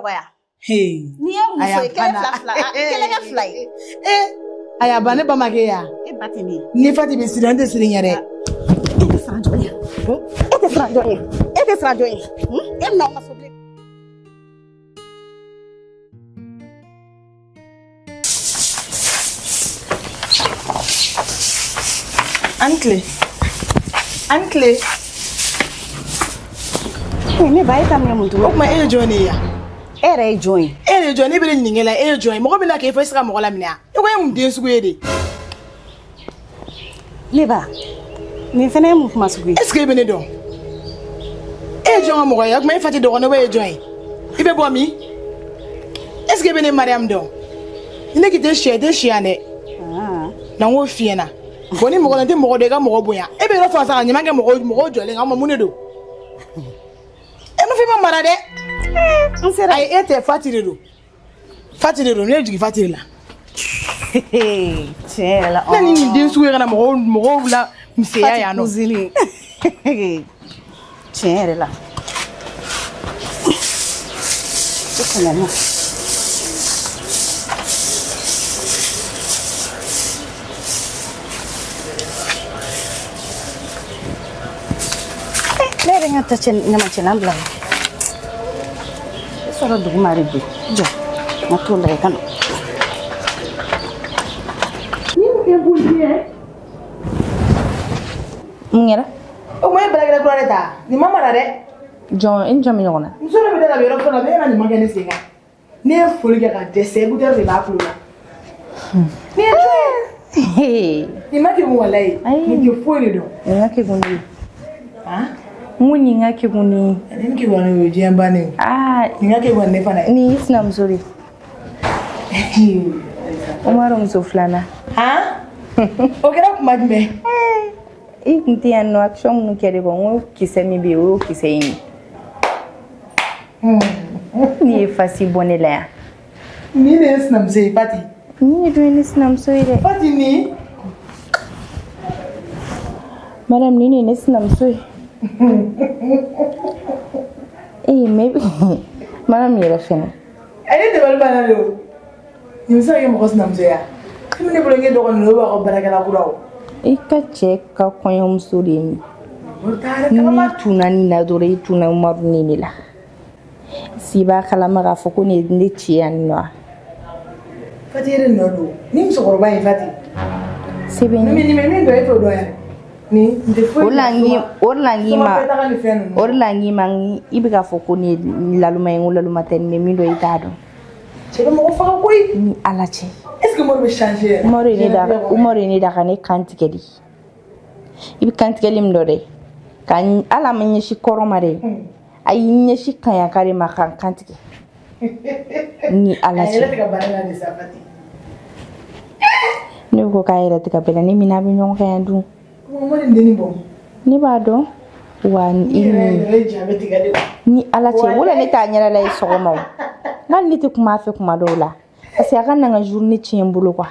Dɔgɔya. N'i ye muso ye kelen fila fila, kelen kɛ fila ye. A y'a ban ne ba ma kɛ ya. E ba tɛ ne ye. Ni Fati bɛ siran, n tɛ siran ɲɛ dɛ. E tɛ siran jɔn ɲɛ? E tɛ siran jɔn ɲɛ? E tɛ siran jɔn ɲɛ? E bɛna anw ka so bilen. An tile. An tile. Ne ba, e ta minɛ mun tugun? O tuma e ye jɔn de ye yan? E yɛrɛ ye jɔn ye? E yɛrɛ ye jɔn ye? Ne bɛ ne ɲininka la, e ye jɔn ye? Mɔgɔ bɛna k'e fɔ e se ka mɔgɔ laminɛ wa? E ko e ye mun den sugu ye de? Ne ba, nin fana ye mun kuma sugu ye? Est ce que e bɛ ne dɔn? E ye jɔn ka mɔgɔ ye? O tuma e fa tɛ dɔgɔnin, e ye jɔn ye? I bɛ bɔ min? Est ce que e bɛ ne Mariam dɔn? Ni ne k'i tɛ si, i tɛ si yan dɛ. Na n k'o f'i ɲɛna. Bon, ni mɔgɔ la n tɛ mɔgɔ dɔn, i ka mɔgɔ bonya. E bɛ yɔrɔ fɔ sa ka ɲuman kɛ mɔgɔw jɔlen kan, o ma mun de don? E ma fɔ i ma mara dɛ. N sera. Ayi, e tɛ, Fati de don. Fati de don, ne ye jigin Fati de la. Tiɲɛ yɛrɛ la. Ne ni nin den sugu ye ka na mɔgɔw la misɛnya yan nɔ. Fati cousine. Tiɲɛ yɛrɛ la. E kɔnɔ ma. Ne yɛrɛ ka ta ɲamacɛlan bila. E sɔrɔ duguma de bi. Jɔ, n ka t'o lajɛ ka na. Mun kɛra? O kuma e baarakɛla kura de ta. Nin ma mara dɛ. Jɔn, e ni jɔn bɛ ɲɔgɔn na? Muso dɔ bɛ da la, a bɛ yɔrɔ fɔlɔ la, e ma ɲuman kɛ ne sen kan. Ne ye foli kɛ ka dɛsɛ, écouteur de b'a tulo la. Nin ye jɔn ye? Nin ma kekun walayi. Nin tɛ foyi de dɔn. Nin ka kekun de ye. N ko nin ka kekun de ye. Nin kekun de ye, o ye diɲɛ bannen ye. Nin ka kekun ne fana ye. Nin y'i sinamuso de ye. Umaru muso filanan. O kɛra kuma jumɛn? I kun tɛ yan nɔ, action minnu kɛra kɔ, n ko kisɛ min bɛ yen, o y'o kisɛ in ye. Nin ye fasi bɔ ne la yan. Nin de ye sinamuso ye, Fati. Nin de dun ye ne sinamuso ye dɛ. Fati nin. Madame, nin de ye ne sinamuso ye. Ee, mais madame yɛrɛ fɛnɛ. A ye dabali banna de o. Nin bɛ se ka kɛ mɔgɔ sinamuso ye wa? Komi ne bolo n ye dɔgɔnin ye, o b'a ka baarakɛla kura o. I ka cɛ ka kɔɲɔmuso de ye nin ye. N'i tunna nin na dɔrɔn, i tunna Umaru ni ne la. Si b'a kalama k'a fɔ ko nin ye ne ci yan nɔ wa? Fati yɛrɛ nɔ don. Ni musokɔrɔba in Fati. Sɛbɛn ye. Nin bɛ min dɔn, e t'o dɔn yɛrɛ. Nin tɛ foyi. O de la n k'i ma, o de la n k'i ma, i bɛ k'a fɔ ko nin ye laluma ye, n ko laluma tɛ, nin bɛ min dɔn i t'a dɔn. Cɛ bɛ mɔgɔ faga koyi. Ni Ala cɛ. Est-ce que Umaru bɛ changer yɛrɛ? Umaru ye ne da, Umaru ye ne da ka ne kan tigɛ de. I bɛ kan tigɛli min dɔn dɛ. Ka ala ma ɲɛsin kɔrɔ ma dɛ. A y'i ɲɛsin kanyaka de ma ka n kan tigɛ. Ni Ala cɛ. A yɛrɛ tɛ ka baara la de sa Fati. Ne ko k'a yɛrɛ tɛ ka bɛlɛ ne min n'a bɛ ɲɔgɔn kan yan dun. Umaru nin dennin bɔ. Ne b'a dɔn. Wa ni Ala cɛ, wala ne t'a ɲɛda la ye sɔgɔma o. N'hali ne tɛ kuma a fɛ kuma dɔw la. Parce que a ka na n ka journée tiɲɛ n bolo quoi.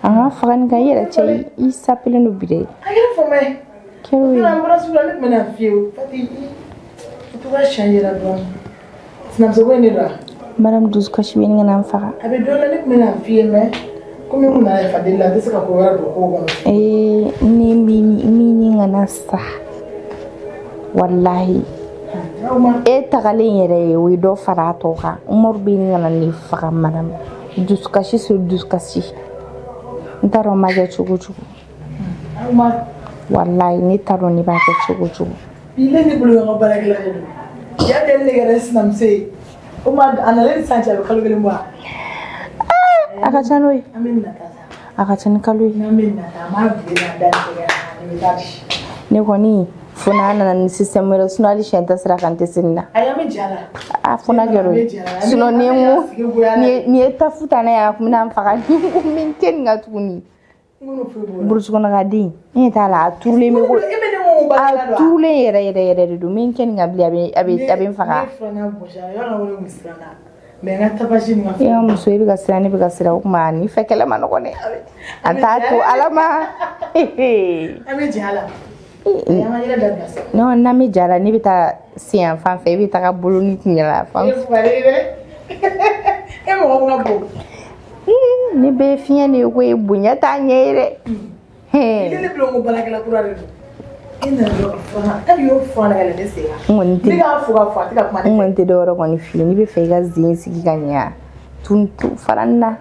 A ka faga nin kan, i yɛrɛ cɛ, i sapelen don bi dɛ. A kɛra fama ye. Kɛra o ye. An bɔra sugu la, ne tun bɛna f'i ye o. Fati, i to ka changer la dɔɔnin. Sinamuso ko in de don wa? Madame dusukasi bɛ ɲini ka na n faga. A bɛ dɔ la, ne tun bɛna f'i ye mais komi n kun nana yafa deli la, n tɛ se ka ko wɛrɛ don kow kɔnɔ. Ee, ni min kana sa. Walahi. E tagalen yɛrɛ ye, o ye dɔ fara a tɔ kan. Umaru bɛ ɲini ka na ne faga madame. Dusukasi sur dusukasi. N t'a dɔn n b'a kɛ cogo o cogo. Walahi, ne t'a dɔn ne b'a kɛ cogo o cogo. Bi ne bolo yan ka baarakɛla de don. Ja de ne kɛra sinamuso ye. O ma a nalen ni sisan cɛ, a bɛ kalo kelen bɔ wa? A ka ca n'o ye. An bɛ na taa sa. A ka ca ni kalo ye. N'an bɛ na taa, an b'a bilen k'a da nin tɛgɛ la, ne bɛ taa di. Ne kɔni, fo n'a nana ni système wɛrɛ, sinon hali siɲɛ tɛ sira kan tɛ se nin na. Ayi, an bɛ ja la. A fo n'a kɛra o ye. Sinon ni n ko nin ye tafu ta ne ye, a kun bɛna n faga. Ni n ko n bɛ n kɛ nin kan tuguni. Burusi kɔnɔ ka den, ne ɲɛ t'a la, a turulen bɛ ko. A turulen yɛrɛ yɛrɛ yɛrɛ de don. N bɛ n kɛ nin kan bilen, a bɛ n faga. Ne filanan gosi a la, yɔrɔ ko ne kun siranna. Mais n ka tapasi nin ka E ka muso, e bɛ ka siran, ne bɛ ka siran, o tuma ni fɛ kɛlɛ ma nɔgɔn dɛ. An t'a to Ala ma. An bɛ jɛ a la. Non, n'an bɛ ja la, ne bɛ taa sen yan fan fɛ, e bɛ taga bolo ni kunyala fan fɛ. E mɔgɔ min ka bon. Ne bɛ fiɲɛ de ye koyi, bonya t'a ɲɛ ye dɛ. I ne bila ko baarakɛla kura de don. E nana dɔrɔn ka furan, hali y'o furan ka yɛlɛ ne sen kan. N kɔni tɛ. Ne k'a fo ka fɔ a tɛ ka kuma ne fɛ. N kɔni tɛ dɔwɛrɛ kɔni f'i ye, n'i bɛ fɛ i ka zen sigi ka ɲɛ, tun fara n na.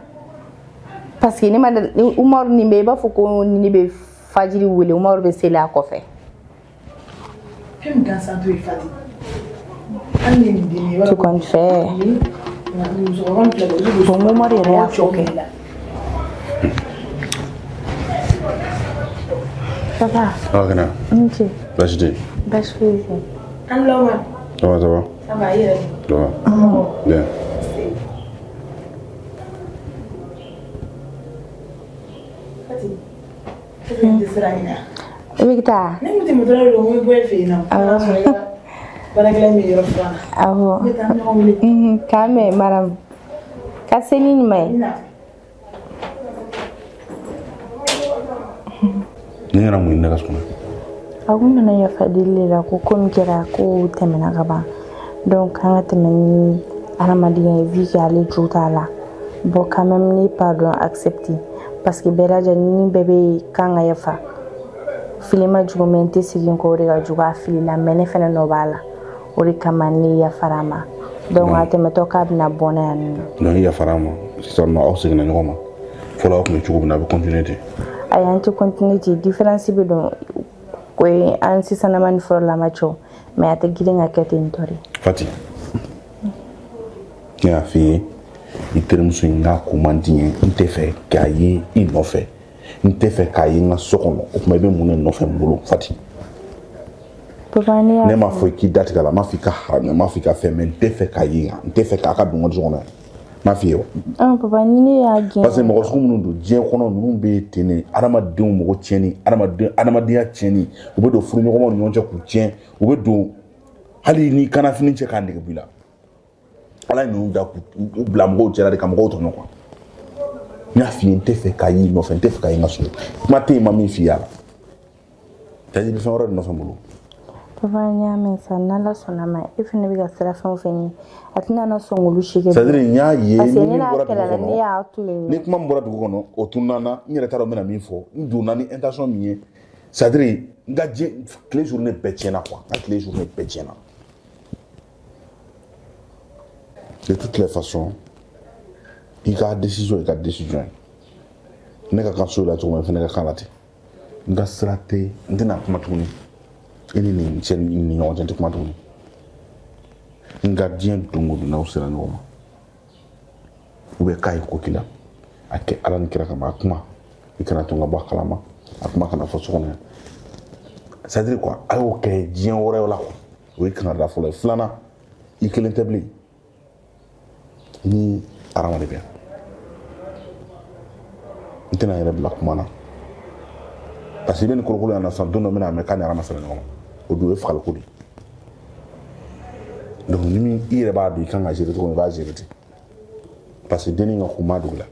Parce que ne ma Umaru nin bɛ i b'a fɔ ko ni ne bɛ fajiri wele, Umaru bɛ seli a kɔfɛ. Fɛn min gansan to ye Fati. Hali ni nin den ye. Tu comptes faire. Bon, Umaru yɛrɛ y'a fɔ kɛ. Papa. Ah, kana. N ce. Baasi tɛ yen. Baasi foyi tɛ. An wula Umaru. Ça va, ça va. Ça va, i yɛrɛ dun? Ça va. Bien. Fati, e bɛ nin sira in na. I bɛ taa? Ne kun tɛmɛtɔla de don, n ko i bɔ e fɛ yen nɔ. Awɔ. Baarakɛla min bɛ yɔrɔ furan na. Awɔ. N bɛ taa an bɛ ɲɔgɔn wele. K'an bɛn madame. Ka se ni ɲuman ye. Ne nana mun ɲini ne ka so kɔnɔ? A kun nana yafa deli de la, ko ko min kɛra ko tɛmɛna ka ban. Donc an ka tɛmɛ ni adamadenya ye vu que ale jo t'a la. Bon, quand même ne pardon accepté parce que bɛɛ lajɛlen ni bɛɛ bɛ kan ka yafa. Fili ma jugu mais n tɛ segin kɔ, o de ka jugu. A filila mais ne fɛnɛ nɔ b'a la. O de kama ne yafara a ma. Donc a tɛmɛtɔ k'a bɛna bɔ n'a yan nɔ. Donc i yafara a ma, sisan nɔ aw seginna ɲɔgɔn ma. Fɔlɔ aw tun bɛ cogo min na, a bɛ continuer ten. Ayi, an tɛ continuer ten, différence bɛ don o ye an sisanama ni fɔlɔlama cɛ, mais a tɛ girin ka kɛ ten tɔ de. Fati, ne y'a f'i ye, i terimuso in ka ko man di n ye, n tɛ fɛ k'a ye i nɔfɛ, n tɛ fɛ k'a ye n ka so kɔnɔ. O tuma i bɛ mun de nɔfɛ n bolo, Fati? Papa, ne y'a. Ne m'a fɔ i k'i da tigɛ a la, n m'a fɔ i ka haramuya, n m'a fɔ i ka fɛn, mais n tɛ fɛ k'a ye yan, n tɛ fɛ k'a ka don n ka so kɔnɔ yan. N m'a f'i ye wa? Ah papa, ni ne y'a gɛn. Parce que mɔgɔ sugu minnu don diɲɛ kɔnɔ, ninnu bɛ ten de, adamadenw mɔgɔ tiɲɛni, adamaden adamadenya tiɲɛni, u bɛ don furuɲɔgɔnmaw ni ɲɔgɔn cɛ k'u tiɲɛ, u bɛ don hali ni kanafini cɛ k'a nege b'i la. Ala ye ninnu da k'u bila mɔgɔw cɛla de ka mɔgɔw tɔɲɔ quoi. N y'a f'i ye, n tɛ fɛ k'a y'i nɔfɛ, n tɛ fɛ k'a ye n ka so. Kuma tɛ yen, ma min f'i ye a la. Taji bɛ fɛn wɛrɛ de nɔfɛ n bolo. Papa, n y'a mɛn sa, n'Ala sɔnna ma, e fana bɛ ka sira fɛn o fɛn ɲini, a tɛna na sɔn k'olu si kɛ. C'est à dire n y'a ye parce que ni ne min n'a bɔra dugu kɛlɛla, ne kɔnɔ, y'a to yen. Ni kuma min bɔra dugu kɔnɔ, o tununa n na, n yɛrɛ t'a dɔn n bɛna min fɔ, n donna ni intention min ye, c'est à dire n ka diɲɛ tile journée bɛɛ tiɲɛna quoi, n ka tile journée bɛɛ tiɲɛna. De toutes les façons, i ka décision, i ka décision ye. Ne ka kan so la cogo min, fɛnɛ ka kan la ten. N ka sira tɛ, n tɛna kuma tuguni. I ni nin cɛ ni ɲɔgɔn cɛ, n tɛ kuma tuguni. Nka diɲɛ don o don n'aw sera ɲɔgɔn ma, ou bien k'a ye ko k'i la, a kɛ Ala ni kira kama, a kuma i kana to n ka bɔ a kalama, a kuma kana fɔ so kɔnɔ yan. C'est à dire quoi, a y'o kɛ diɲɛ wɛrɛ la quoi. O ye kangarida fɔlɔ ye. Filanan, i kelen tɛ bilen, i ni Arama de bɛ yan. N tɛna n yɛrɛ bila kuma na parce que i bɛ nin kolokolo yan na sisan, don dɔ n bɛna mɛn k'a ni Arama sera ɲɔgɔn ma, o dun o ye fagaliko de ye. Donc ni min i yɛrɛ b'a dɔn i kan ka gérer cogo min, i b'a gérer ten. Parce que dennin ka ko ma dogo la,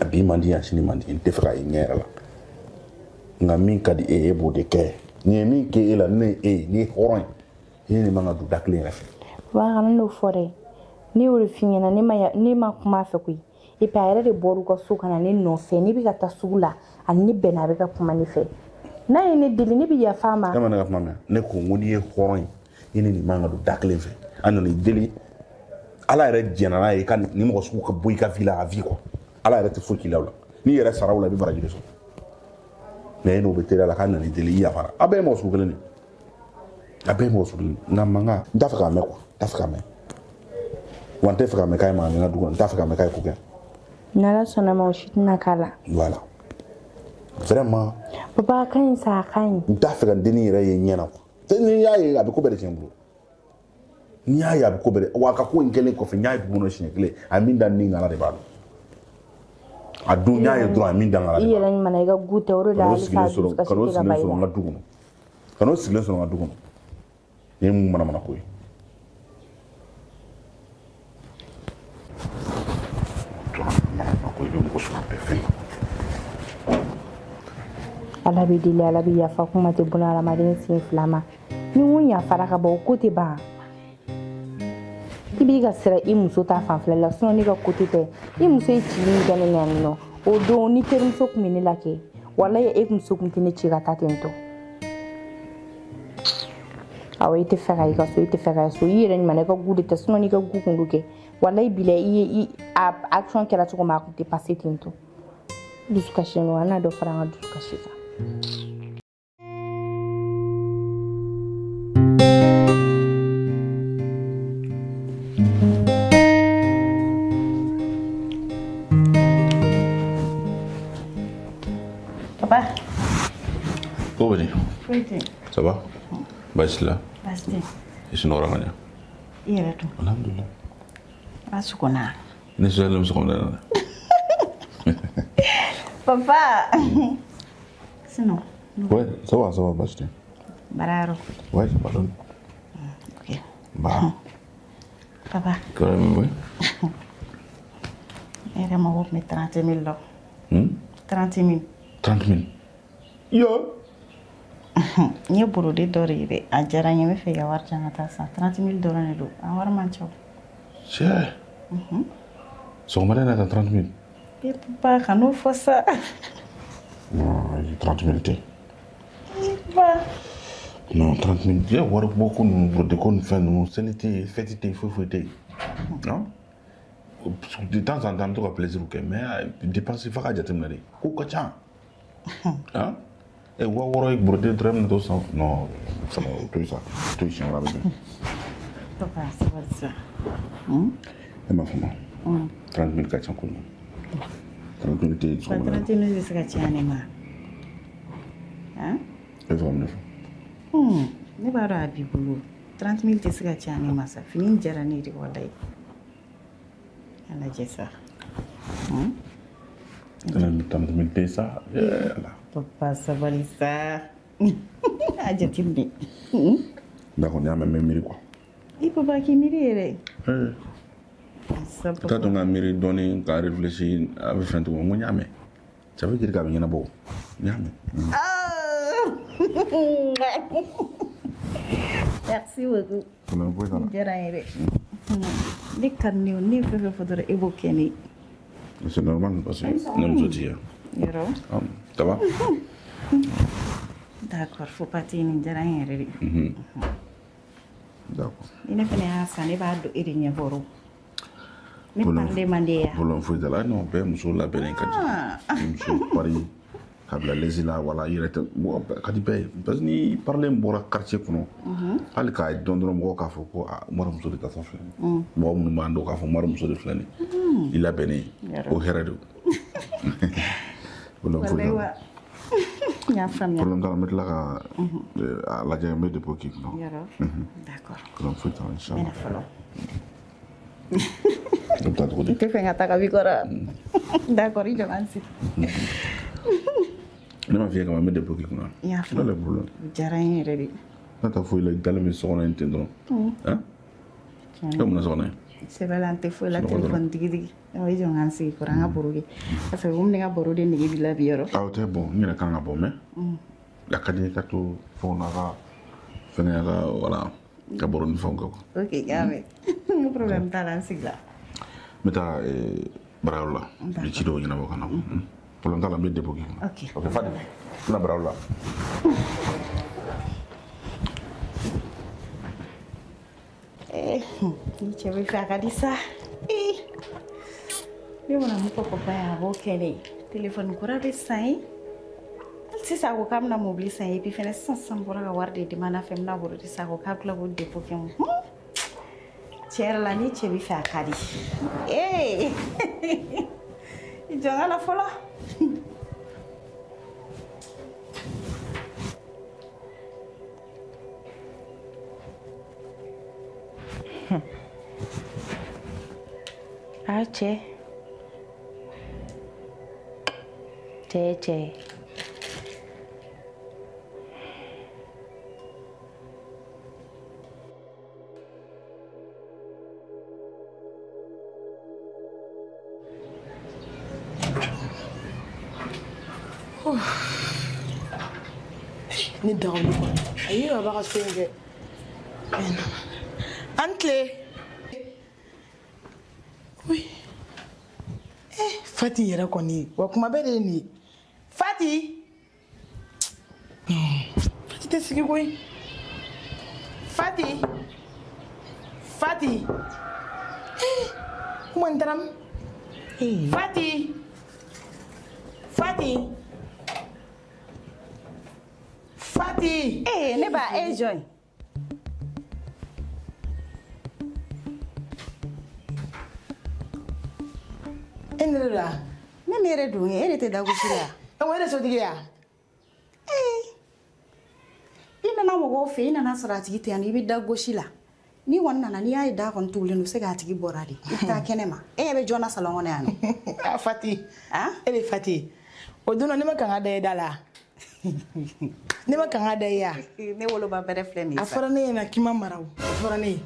a bi man di, a sini man di, n tɛ fɛ k'a ye ɲɛ yɛrɛ la. Nka min ka di e ye, e b'o de kɛ. Nin ye min kɛ e la, ne ye e ye, n'i ye hɔrɔn ye, i ni nin man ka don da kelen yɛrɛ fɛ. Papa, kana n'o fɔ dɛ. Ne y'o de f'i ɲɛna, ne ma kuma a fɛ koyi. Et puis a yɛrɛ de bɔr'u ka so ka na ne nɔfɛ, ne bɛ ka taa sugu la, ani ne bɛnna, a bɛ ka kuma ne fɛ. N'a ye ne deli, ne bɛ yafa a ma. E ma ne ka kuma mɛn, ne ko n ko n'i ye hɔrɔn ye, i ni nin man ka don da kelen fɛ. An nana i deli, Ala yɛrɛ jɛnna n'a ye ka nin mɔgɔ sugu ka bɔ i ka vie la, a vie quoi. Ala yɛrɛ tɛ foyi k'i la o la. N'i yɛrɛ sara o la, i bɛ baraji de sɔrɔ. Mais e n'o bɛ teriya la, k'a nana i deli, i yafara. A bɛɛ ye mɔgɔ sugu kelen de ye. A bɛɛ ye mɔgɔ sugu kelen de ye. Nka mankan, n t'a fɛ k'a mɛn quoi, n t'a fɛ k'a mɛn. Wa n tɛ fɛ k'a mɛn k'a ye mankan kɛ n ka du kɔnɔ, n t'a fɛ k'a mɛn k'a ye ko kɛ. N'Ala sɔnna ma, o si tɛna k'a la. Voilà. Vraiment. Papa, a ka ɲi sa, a ka ɲi. N t'a fɛ ka n dennin yɛrɛ ye n ɲɛ na quoi. N'i y'a ye, a bɛ ko bɛɛ de tiɲɛ n bolo. N'i y'a ye, a bɛ ko bɛɛ de, wa a ka ko in kɛlen kɔfɛ, n y'a ye dugu kɔnɔ siɲɛ kelen, a ye min da ni kan, Ala de b'a dɔn. A don n y'a ye dɔrɔn, a ye min da n kan, Ala de I b'a dɔn. yɛrɛ ɲuman na, i ka gu tɛ, o de la Ka n'o hali sigilen sa sɔrɔ, dusukasi ka n'o tɛ ka sigilen ban i sɔrɔ n la. ka du kɔnɔ. Ka n'o sigilen sɔrɔ n ka du kɔnɔ. Nin ye mun manamana ko ye? Manamana ko, i bɛ mɔgɔ sɔrɔ a bɛɛ fɛn. Ala bɛ deli ala bɛ yafa kuma tɛ buna hadamaden sen fila ma. Ni n ko yafara ka ban o ko tɛ ban. I b'i ka sira i muso ta fanfɛla la sinon ne ka côté tɛ. I muso ye cili min kɛ ne la yan nɔ o don ni terimuso tun bɛ ne la kɛ walayi e muso tun tɛ ne ci ka taa ten tɔ. Awɔ i tɛ fɛ ka i ka so i tɛ fɛ ka so i yɛrɛ ɲuman i ka gu de tɛ sinon n'i ka gu kun do kɛ walayi bila i ye i a action kɛra cogo min a kun tɛ passer ten tɔ. Dusukasi don an n'a dɔ fara an ka dusukasi kan. Papa. Ko bɛ di? Foyi tɛ. Ça va? Baasi la? Baasi tɛ. I sunɔgɔra ka ɲɛ? I yɛrɛ dun? Alhamdulilah. A sɔgɔna. Ne sɔgɔlen bɛ sɔgɔmada in na. Papa. Sinon. Ouais, ça va, baasi tɛ. Baara yɔrɔ. Ouais, ça va dɔɔni. Ok. Ba. Papa. Kɔrɔ ye mun ye? Ne yɛrɛ mago tun bɛ 30 000 la. 30 000. 30 000. Yo. N ye borode dɔ de ye dɛ a diyara n ye n bɛ fɛ ka wari di yan ka taa san 30 000 dɔrɔn de don a wari man ca o. Cɛ. Sɔgɔmada in na tan 30 000. E papa kan'o fɔ sa. Non, 30 000 tɛ. Papa. Non, 30 000 diɲɛ wari bɔ ko ninnu borode ko ni fɛn ninnu seli tɛ yen fɛti tɛ yen foyi foyi tɛ yen. Non? De temps en temps an bɛ to ka plaisir kɛ mais dépense f'a ka jateminɛ de ko ka ca. Hein? E 6000 ye borode dɔrɔn bɛna t'o san. Non, ça va, o to yen sa, o to yen siɲɛ wɛrɛ a bɛ bɛn. Papa sabali sa. E m'a faamu. 30 000 ka ca kojugu. 30 000 tɛ yen sɔgɔma. 30 000 bɛ se ka caya ne ma. Han? E bɛ fɛ ka mun de fɔ? Ne b'a dɔn a b'i bolo. 30 000 tɛ se ka caya ne ma sa. Fini in diyara ne ye de walayi. A lajɛ sa. 30 000 tɛ sa. Ala. Papa sabali sa. A jateminɛ. D'accord, n y'a mɛn n bɛ miiri quoi. I papa k'i miiri yɛrɛ. T'a dɔn ka miiri dɔɔni ka réfléchir a bɛ fɛn cogo n ko n y'a mɛn. Ça veut dire k'a bɛ ɲɛnabɔ. N y'a mɛn. Merci beaucoup. Problème foyi t'a la. Diyara n ye dɛ. Ne ka di ne ye ne ye fɛn fɛn fɔ dɔrɔn e b'o kɛ ne ye. C'est normal parce que ne muso t'i ye. Yɔrɔ. Ça va? D'accord, faut pas tɛ nin diyara n yɛrɛ de. D'accord. Ni ne fana y'a san ne b'a don e de ɲɛkɔrɔ. Ne parle man di ya. Problème foyi t'a la. Non, bɛɛ muso labɛnnen ka di. Muso pari ka bila lesi la wala i yɛrɛ tɛ mɔgɔ ka di bɛɛ ye parce que ni parler bɔra quartier kɔnɔ hali k'a dɔn dɔrɔn mɔgɔw k'a fɔ ko aa Umaru muso de ta filɛ nin ye mɔgɔ minnu b'an dɔn k'a fɔ Umaru muso de filɛ nin ye i labɛnnen o hɛrɛ de don. Problème foyi t'a la. N y'a faamuya. Problème t'a la n bɛ tila ka a lajɛ n bɛ dépôt k'i kunna. Yɔrɔ. D'accord. Problème foyi t'a la inchallah. N bɛ na fɔlɔ. Ne bɛ taa cogo di? N tɛ fɛ ka taa ka b'i kɔrɔ. D'accord, i jɔ n sigi. Ne m'a f'i ye kaban n bɛ dépôt k'i kunna. I y'a faamu. N'ale problème. O diyara n ye yɛrɛ de. Ne t'a foyi la i dalen bɛ so kɔnɔ yen ten dɔrɔn. Han? E bɛ mun na so kɔnɔ yen? Sɛbɛ la n tɛ foyi la téléphone digi digi. I jɔ n ka n sigi kɔrɔ an ka baro kɛ. Parce que komi ne ka baro de nege b'i la bi yɔrɔ. Ah o tɛ bon n yɛrɛ kan ka bɔ mais a ka di n ye ka to fɛnw na ka fɛngɛ ka voilà ka baro ni fɛnw kɛ quoi. Ok n y'a mɛn. N problème t'a la n sigila. N bɛ taa baarayɔrɔ la. N bɛ ci dɔw ɲɛnabɔ ka na. Problème t'a la n bɛ dépôt k'i kunna. Ok. Ok Fadi n bɛna baarayɔrɔ la. Ni cɛ bɛ fɛ a ka di sa. Ne mana mun fɔ papa ye a b'o kɛ ne ye. Téléphone kura bɛ san ye. Hali sisan a ko k'a bɛna mobili san ye et puis fɛnɛ sisan sisan n bɔra ka wari de demande a fɛ n bɛna baro de san a ko k'a bɛ tila k'o dépôt kɛ n kun. Tiɲɛ yɛrɛ la ni cɛ bɛ fɛ a ka di. Ee i jɔ n ka na fɔlɔ. A cɛ. Cɛ ye cɛ ye. Ni dagawuli kɔni ayi a b'a ka so in kɛ. An tile. Oui. Eh, Fati yɛrɛ kɔni wa kuma bɛɛ de ye nin ye. Fati. Non, Fati tɛ sigi koyi. Fati. Fati. Eh, kuma n taara min? Fati. Fati. Fati. Eh, ne ba e jɔn. E ne de la. Ne mi yɛrɛ don e de tɛ dagosi la. E ko e de sotigi ya? Eh. I nana mɔgɔw fɛ i nana sɔrɔ a tigi tɛ yan i bɛ dagosi la. Ni kɔni nana n'i y'a ye da kɔni tugulen don se k'a tigi bɔra de. I bɛ taa kɛnɛ ma. E ɲɛ bɛ jɔn na salon kɔnɔ yan nɔ. Ah Fati. Ah? E de Fati. O don ne ma kan ka da e da la. Ne ma kan ka da e ya. Ne woloba bɛrɛ filɛ nin ye A fɔra ne ɲɛna k'i ma mara o. A fɔra ne ye.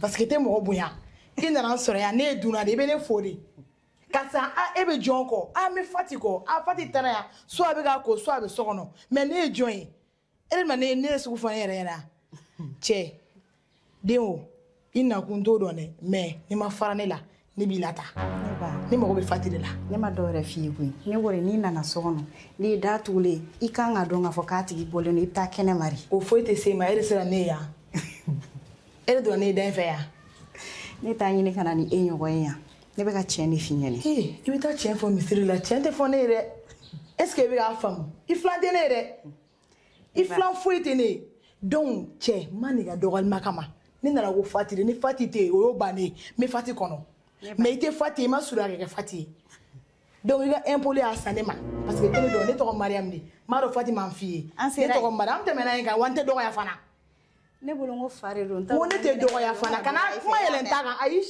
Parce que i tɛ mɔgɔ bonya. I nana n sɔrɔ yan ne ye dunan de ye i bɛ ne fo de. Karisa a e bɛ jɔn kɔ a n bɛ Fati kɔ a Fati taara yan soit a bɛ k'a ko soit a bɛ so kɔnɔ mais ne ye jɔn ye e de ma ne ye sugu fɔ ne yɛrɛ ɲɛna cɛ den o i nakun t'o dɔn dɛ mais n'i ma fara ne la ne b'i lata ne mago bɛ Fati de la. Ne ma dɔw yɛrɛ f'i ye koyi ne ko de n'i nana so kɔnɔ n'i ye da tugulen i kan ka dɔn k'a fɔ k'a tigi bɔlen don i bɛ taa kɛnɛ ma de. O foyi tɛ se e ma e de sera ne ye yan e de donna ne ye da in fɛ yan. Ne t'a ɲini ka na ni e ɲɔgɔn ye yan. Ne bɛ ka tiɲɛ de f'i ɲɛna. Ee i bɛ taa tiɲɛ fɔ misiri la tiɲɛ tɛ fɔ ne ye dɛ est ce que i bɛ k'a faamu i filan tɛ ne ye dɛ i filan foyi tɛ ne ye donc cɛ n ma n'i ka dɔgɔyalima kama ne nana ko Fati de ni Fati tɛ yen o y'o bannen ye n bɛ Fati kɔnɔ mais i tɛ Fati ye i ma surunya ka kɛ Fati ye donc i ka impoli y'a san ne ma parce que e ne dɔn ne tɔgɔ Mariam de n m'a dɔn Fati ma n f'i ye ne tɔgɔ Mariam an tɛmɛna yen kan wa n tɛ dɔgɔya fana. Ne bolo n ko fa de don. N ko ne tɛ dɔgɔya fana kana kuma yɛlɛ n ta kan ayi.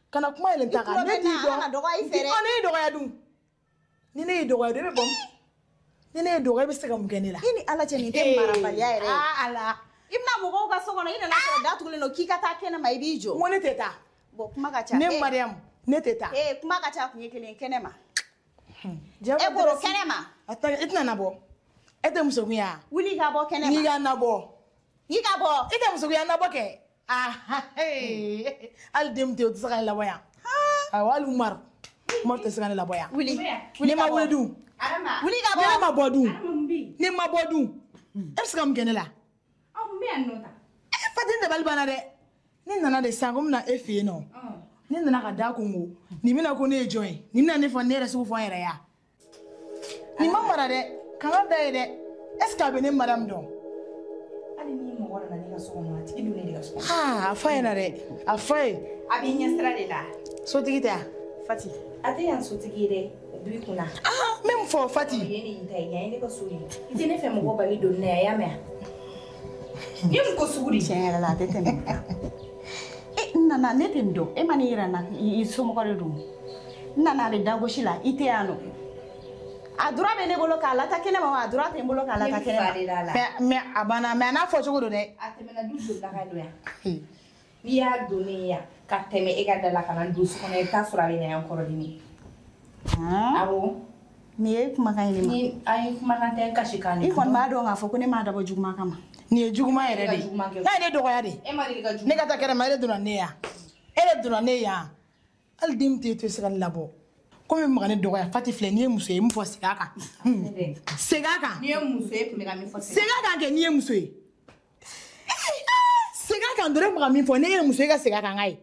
Kana kuma yɛlɛ n ta kan ne t'i dɔn ne y'i dɔgɔya dun ni ne y'i dɔgɔya dun e bɛ bɔ ni ne y'i dɔgɔya e bɛ se ka mun kɛ ne la. I ni Ala cɛ nin tɛ marabaliya yɛrɛ ye. Aa Ala. I bɛna mɔgɔw ka so kɔnɔ i nana sɔrɔ da tugulen don k'i ka taa kɛnɛ ma i b'i jɔ. N ko ne tɛ taa. Bon kuma ka ca. Ne Mariam ne tɛ taa. Ee kuma ka ca kun ye kelen ye kɛnɛ ma. E bɔra kɛnɛ ma. A tɛ i tɛna na bɔ e tɛ musokun ye wa. Wuli ka bɔ kɛnɛ ma. N'i ka na bɔ. N'i ka bɔ. E tɛ musokunya na bɔ kɛ. Ah, hali den tɛ o tɛ se ka ne labɔ yan. Awɔ hali Umaru Umaru tɛ se ka ne labɔ yan. Wuli. Ne ma wuli dun. Wuli ka bɔ. Ne ma bɔ dun. Ne ma bɔ dun. E bɛ se ka mun kɛ ne la? Aw mun bɛ yan nɔ tan? E Fati ne dabali banna dɛ. Ne nana de sisan ko n bɛna e fɛ yen nɔ. Ne nana ka da kungo. Nin bɛna ko ne ye jɔn ye? Nin bɛna ne fɔ ne yɛrɛ sugu fɔ n yɛrɛ ye wa? Nin ma mara dɛ. Kanga da ye dɛ. Est ce que a bɛ ne Mariam dɔn? Hali ni mɔgɔ nana ne ka so kɔnɔ a tigi dun ne de ka so kɔnɔ. Aa a fa ɲɛna dɛ a fa ye. A b'i ɲɛsira de la. Sotigi tɛ yan. Fati a tɛ yan sotigi ye dɛ o b'i kunna. Ah n bɛ mun fɔ Fati. Yen de y'i ta ye yan ye ne ka so ye i tɛ ne fɛ mɔgɔ bali donni na yan i y'a mɛn wa. Ni mun ko sugu de. Tiɲɛ yɛrɛ la a tɛ tɛmɛ nin kan. E n nana ne tɛ nin dɔn e ma n'i yɛrɛ na i somɔgɔ de don n nana a bɛ dagosi la i tɛ yan nɔ. A droit bɛ ne bolo k'a lata kɛnɛ ma wa a droit tɛ n bolo k'a lata kɛnɛ ma. Mais a banna mais a n'a fɔ cogo don dɛ. A tɛmɛna du joli la ka don yan. N'i y'a don ne yan ka tɛmɛ e ka da la ka na don so kɔnɔ i bɛ taa sɔrɔ a bɛ na yan kɔrɔ dimi. Awɔ. Nin ye kumakan ye ne ma. Ni an ye kumakan tɛ n kasi kan de. I kɔni b'a dɔn k'a fɔ ko ne m'a dabɔ juguman kama. Nin ye juguman yɛrɛ de ye. N'a ye ne dɔgɔya de. E ma deli ka juguman. Ne ka taa kɛnɛ ma e de donna ne yan. E de donna ne yan. Hali den min tɛ e tɛ se ka ne labɔ. Komi maga ne dɔgɔya Fati filɛ n'i ye muso ye mun fɔ segin a kan. Segin a kan. N'i ye muso ye tun bɛ ka min fɔ segin a kan kɛ n'i ye muso ye. Segin a kan dɔrɔn maga min fɔ n'e ye muso ye ka segin a kan n k'a ye.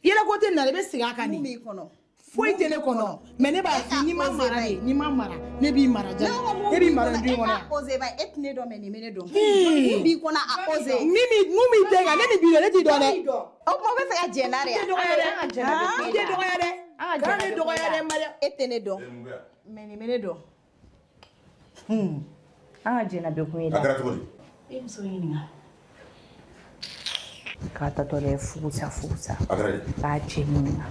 Yɛlɛ ko tɛ na i bɛ segin a kan de. Mun b'i kɔnɔ? Foyi tɛ ne kɔnɔ mais ne b'a f'i n'i ma mara de n'i ma mara ne b'i mara ja. Ne b'i mara du kɔnɔ yan. E ka osé ba e tɛ ne dɔn mais nin bɛ ne dɔn. Mun b'i kɔnɔ a osé. Mun b'i den kan ne ni b'i dɔn ne t'i dɔn dɛ. O tuma o bɛ fɛ ka jɛn n'a de ye. N tɛ dɔgɔya dɛ. N tɛ dɔgɔya dɛ. Kana ne dɔgɔya dɛ Mariam. E tɛ ne dɔn mais nin bɛ ne dɔn. An ka jɛnna bɛɛ kun ye dɛ. A kɛra cogo di? E muso ɲininka. K'a tatɔ dɛ fugusa fugusa. A kɛra di? K'a cɛ ɲininka.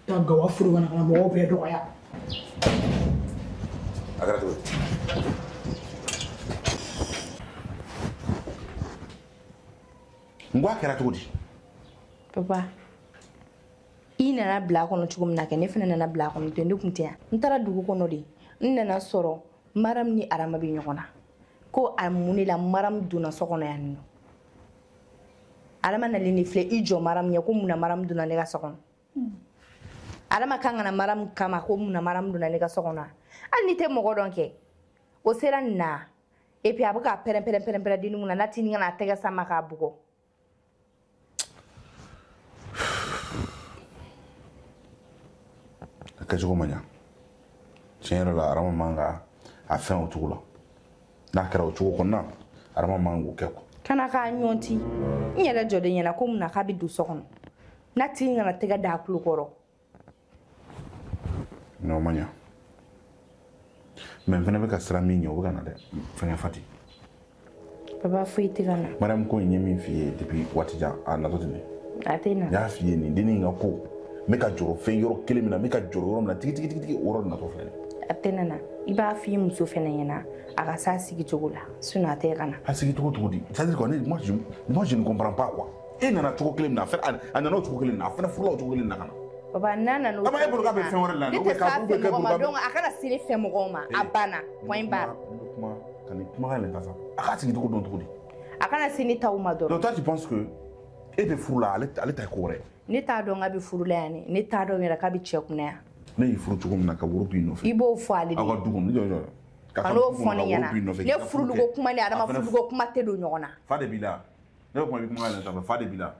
Taa gawa furu kana ka na mɔgɔw bɛɛ dɔgɔya. A kɛra cogo di? N ko a kɛra cogo di? Papa. I nana bila a kɔnɔ cogo min na kɛ ne fana nana bila a kɔnɔ ten ne kun tɛ yan n taara dugu kɔnɔ de n nana sɔrɔ Maram ni Arama bɛ ɲɔgɔn na ko a mun de la Maram donna so kɔnɔ yan nɔ Arama nalen de filɛ i jɔ Maram ɲɛ ko mun na Maram donna ne ka so kɔnɔ Arama kan ka na Maram kama ko mun na Maram donna ne ka so kɔnɔ hali ni tɛ mɔgɔ dɔn kɛ o sera nin na et puis a bɛ ka pɛrɛn pɛrɛn pɛrɛn pɛrɛn denni kunna n'a t'i ni ka na a tɛgɛ sama k'a bugɔ. A kɛcogo man ɲa tiɲɛ yɛrɛ la Arama man ka a fɛn o cogo la n'a kɛra o cogo kɔnɔna Arama man k'o kɛ quoi. Kana k'a ɲɔnti n yɛrɛ jɔlen ɲɛna ko mun na k'a bɛ don so kɔnɔ n'a tigi kana tɛgɛ da a tulo kɔrɔ. Non o man ɲa mais n fana bɛ ka siran min ɲɛ o bɛ ka na dɛ fɛngɛ Fati. Papa foyi tɛ ka na. Mariam ko in ye min f'i ye depuis waati jan a natɔ tɛ ne. A tɛ na. N y'a f'i ye nin dennin in ka ko n bɛ ka jɔrɔ fɛn yɔrɔ kelen min na n bɛ ka jɔrɔ yɔrɔ min na tigi tigi tigi o yɔrɔ de natɔ filɛ nin ye. A tɛ na i b'a f'i muso fɛnɛ ɲɛna a ka s'a sigicogo la sinon a tɛ ka na. A sigicogo cogo di? C'est-à-dire quoi, moi je ne comprends pas quoi. E nana cogo kelen min na a nana o cogo kelen na a fana furula o cogo kelen na ka na. Papa n'a nana o. E bolo k'a bɛ fɛn wɛrɛ la. Ne tɛ s'a fɛ mɔgɔ ma donc a kana se ne fɛ mɔgɔw ma a banna point barre. Ne bɛ kuma ka nin kumakan in ta sa a k'a sigicogo dɔn cogo di? A kana se ne taw ma dɔrɔn. Donc toi tu penses que e bɛ furu la ale ta ye ko wɛrɛ. Ne t'a dɔn k'a bɛ furu la yan dɛ ne t'a dɔn yɛrɛ k'a bɛ cɛ kunna yan. Ne y'i furu cogo min na ka woro b'i nɔfɛ. I b'o fɔ ale de. Aw ka du kɔnɔ ne jɔ. Ka n'o fɔ ne ɲɛna ne furuliko kuma ni Adama furuliko kuma tɛ don ɲɔgɔn na. Fa de b'i la ne bɛ kuma i bɛ kuma yɛlɛ sanfɛ fa de b'i la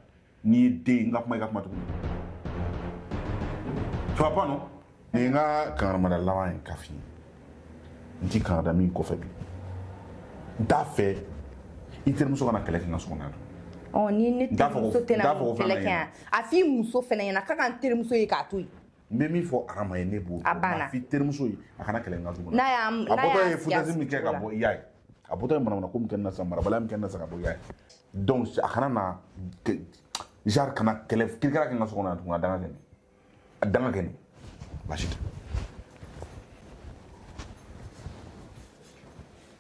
n'i ye den n ka kuma i ka kuma tuguni. Tu vas pas non? Nin ye n ka kangaramada laban ye k'a f'i ye n ti kangarida min kɔfɛ bi n t'a fɛ i terimuso kana kɛlɛ kɛ n ka so kɔnɔ yan. Ɔ ni ne terimuso tɛna kɛlɛ kɛ yan a f'i muso fɛnɛ ɲɛna k'a ka n terimuso ye k'a to yen. N bɛ min fɔ Arama ye ne b'o a banna. A f'i terimuso ye a kana kɛlɛ n ka du kɔnɔ. N'a y'a a bɔtɔ ye foutaise min kɛ ka bɔ i y'a ye a bɔtɔ ye manamana ko min kɛ ne na sisan marabaliya min kɛ ne na sisan ka bɔ i y'a ye donc a kana na genre kana kɛlɛ kirikara kɛ n ka so kɔnɔ yan tuguni a danga kɛ nin a danga kɛ nin baasi tɛ.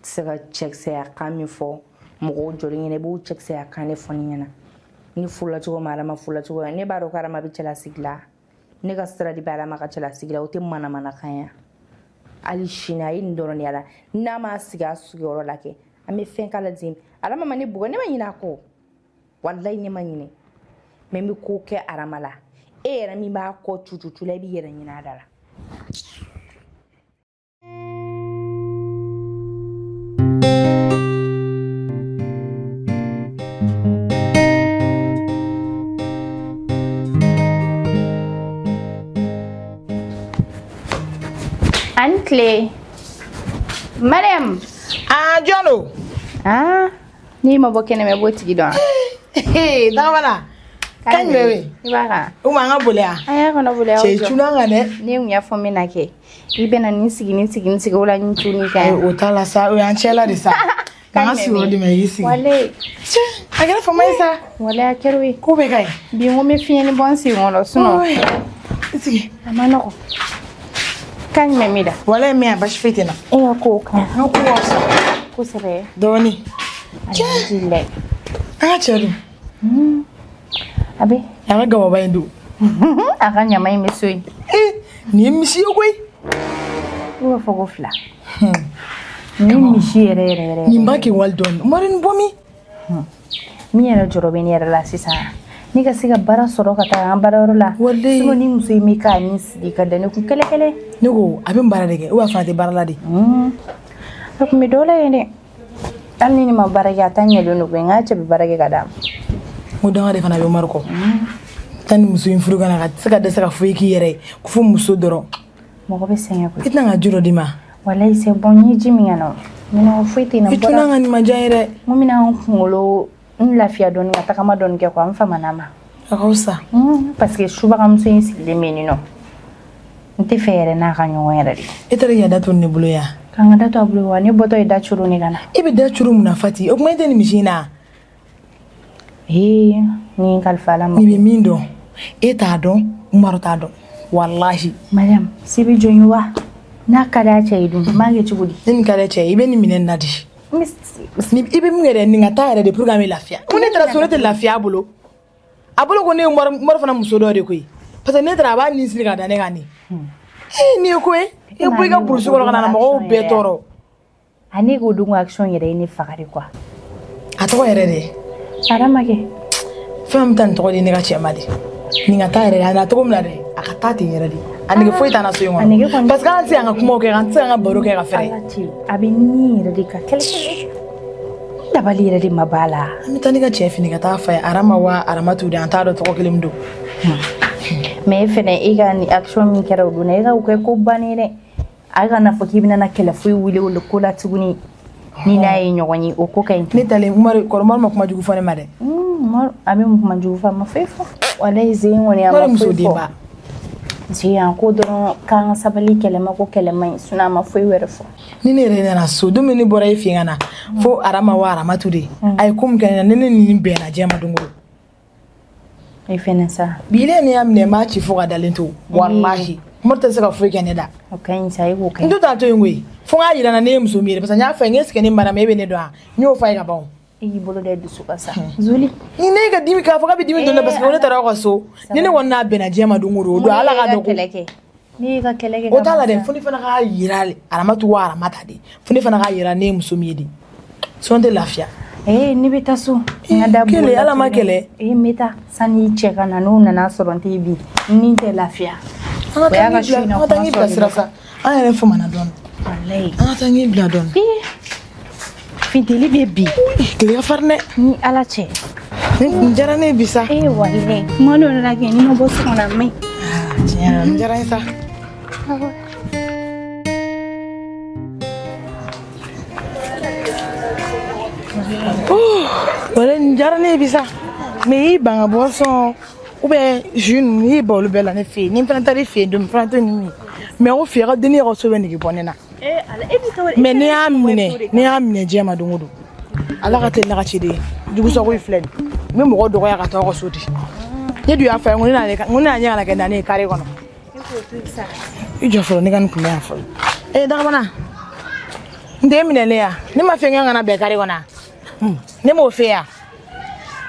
Tɛ se ka cɛkisɛya kan min fɔ mɔgɔw jɔlen ɲɛna i b'o cɛkisɛya kan de fɔ ne ɲɛna ne furula cogo min Adama furula cogo min ne b'a dɔn ko Adama bɛ cɛlasigi la. Ne ka sira de bɛ Adama ka cɛlasigi la o tɛ manamanakan ye hali sini a ye nin dɔrɔn de y'a la n'a ma sigi a sigiyɔrɔ la kɛ an bɛ fɛn k'a la ten Adama ma ne bugɔ ne ma ɲinɛ a kɔ walayi ne ma ɲinɛ mais n bɛ ko kɛ Adama la e yɛrɛ min b'a kɔ cucucu la i b'i yɛrɛ ɲinɛ a da la. Ani tile Mariam. Ah jɔn don? Ah n'i ma bɔ kɛnɛma i b'o tigi dɔn. Dagabana. Kan jumɛn bɛ yen? I b'a kan. Umu an ka boli yan. An y'a kɔnɔ boli aw jɔ. Cɛ cunna an kan dɛ. Ne kun y'a fɔ n bɛ na kɛ i bɛ na nin sigi nin sigi nin sigi o la n cunni kan. O t'a la sa o y'an cɛla de sa. K'an ka sigiyɔrɔ d'i ma i y'i sigi. Walayi. A kɛra fama ye sa. Walayi a kɛra o ye. Ko bɛɛ ka ɲi. Bi n ko n bɛ fiɲɛni bɔ n sen kɔrɔ sinon. I sigi. A ma nɔgɔn. Kan jumɛn b'i la? Walayi min basi foyi tɛ n na. E ka kow ka ɲi. N ka kow ka fisa. Kosɛbɛ. Dɔɔni. Alhamdulilayi. An ka cɛ dun? A bɛ. A ka gababa in dun. A ka ɲama in bɛ so yen. Nin ye misi ye koyi. I b'a fɔ ko fila. Nin ye misi yɛrɛ yɛrɛ yɛrɛ. Nin b'a kɛ wali dɔɔni. Mari nin bɔ min? Min yɛrɛ jɔrɔ bɛ ne yɛrɛ la sisan. Ne ka se ka baara sɔrɔ ka taa an baarayɔrɔ la. Walayi. Sinon ni muso in bɛ k'a ni sigi ka da ne kun kɛlɛ kɛlɛ. Ne ko a bɛ baara de kɛ ou bien a fana tɛ baara la de? A kun bɛ dɔ la yen dɛ. Hali ni ne ma baara kɛ a ta ɲɛlen don koyi nka cɛ bɛ baara kɛ ka d'a ma. N ko danga de fana bɛ Umaru kɔ. Taa ni muso in furu ka na ka se ka dɛsɛ ka foyi k'i yɛrɛ ye ko fo muso dɔrɔn. Mɔgɔ bɛ sɛgɛn koyi. I tɛna n ka ji dɔ d'i ma? Walayi c'est bon n ye ji min ka na minɔgɔ foyi tɛ n na. I cunna n kan nin ma diya n ye dɛ. N ko n bɛna n kunkolo n lafiya dɔɔni ka tagama dɔɔni kɛ quoi n famana ma. A ka fisa. Parce que subagamuso in sigilen bɛ yen nɔ. N tɛ fɛ yɛrɛ n'a ka ɲɔgɔn yɛrɛ de. E taara i ka da to ne bolo yan. K'an ka da to a bolo wa ne bɔtɔ ye da curu ne ka na. E bɛ da curu mun na Fati? O kuma e tɛ nin misi in na? Ee ni n kalifa Ala ma. N'i bɛ min dɔn e t'a dɔn Umaru t'a dɔn walahi. Mariam se bɛ jɔn ye wa? N'a ka d'a cɛ ye dun n b'a kɛ cogo di? Ne nin ka d'a cɛ ye i bɛ nin minɛ nin na di. I bɛ mun kɛ dɛ nin ka taa yɛrɛ de pour que an bɛ lafiya. Ko ne taara so ne tɛ lafiya a bolo. A bolo ko ne ye Umaru fana muso dɔ de koyi. Parce que ne taara a b'a nin siri ka da ne kan de. Ee nin ye ko ye. I bɔ i ka burusi kɔnɔ ka na mɔgɔw bɛɛ tɔɔrɔ. A ne k'o don action yɛrɛ ye ne faga de quoi. A tɔgɔ yɛrɛ de. Arama kɛ. Fɛn min ta nin tɔgɔ de ye ne ka cɛ ma de. Nin ka taa yɛrɛ de a na cogo min na dɛ a ka taa ten yɛrɛ de. A nege foyi t'an na so in kɔnɔ. Parce que an tɛ se k'an ka kumaw kɛ an tɛ se k'an ka baro kɛ ka fɛrɛ. Ala cɛ a bɛ ni yɛrɛ de ka kɛlɛ kɛlɛ. Dabali yɛrɛ de ma b'a la. An bɛ taa ne ka cɛ fini ka taa fa ye Arama wa Aramatu de an t'a dɔn tɔgɔ kelen min don. Mais e fɛnɛ e ka nin action min kɛra o don na e ka o kɛ ko bannen dɛ. A kana fɔ k'i bɛna na kɛlɛ foyi wuli o ko la tuguni. Ni n'a ye ɲɔgɔn ye o ko ka ɲi. Ne talen Umaru kɔrɔ Umaru ma kuma jugu fɔ ne ma dɛ. Umaru a bɛ mun kuma jugu fɔ a ma foyi fɔ. Walayi Zeyi kɔni a ma foyi fɔ. Zeyi a ko dɔrɔn k'an ka sabali kɛlɛ ma ko kɛlɛ man ɲi sinon a ma foyi wɛrɛ fɔ. Ni ne yɛrɛ nana so don min ne bɔra e fɛ yen ka na fo Arama wa Aramatu de a ye ko min kɛ ne na ni ne ni nin bɛnna diɲɛ ma don o don. E fɛnɛ sa. Bi ne y'a minɛ n b'a ci fo ka dalen to walahi. Umaru tɛ se ka foyi kɛ ne da. O ka ɲi sa e k'o kɛ. N to t'a to yen koyi fo n k'a yira n na ne ye muso min ye parce que n y'a fɔ n ye sigi ni Mariam e bɛ ne dɔn wa n y'o f'a ye ka ban o. E y'i bolo da i dusu kan sa. Zuli. Ni ne ka dimi k'a fɔ k'a bɛ dimi don ne parce que ne taara aw ka so ni ne kɔni n'a bɛnna diɲɛ ma don o don o don Ala k'a dɔn ko. Ne y'i ka kɛlɛ kɛ. O t'a la dɛ fo ne fana k'a yira Aramatu wa Aramata de fo ne fana k'a yira ne ye muso min ye de sinon n tɛ lafiya. Eh ne bɛ taa so. N ka da kɛlɛ Ala ma kɛlɛ. Eh n bɛ taa sanni i cɛ ka na n'o nana sɔrɔ n tɛ bi ni n tɛ lafiya. An ka taa n k'i bilasira sa an yɛrɛ famana dɔɔni. Walayi. An ka taa n k'i bila dɔɔni. Funteni bɛ bi. Tile ka farin dɛ. Ni Ala cɛ. Nin diyara ne ye bi sa. Eh walayi kuma dɔ nana kɛ ni ma bɔ so kɔnɔ a man ɲi. Tiɲɛ yɛrɛ la nin diyara n ye sa. Walayi nin diyara ne ye bi sa. Mais i ban ka boisson ou bien jus ninnu i ban olu bɛɛ la ne fɛ yen ni n fana taara i fɛ yen don min fana tɛ nin min. Mais o fɛ yen ka denni yɛrɛ so bɛ nege bɔ ne na. Mais ne y'a minɛ ne y'a minɛ diɲɛ ma don o don. Ala ka teli n'a ka ciden ye jugusago in filɛ nin ye n bɛ mɔgɔ dɔgɔya ka taa aw ka so de. Ne dun y'a fɔ a ye n ko ne n'a ɲɛ kana kɛ naani ye kare kɔnɔ. I jɔ fɔlɔ ne ka nin kunbɛn yan fɔlɔ. Ee Dagabana n tɛ e minɛlen ya ne ma fɛn kɛ n kana bɛn kare kɔnɔ ne m'o fɛ yan.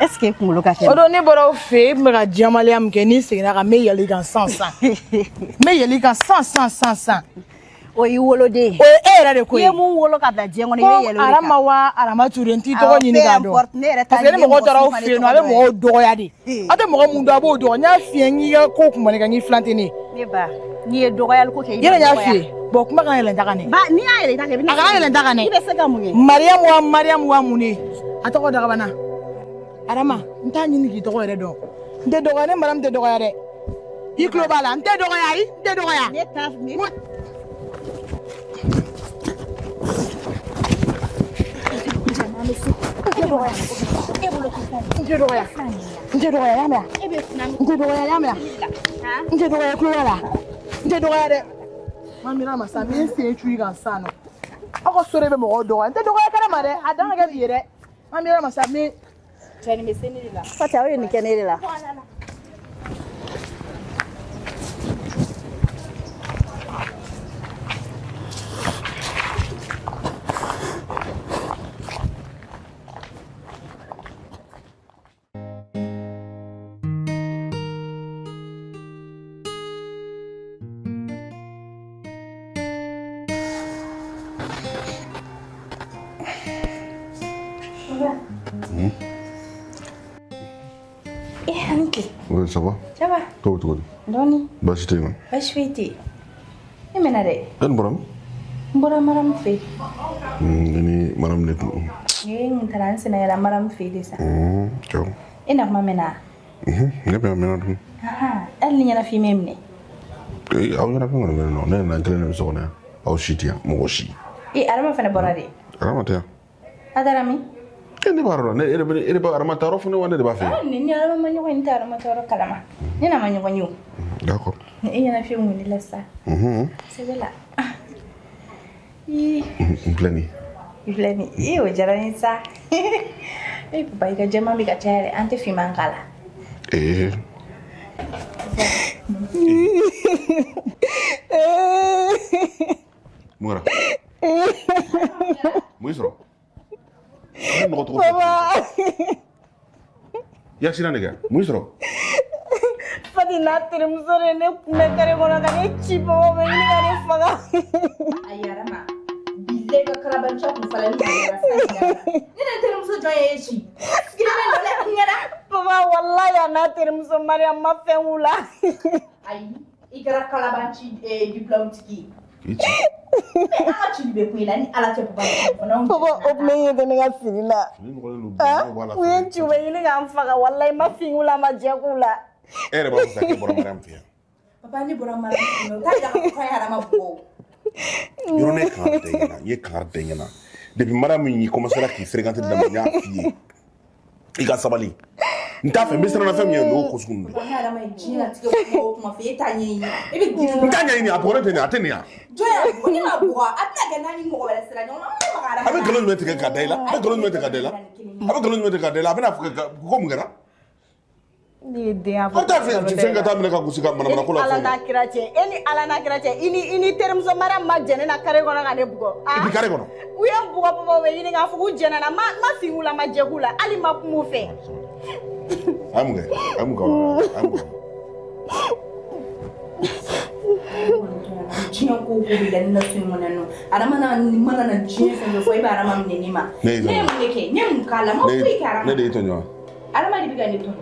Est ce que kunkolo ka kɛnɛ? O don ne bɔra aw fɛ yen e tun bɛ ka diɲɛmaliya min kɛ n'i seginna kan n bɛ yɛlɛ i kan sisan sisan. N bɛ yɛlɛ i kan sisan sisan sisan sisan. O y'i woloden. O ye e yɛrɛ de ko ye. I ye mun wolo ka bila diɲɛ kɔnɔ i bɛ yɛlɛ o de kan. Ko Arama wa Aramatu de n t'i tɔgɔ ɲini k'a dɔn. Ne yɛrɛ ta parce que ni mɔgɔ taara aw fɛ yen nɔ a bɛ mɔgɔw dɔgɔya de. Aw tɛ mɔgɔ mun dɔn a b'o dɔgɔ n y'a f'i ye n k'i ka ko kun bɔ ne kan n k'i filan tɛ ne ye. Ne ba n'i ye dɔgɔyali ko kɛ i bɛ dɔgɔya. Yɛrɛ n y'a f'i ye bon kuma kana yɛlɛ n ta kan dɛ. Ba n'i y'a yɛlɛ i ta kan i bɛ. A kana yɛlɛ n ta kan dɛ. I bɛ se ka mun kɛ. Mariam wa Mariam wa mun de a tɔgɔ Dagabana. Arama n t'a ɲini k'i tɔgɔ yɛrɛ dɔn. N tɛ dɔgɔya ne Mariam tɛ dɔgɔya dɛ. I tulo b'a la n tɛ dɔgɔya ayi n tɛ dɔgɔya. Ne t'a N tɛ dɔgɔya n tɛ dɔgɔya y'a mɛn n tɛ dɔgɔya y'a mɛn n tɛ dɔgɔya tulo b'a la n tɛ dɔgɔya dɛ. Ma miiri a ma sa n bɛ n sen cu i kan sisan nɔ aw ka so de bɛ mɔgɔw dɔgɔya n tɛ dɔgɔya kɛnɛ ma dɛ a dan ka kɛ bi ye dɛ. Ma miiri a ma sa n bɛ. Cɛ nin bɛ se ne de la. Fati aw ye nin kɛ ne de la. Oui, ça va? Ça va. Comment tu vas? Dɔɔni. Baasi tɛ yen. Baasi foyi tɛ yen. E mɛnna dɛ. E ni bɔra min? N bɔra Mariam fɛ yen. Ne ni Mariam de tun. Ee n taara n senna yɛlɛ Mariam fɛ yen de sa. Ciao. E na kuma mɛnna? Ne bɛ mɛnna dun. Hali ni ɲɛnafin m'e minɛ. Ee aw ɲɛnafin kɔni bɛ ne nɔ ne nana n kelen de bɛ so kɔnɔ yan aw si tɛ yan mɔgɔ si. Ee Arama fana bɔra de. Arama tɛ yan. A taara min? Ne b'a dɔn ne e de b'a Arama taayɔrɔ fɔ ne wa ne de b'a fɛ. Ni Arama ma ɲɔgɔn ye ne tɛ Arama taayɔrɔ kalama. Ne n'a ma ɲɔgɔn ye o. D'accord. E ɲɛnafin mun ne la sa. Sɛbɛ la. N filɛ nin ye. I filɛ nin ye ee o diyara n ye sa. E papa i ka jɛman bɛ ka caya dɛ an tɛ finman k'a la. Ee. Mun kɛra? Mun y'i sɔrɔ? Ne nɔgɔ tɔgɔ Papa. I accident de kɛ mun y'i sɔrɔ? Fati n'a terimuso de ne kunbɛn kare kɔnɔ ka ne ci papa bɛ ɲini ka ne faga. Ayi Arama bilahi Bilahi ka kalabanciya kun fala ni yɛrɛ sa. Ne ne terimuso jɔn ye ci. Sigilen bɛ nɔ la ɲɛna. Papa wallahi a n'a terimuso Mariam ma fɛn k'u la. Ayi, i kɛra kalabanci diplôme tigi ye. K'i ci. Mais an ka cili bɛ ku i la ni Ala cɛ papa. Papa o tun bɛ ɲɛ tɛ ne ka fini la. Fini nɔgɔlen don, bɔgɔ b'a la. U ye n ci u bɛ ɲini ka n faga wallahi ma fin k'u la ma jɛ k'u la. E yɛrɛ b'a fɔ sisan k'e bɔra Mariam fɛ yan. Papa ne bɔra Mariam fɛ yen, o t'a yira k'a fɔ k'a ye Adama bugɔ o. Yɔrɔ ne ye kangari da i ɲɛna, n ye kangari da i ɲɛna. Depuis Mariam y'i commencé k'i fréquenter daminɛ, n y'a f'i ye. I ka sabali. N t'a fɛ, n bɛ siran na fɛn min ye, o y'o ko sugu ninnu de. Papa ne Adama ye diɲɛlatigɛ kuma o kuma fɔ e t'a ɲɛɲini. E bɛ girin. N t'a ɲɛɲini, a bugɔlen tɛ nin ye, a tɛ nin ye. Jɔn y'a bugɔ? Ne m'a bugɔ. A bɛna kɛ n'a ni mɔgɔ wɛrɛ sera ɲɔgɔn ma, an bɛ maga Adama A bɛ nkalon jumɛn tigɛ k'a da i la? A bɛ nkalon jumɛn tigɛ k'a da i la? A bɛ nkalon jumɛn tigɛ k'a da i la? A bɛna fɔ ko mun kɛra? Ne ye den y'a fɔ. Aw t'a fɛ fɛn ka taa minɛ ka gosi ka manamana ko la. E ni Ala n'a kira cɛ, e ni Ala n'a kira cɛ, i ni terimuso Mariam ma jɛn ne na carré kɔnɔ ka ne bugɔ. Et puis carré kɔnɔ. U ye n bugɔ papa, u bɛ ɲini k'a fɔ k'u jɛnna na, ma fin k'u la, ma jɛ k'u la, hali ma kuma u fɛ. A ye mun kɛ? A ye mun kɛ? A ye mun kɛ? Diɲɛ ko ko bɛ la ne na so in kɔnɔ yan nɔ. Adama na mana na diɲɛ fɛn fɛn fɔ e bɛ Adama minɛ ne ma. Ne y'i Ne ye tɔɲɔ. mun de kɛ? Ne ye mun k'a la? Ma foyi kɛ Adama. Ne de y'i tɔɲɔ. Adama de bɛ ka ne tɔɲɔ.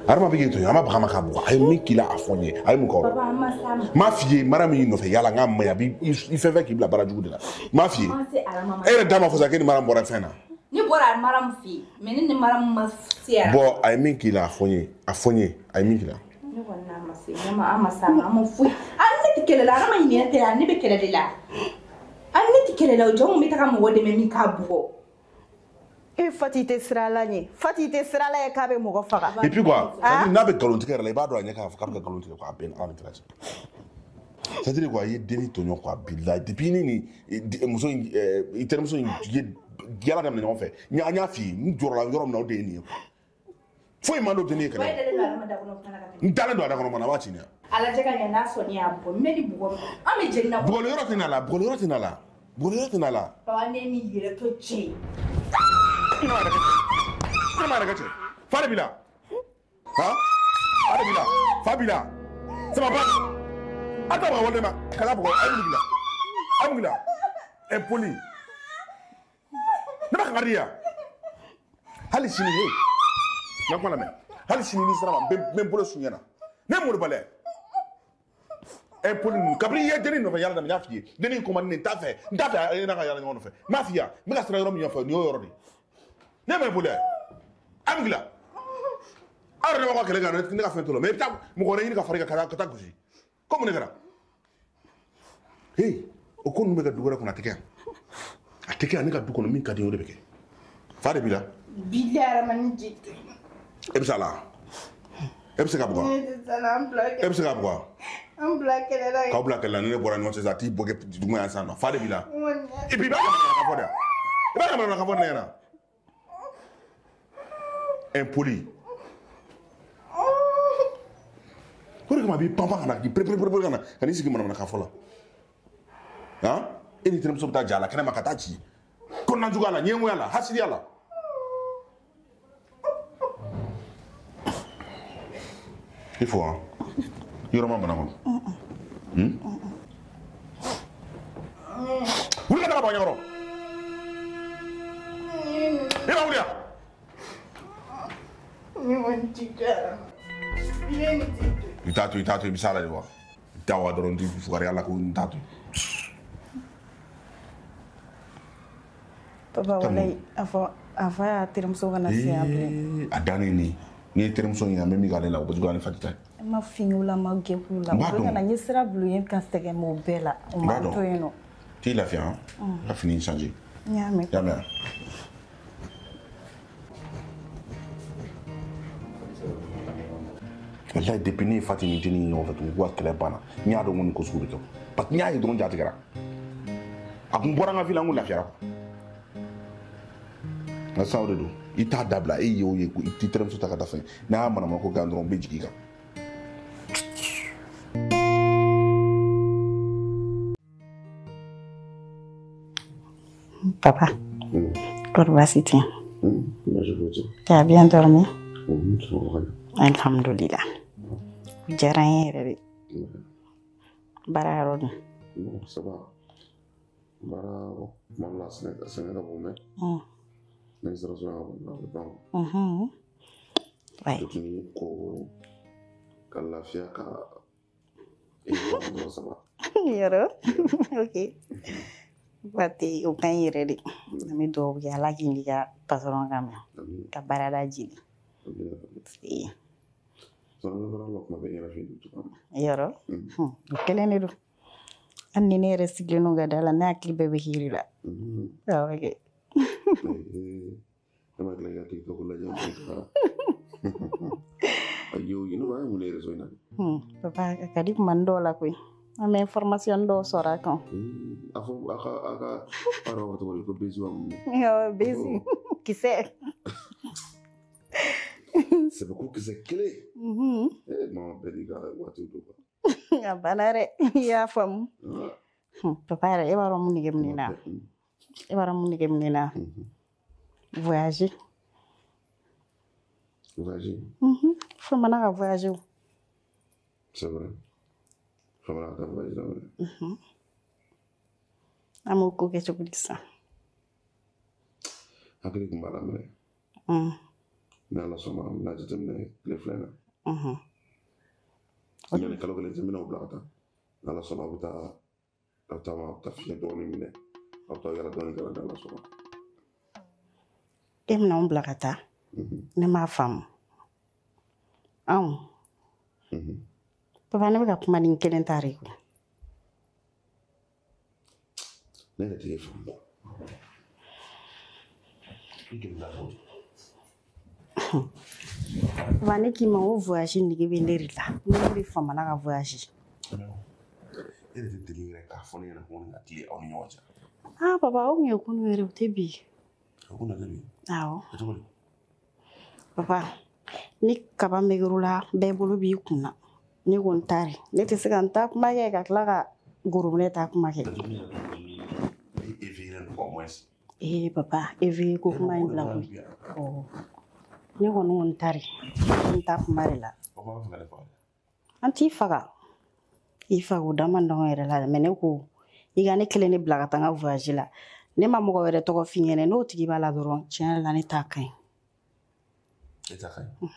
Adama bɛ k'i tɔɲɔ, an ma baga ma k'a bugɔ. A ye min k'i la a fɔ n ye, a ye mun kɛ o la? Papa an ma s'a ma. N m'a f'i ye Mariam y'i nɔfɛ yala n k'a ma ɲi, a b'i i fɛn fɛn k'i bila baara jugu de la. N m'a f'i ye. An se Adama ma. E yɛrɛ da ma fɔ sa k'e ni Mariam bɔra fɛn na. Ne bɔra Mariam fɛ yen, mais ne ni Mariam ma se Adama. Bon, a ye min k'i la a fɔ n ye, a fɔ n ye, a ye min k'i la. Ne kɔni n'a ma se, ne ma an ma s'a ma, an ma foyi. An ne tɛ kɛlɛ la, Adama ɲinɛ tɛ yan, ne bɛ kɛlɛ de la. An ne tɛ kɛlɛ la, jɔn bɛ taga mɔgɔ dɛmɛ min k'a bugɔ. E Fati tɛ siran Ala ɲɛ, Fati tɛ siran Ala ye k'a bɛ mɔgɔ faga. Et puis quoi, n'a bɛ nkalon tigɛ yɛrɛ la, i b'a dɔn a ɲɛ k'a fɔ k'a bɛ ka nkalon tigɛ quoi, a bɛn Ala ni kira cɛ. C'est-à-dire quoi, i ye denni tɔɲɔ quoi, bilahi, depuis ni ni muso in i terimuso in ye yala daminɛ ɲɔgɔn fɛ, n y'a f'i ye, n jɔrɔla yɔrɔ min na o de ye nin ye. Foyi man d'o denni ye Wa kɛnɛ. e dalen don Adama da kɔnɔ kuma na ka tɛmɛ. N dalen don a da kɔnɔ mana, a b'a ci ne ya. A lajɛ ka ɲɛ n'a sɔnni y'a bugɔ, n bɛ nin bugɔ, an bɛ jeni na. Bugɔli yɔrɔ tɛ n'a la, bugɔli yɔrɔ tɛ n'a la, bugɔli yɔrɔ tɛ n'a la. Papa ne ni yɛrɛ to cɛ ye. Ne m'a yɛrɛ kɛ cɛ. Ne m'a yɛrɛ kɛ cɛ. Fa de b'i la. Han? Fa de b'i la. Fa b'i la. Ça va pas. A t'a bugɔ wali ma. Kana bugɔ. A ye mun k'i la? A ye mun k'i la? Impoli. Ne ma kangari yan. Hali sini he. N ka kuma lamɛn. Hali sini n'i sera ma, n bɛ n bolo su ɲɛna. Ne ye molobaliya ye. Impoli ninnu. Kabini i ye dennin nɔfɛ yala daminɛ, n y'a f'i ye. Dennin ko man di ne ye, n t'a fɛ. N t'a fɛ e n'a ka yala ɲɔgɔn nɔfɛ. N m'a f'i ye wa? N bɛ ka siran yɔrɔ min ɲɛfɔ, nin y'o yɔrɔ de ye. Ne ma impoli ye. A ye mun k'i la? Aw yɛrɛ de b'aw ka kɛlɛ kɛ, ne ka fɛn t'o la. Mais i bɛ taa mɔgɔ wɛrɛ ɲini ka fara i kan ka taa gosi. Ko mun de kɛra? Hey, o ko ninnu bɛ kɛ du wɛrɛ kɔnɔ, a tɛ kɛ yan. A tɛ kɛ yan, ne ka du kɔnɔ min ka di n ye o de bɛ kɛ. Fa de b'i la. Bilahi Adama ni ji. E bɛ se a la? E bɛ se ka bugɔ? Ne tɛ se a la, an bila E bɛ se ka bugɔ? An bila kɛlɛ la. K'aw bila kɛlɛ la, ni ne bɔra ɲɔgɔn cɛ sisan, a t'i bɔ kɛ duguma yan sisan nɔ. Fa de b'i la. Et puis i b'a kɛ manamanakan fɔ de wa? I b'a kɛ manamanakan fɔ ne ɲɛna? Impoli. O de kama a b'i pan pan ka na k'i perepere ka na ka n'i sigi manamanakan fɔ la. Han? E ni terimuso bɛ taa ja la kɛnɛma ka taa ci. Kɔnɔna juguya la, ɲɛngoya la, hasidiya la. Il faut hein. Yɔrɔ ma bana kɔnɔ. Wuli ka taga bɔ a ɲɛkɔrɔ. E ma wuli yan. Ne kɔni ti kɛ. Ne ni ti. I t'a to, i t'a to, i bɛ s'a la de wa? I t'a wa dɔrɔn, n t'i fugariya la ko n t'a to. Papa walayi a fɔ a fa y'a terimuso kana se yan bilen. A dannen nin. N'i ye terimuso ɲini, an bɛ min k'ale la, o bɛ juguya ni Fati ta ye. N ma fin u la, n ma gɛn u la. N b'a U bɛ dɔn. ka na n ye sira bila u ye ka sɛgɛn o bɛɛ la. U N ma b'a n dɔn. to yen nɔ. T'i lafiya han? N ka fini in changer. N y'a mɛn. I y'a mɛn wa? Walayi depuis ne ye Fati ni dennin ye ɲɔgɔn fɛ tugun k'u ka kɛlɛ banna, n y'a dɔn ko nin ko sugu bɛ kɛ. Parce que n y'a ye dɔrɔn ja tigɛra. A kun bɔra n ka vie la, n kun lafiyara quoi. Nka sisan o de don. I t'a dabila, e ye o ye, i t'i terimuso ta ka taa fɛn. N'a y'a manamana ko kɛ yan dɔrɔn, n bɛ jigin i kan. Papa, kɔri baasi tɛ yen? Tu as bien dormi? Alhamdulillah. O diyara n ye yɛrɛ de. Baara yɔrɔ dun? Non, ça va. Baara tuma dɔ la sɛgɛn ka bon mɛ. Ne sera so yan ka ban a bɛ ban. Ouais. Ni ko ka lafiya ka e dɔrɔn saba. Yɔrɔ? Ok. Ba tɛ o ka ɲi yɛrɛ de. An bɛ dugawu kɛ Ala k'i n'i ka patron ka mɛn. Ka baarada jidi. Yɔrɔ? O kelen de don. Hali ni ne yɛrɛ sigilen don ka da la, ne hakili bɛɛ bɛ hiri la. Awɔ kɛ. Ne ma tila ka TikTok lajɛ ka. Ayo, ne b'a ye mun ne yɛrɛ so in na. Papa, a ka di kuma dɔw la koyi. An bɛ information dɔw sɔrɔ a kan. A fɔ a ka a yɛrɛ b'a fɔ cogo di ko bezi wa mun? Awɔ, bezi. Kisɛ. Sɛbɛko kisɛ kelen. Mama bɛɛ n'i ka waatiw don quoi. A banna dɛ, i y'a faamu. Papa yɛrɛ, e b'a dɔn mun nege bɛ ne na? E b'a dɔn mun nege bɛ ne na? Voyager. Voyager? Famana ka voyager o. C'est vrai. Famana ka taa voyager la vrai. An b'o ko kɛ cogo di sisan? Hakili tun b'a la mɛnɛ. Ni Ala sɔnna an bɛna jateminɛ tile 2 in na. Yanni kalo kelen cɛ n bɛna aw bila ka taa. Ni Ala sɔnna aw bɛ taa aw taama aw bɛ taa fiɲɛ dɔɔni minɛ. Aw bɛ taa yala dɔɔni kɛ ni Ala sɔnna. E bɛna anw bila ka taa? Ne m'a faamu. Anw? Papa, ne bɛ ka kuma ni n kelen ta de ye koyi. Ne yɛrɛ tɛ e faamu. I joli la cogo di? Papa, ne k'i ma ko voyage nege bɛ ne de la. Ne de famana ka voyage. E yɛrɛ tɛ deli yɛrɛ k'a fɔ ne ɲɛna ko ne ka tile aw ni ɲɔgɔn cɛ. Ah papa, o tun ye kunun yɛrɛ, o tɛ bi. O kun tɛ bi? Awɔ. O cogo di? Papa, ni kaba meger'o la, bɛɛ bolo b'i kun na. Ne ko n ta de. Ne tɛ se ka n ta kuma kɛ ka tila ka gorobinɛ ta kuma kɛ. Ee papa, éveillé ko kuma in bila koyi. Ne kɔni ko n ta de. N ta kuma de la. An t'i faga. I faga o da man nɔgɔn yɛrɛ la dɛ. Mais ne ko i ka ne kelen de bila ka taa n ka voyage la. Ne ma mɔgɔ wɛrɛ tɔgɔ f'i ɲɛna, n'o tigi b'a la dɔrɔn, tiɲɛ yɛrɛ la ne t'a ka ɲi. E ta ka ɲi?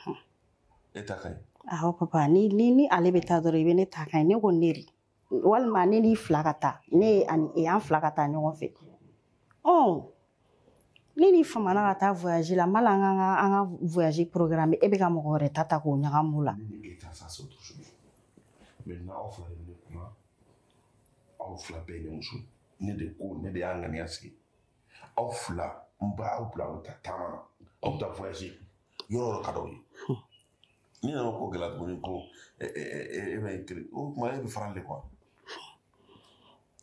E ta ka ɲi? Awɔ papa, ni ale bɛ taa dɔrɔn i bɛ ne ta ka ɲi. Ne ko ne de. Walima ne n'i fila ka taa. Ne ani e an fila ka taa ɲɔgɔn fɛ. Ne ni famana ka taa voyage la, mala an ka voyage programme, e bɛ ka mɔgɔ wɛrɛ ta ta k'o ɲagami o la. Ne ni e ta ça c'est autre chose. Maintenant aw fila de bɛ ne kunna. Aw fila bɛɛ ye ne muso. Ne de ko ne de y'a ŋaniya sigi. Aw fila n b'aw bila aw bɛ taa taama na. Aw bɛ taa voyage. Yɔrɔ o yɔrɔ ka d'aw ye. Ni nana ko gɛlɛya tuguni ko e bɛ kelen o tuma e bɛ farali de quoi.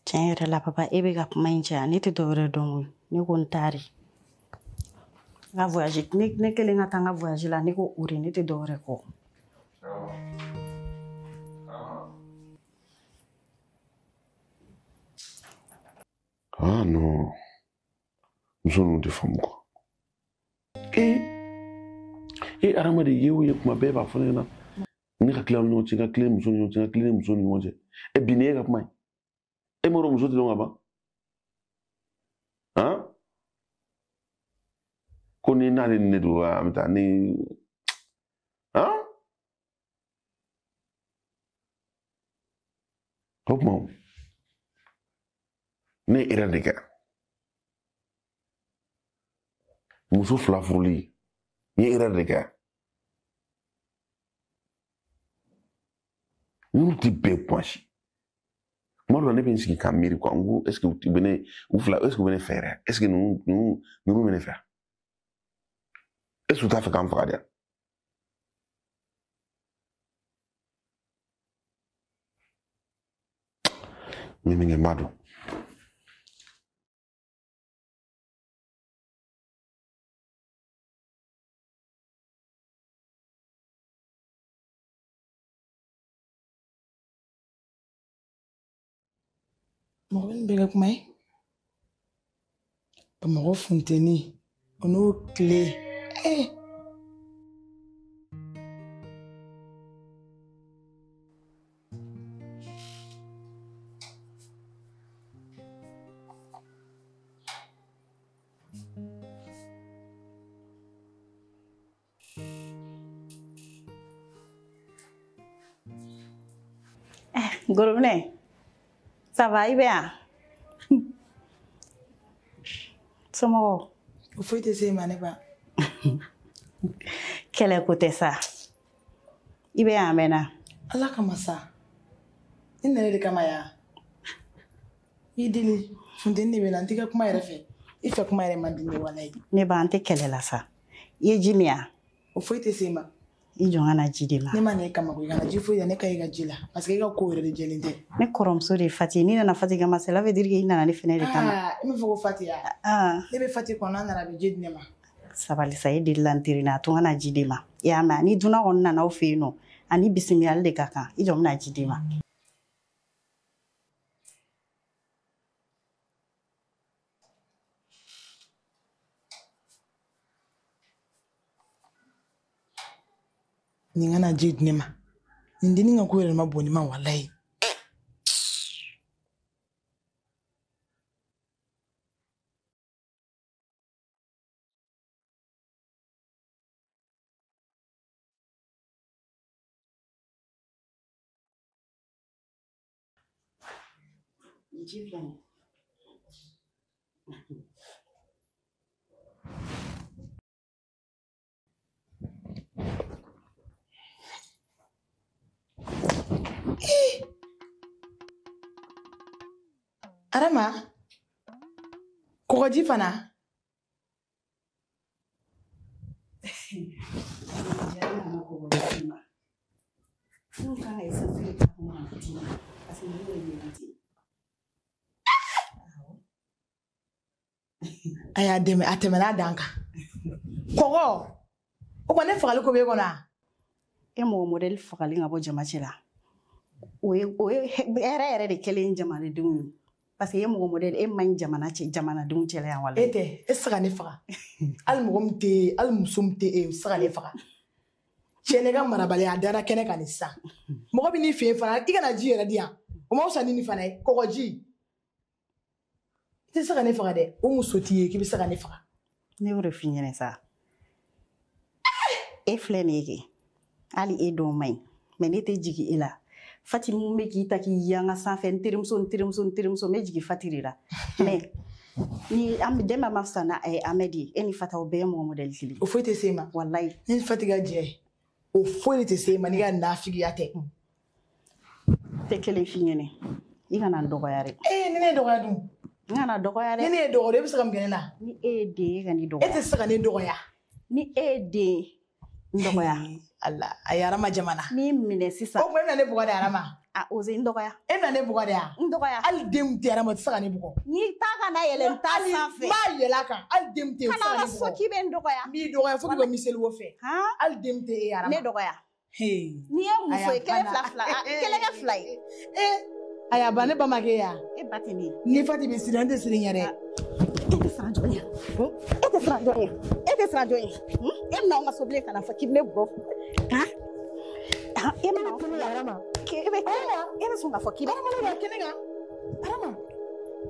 Tiɲɛ yɛrɛ la papa, e bɛ ka kuma in caya, ne tɛ dɔwɛrɛ dɔn koyi. Ne ko n ta de. N ka voyage, ne kelen ka taa n ka voyage la, ne ko o de, ne tɛ dɔwɛrɛ kɔ. Ah non, muso ninnu tɛ faamu quoi. E hadamaden ye o ye kuma bɛɛ b'a fɔ ne ɲɛna ne ka tila ni ɲɔgɔn cɛ, n ka tilen muso ni ɲɔgɔn cɛ, n ka tilen muso ni ɲɔgɔn cɛ. E bi ni e ka kuma ye, e m'a dɔn muso tɛ dɔn ka ban han? Ko ni n'ale ni ne don an bɛ taa ni han? O tuma ne ye erreur de kɛ. Muso fila furuli n ye erreur de kɛ. Ninnu tɛ bɛn kuma si. Kuma dɔ la ne bɛ n sigi ka miiri quoi, n ko est ce que u bɛ ne u fila est ce que u bɛ ne fɛ yɛrɛ? Est ce que ninnu bɛ ne fɛ? Est ce que u t'a fɛ k'an faga de? N ye min kɛ n b'a dɔn. Mɔgɔ bɛ nin bɛɛ kɛ kuma ye. Bamakɔ funteni o n'o tile. Gorobinɛ, ça va, i bɛ yan? Somɔgɔw? O foyi tɛ se ma ne ba. Kɛlɛ ko tɛ sa. I bɛ yan a mɛnna. Ala kama sa. I nana de kama yan. I deli funteni de bɛ na n t'i ka kuma yɛrɛ fɛ. I fɛ kuma yɛrɛ man di ne walayi. Ne ba an tɛ kɛlɛ la sa. I ye ji min yan? O foyi tɛ se ma. I jɔ n ka na ji di ma. Ne ma na e kama koyi, ka na ji foyi da ne ka i ka ji la parce que e ka ko yɛrɛ de jɛlen tɛ. Ne kɔrɔmuso de ye Fati ye, n'i nana Fati kama cela veut dire que i nana ne fɛnɛ de kama. Aa, e m'a fɔ ko Fati ya? Ne bɛ Fati kɔnɔ, n'a nana a bɛ ji di ne ma. Sabali sa, e delila n teri na, a to n ka na ji di ma. I y'a mɛn, ni dunan kɔni nana aw fɛ yen nɔ, ani bisimilali de ka kan. I jɔ n bɛna ji di ma. Nin kana ji di ne ma. Nin dennin ka ko yɛrɛ ma bon ne ma walayi. Ji filɛ nin ye. Arama, kɔgɔji fana. A y'a dɛmɛ, a tɛmɛna a dan kan. Kɔgɔ, o kɔni ne fagali ko b'e kɔnɔ wa? E mɔgɔ modèle fagalen ka bɔ jama cɛ la. O ye hɛrɛ yɛrɛ de kɛlen ye jamanadenw ye. Parce que e mɔgɔ modèle e man ɲi jamana cɛ jamanadenw cɛla yan walayi. E tɛ, e tɛ se ka ne faga. Hali mɔgɔ min tɛ e, hali muso min tɛ e, o tɛ se ka ne faga. Cɛ ne ka marabaliya a dara kɛnɛ kan nin sisan. Mɔgɔ bɛ n'i fɛ yen fana, i kana ji yɛrɛ di yan. O ma fisa ni nin fana ye, kɔgɔji. I tɛ se ka ne faga dɛ, o muso t'i ye k'i bɛ se ka ne faga. Ne y'o de f'i ɲɛna sa. E filɛ nin ye kɛ, hali e dɔw man ɲi, mais ne tɛ jigin e la. Fati mun bɛ k'i ta k'i yanga sanfɛ, n terimuso, n terimuso, n terimuso, n bɛ jigin Fati de la. Mais ni an den ma fisa na Ahmed ye, e ni Fata o bɛɛ ye mɔgɔ modèle kelen. O foyi tɛ se e ma. Walayi. Ni Fati ka jɛ, o foyi de tɛ se e ma n'i ka nafigiya tɛ. Tɛ kelen f'i ɲɛna, i kana n dɔgɔya dɛ. Ee, ni ne ye dɔgɔya dun? N kana dɔgɔya dɛ. Ni ne ye dɔgɔya, e bɛ se ka mun kɛ ne la? Ni e ye den ye, e ka n'i dɔgɔya. E tɛ se ka ne dɔgɔya. Ni e ye den ye, n dɔgɔya. Ala, a ye Arama jamana. N'i minɛ sisan. O tuma e bɛna ne bugɔ de Arama? A ose n dɔgɔya. E bɛna ne bugɔ de wa? N dɔgɔya. Hali den min tɛ Arama, o tɛ se ka ne bugɔ. N'i ta kana yɛlɛ n ta sanfɛ. N b'a yɛlɛ a kan, hali den min tɛ yen, o tɛ se ka ne bugɔ. Kana so k'i bɛ n dɔgɔya. N b'i dɔgɔya fo k'i bɔ miseli wo fɛ. Hali den min tɛ e Arama. Ne dɔgɔya. N'i ye muso ye kelen fila fila, kelen kɛ fila ye. Ee, a y'a ban ne ba ma k'e ya. E ba tɛ ne ye. Ni Fati bɛ siran, n tɛ siran ɲɛ dɛ. E tɛ siran jɔn ɲɛ. E tɛ siran jɔn ɲɛ. E tɛ siran jɔn ɲɛ. E bɛna anw ka so bilen ka na fɔ k'i bɛ ne bugɔ. Han? E bɛna anw ka Arama. E bɛ e bɛ sɔn k'a fɔ k'i bɛ. Arama ne b'a kɛnɛ kan. Arama.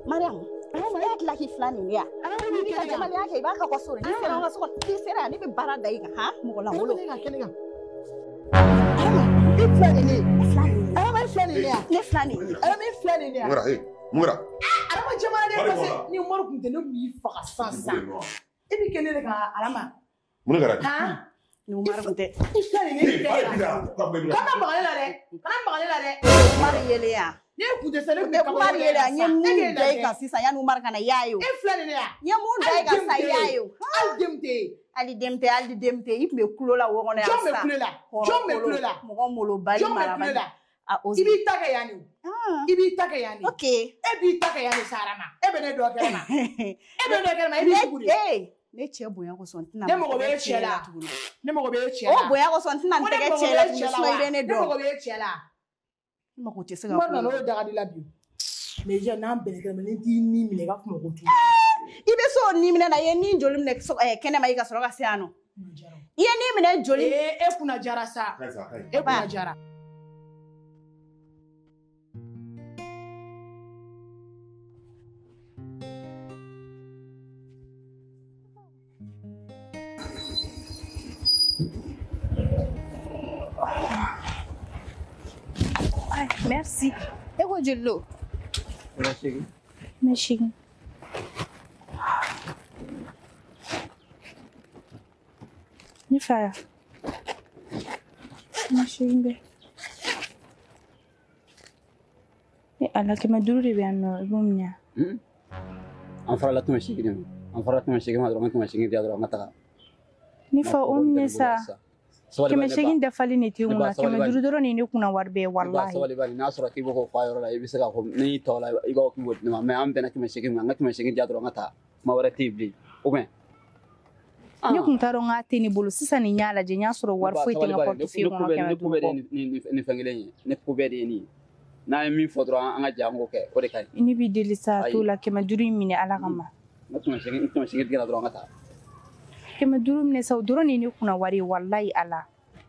Mariam. Arama e tila k'i fila nin ya. Arama ne b'i N'i ka kɛnɛ kan. jamalenya kɛ i b'a kɛ ka so de. N'i sera an ka so kɔnɔ, n'i sera yan ne bɛ baara da i kan han mɔgɔ lankolon. Arama ne ka kɛnɛ kan. Arama e fila nin ne. E fila nin ne. Arama e fila nin ne ya. Ne fila nin ne. Arama e fila nin ne ya. Mun kɛra? Ee, mun kɛra? Arama jamana de parce que ni Umaru kun tɛ ne kun b'i faga sisan sisan. E b'i kɛ ne de kan Arama. Mun de kɛra? Han? Ni Umaru kun tɛ. I filɛ nin ye ne filɛ nin ye. Kana maga ne la dɛ. Kana maga ne la dɛ. Umaru yelen yan. Ne kun tɛ se ne kun bɛ kabako Umaru yelen yan. N ye E mun k'e da i lajɛ. kan sisan yanni Umaru ka na i y'a ye o. E filɛ nin ye yan. N ye mun da i kan sisan i y'a ye o. Hali den tɛ yen. Hali den tɛ, hali den tɛ. I tun bɛ kulo la wo kɔnɔ yan Jɔn bɛ sisan. kule la? Jɔn bɛ kule la? Mɔgɔ molobali Jɔn bɛ kule marabali. la? A ose. I b'i ta kɛ yan de o. I b'i ta kɛ yan de. Ok. E b'i ta kɛ yan de sa Arama. E bɛ ne dɔ kɛnɛ ma. E bɛ ne dɔ kɛnɛ ma, e b'i tugu de. Ee, ne cɛ bonya kosɔn n tɛna Ne mago bɛ e cɛ la. tuguni. Ne mago bɛ e cɛ O la. bonya kosɔn n tɛna n Ko ne tɛgɛ mago cɛ bɛ la e tuguni cɛ la sinon i wa? bɛ ne Ne dɔn. mago bɛ e cɛ la. N mago tɛ se ka Umaru k'o nana la. o daga de la bi. Mais ja n'an bɛnna kɛnɛ ma ni t'i ni minɛ i ka kuma ko tugun. I bɛ se o ni minɛ na, i ye ni joli minɛ kɛnɛma i ka sɔrɔ ka se yan nɔ. I ye ni minɛ joli. Ee, e kunna jara sa. Ka ɲi sa, a ka ɲi. E kunna jara. Merci. E ko joli don? 800. 800. Ne fa. 800 bɛ. E Ala 500 de bɛ yan nɔ, i b'o minɛ. An farala 800 de ma. An farala 800 ma dɔrɔn, n ka 800 di yan dɔrɔn, an ka taga. Ne fa o minɛ sa. 800 dafalen de tɛ n kunna, 500 dɔrɔn de ye ne kunna wari bɛɛ ye walahi. Sabali bani, n'a sɔrɔ k'i b'o k'o fɔ a yɔrɔ la, i bɛ se k'a fɔ ne y'i tɔ la, i b'a fɔ k'i b'o di ne ma, mais an bɛnna 800 ma, n ka 800 di yan dɔrɔn, n ka taa. Kuma wɛrɛ tɛ yen bilen, ou bien? Ne kun t'a dɔn k'a tɛ ne bolo, sisan nin y'a lajɛ, n y'a sɔrɔ wari foyi tɛ n ka portefeuille kɔnɔ 500 kɔ. Ni fɛn kelen ye, ne ko bɛɛ de ye nin ye. N'an ye min fɔ dɔrɔn, an ka jɛ an k'o kɛ, o de ka ɲi. Ne b'i deli sa, a t'o la 500 in minɛ Ala kama. N ka 800 digira dɔrɔn, an ka taa. 500 minɛ sa, o dɔrɔn de ye ne kunna wari ye walahi Ala.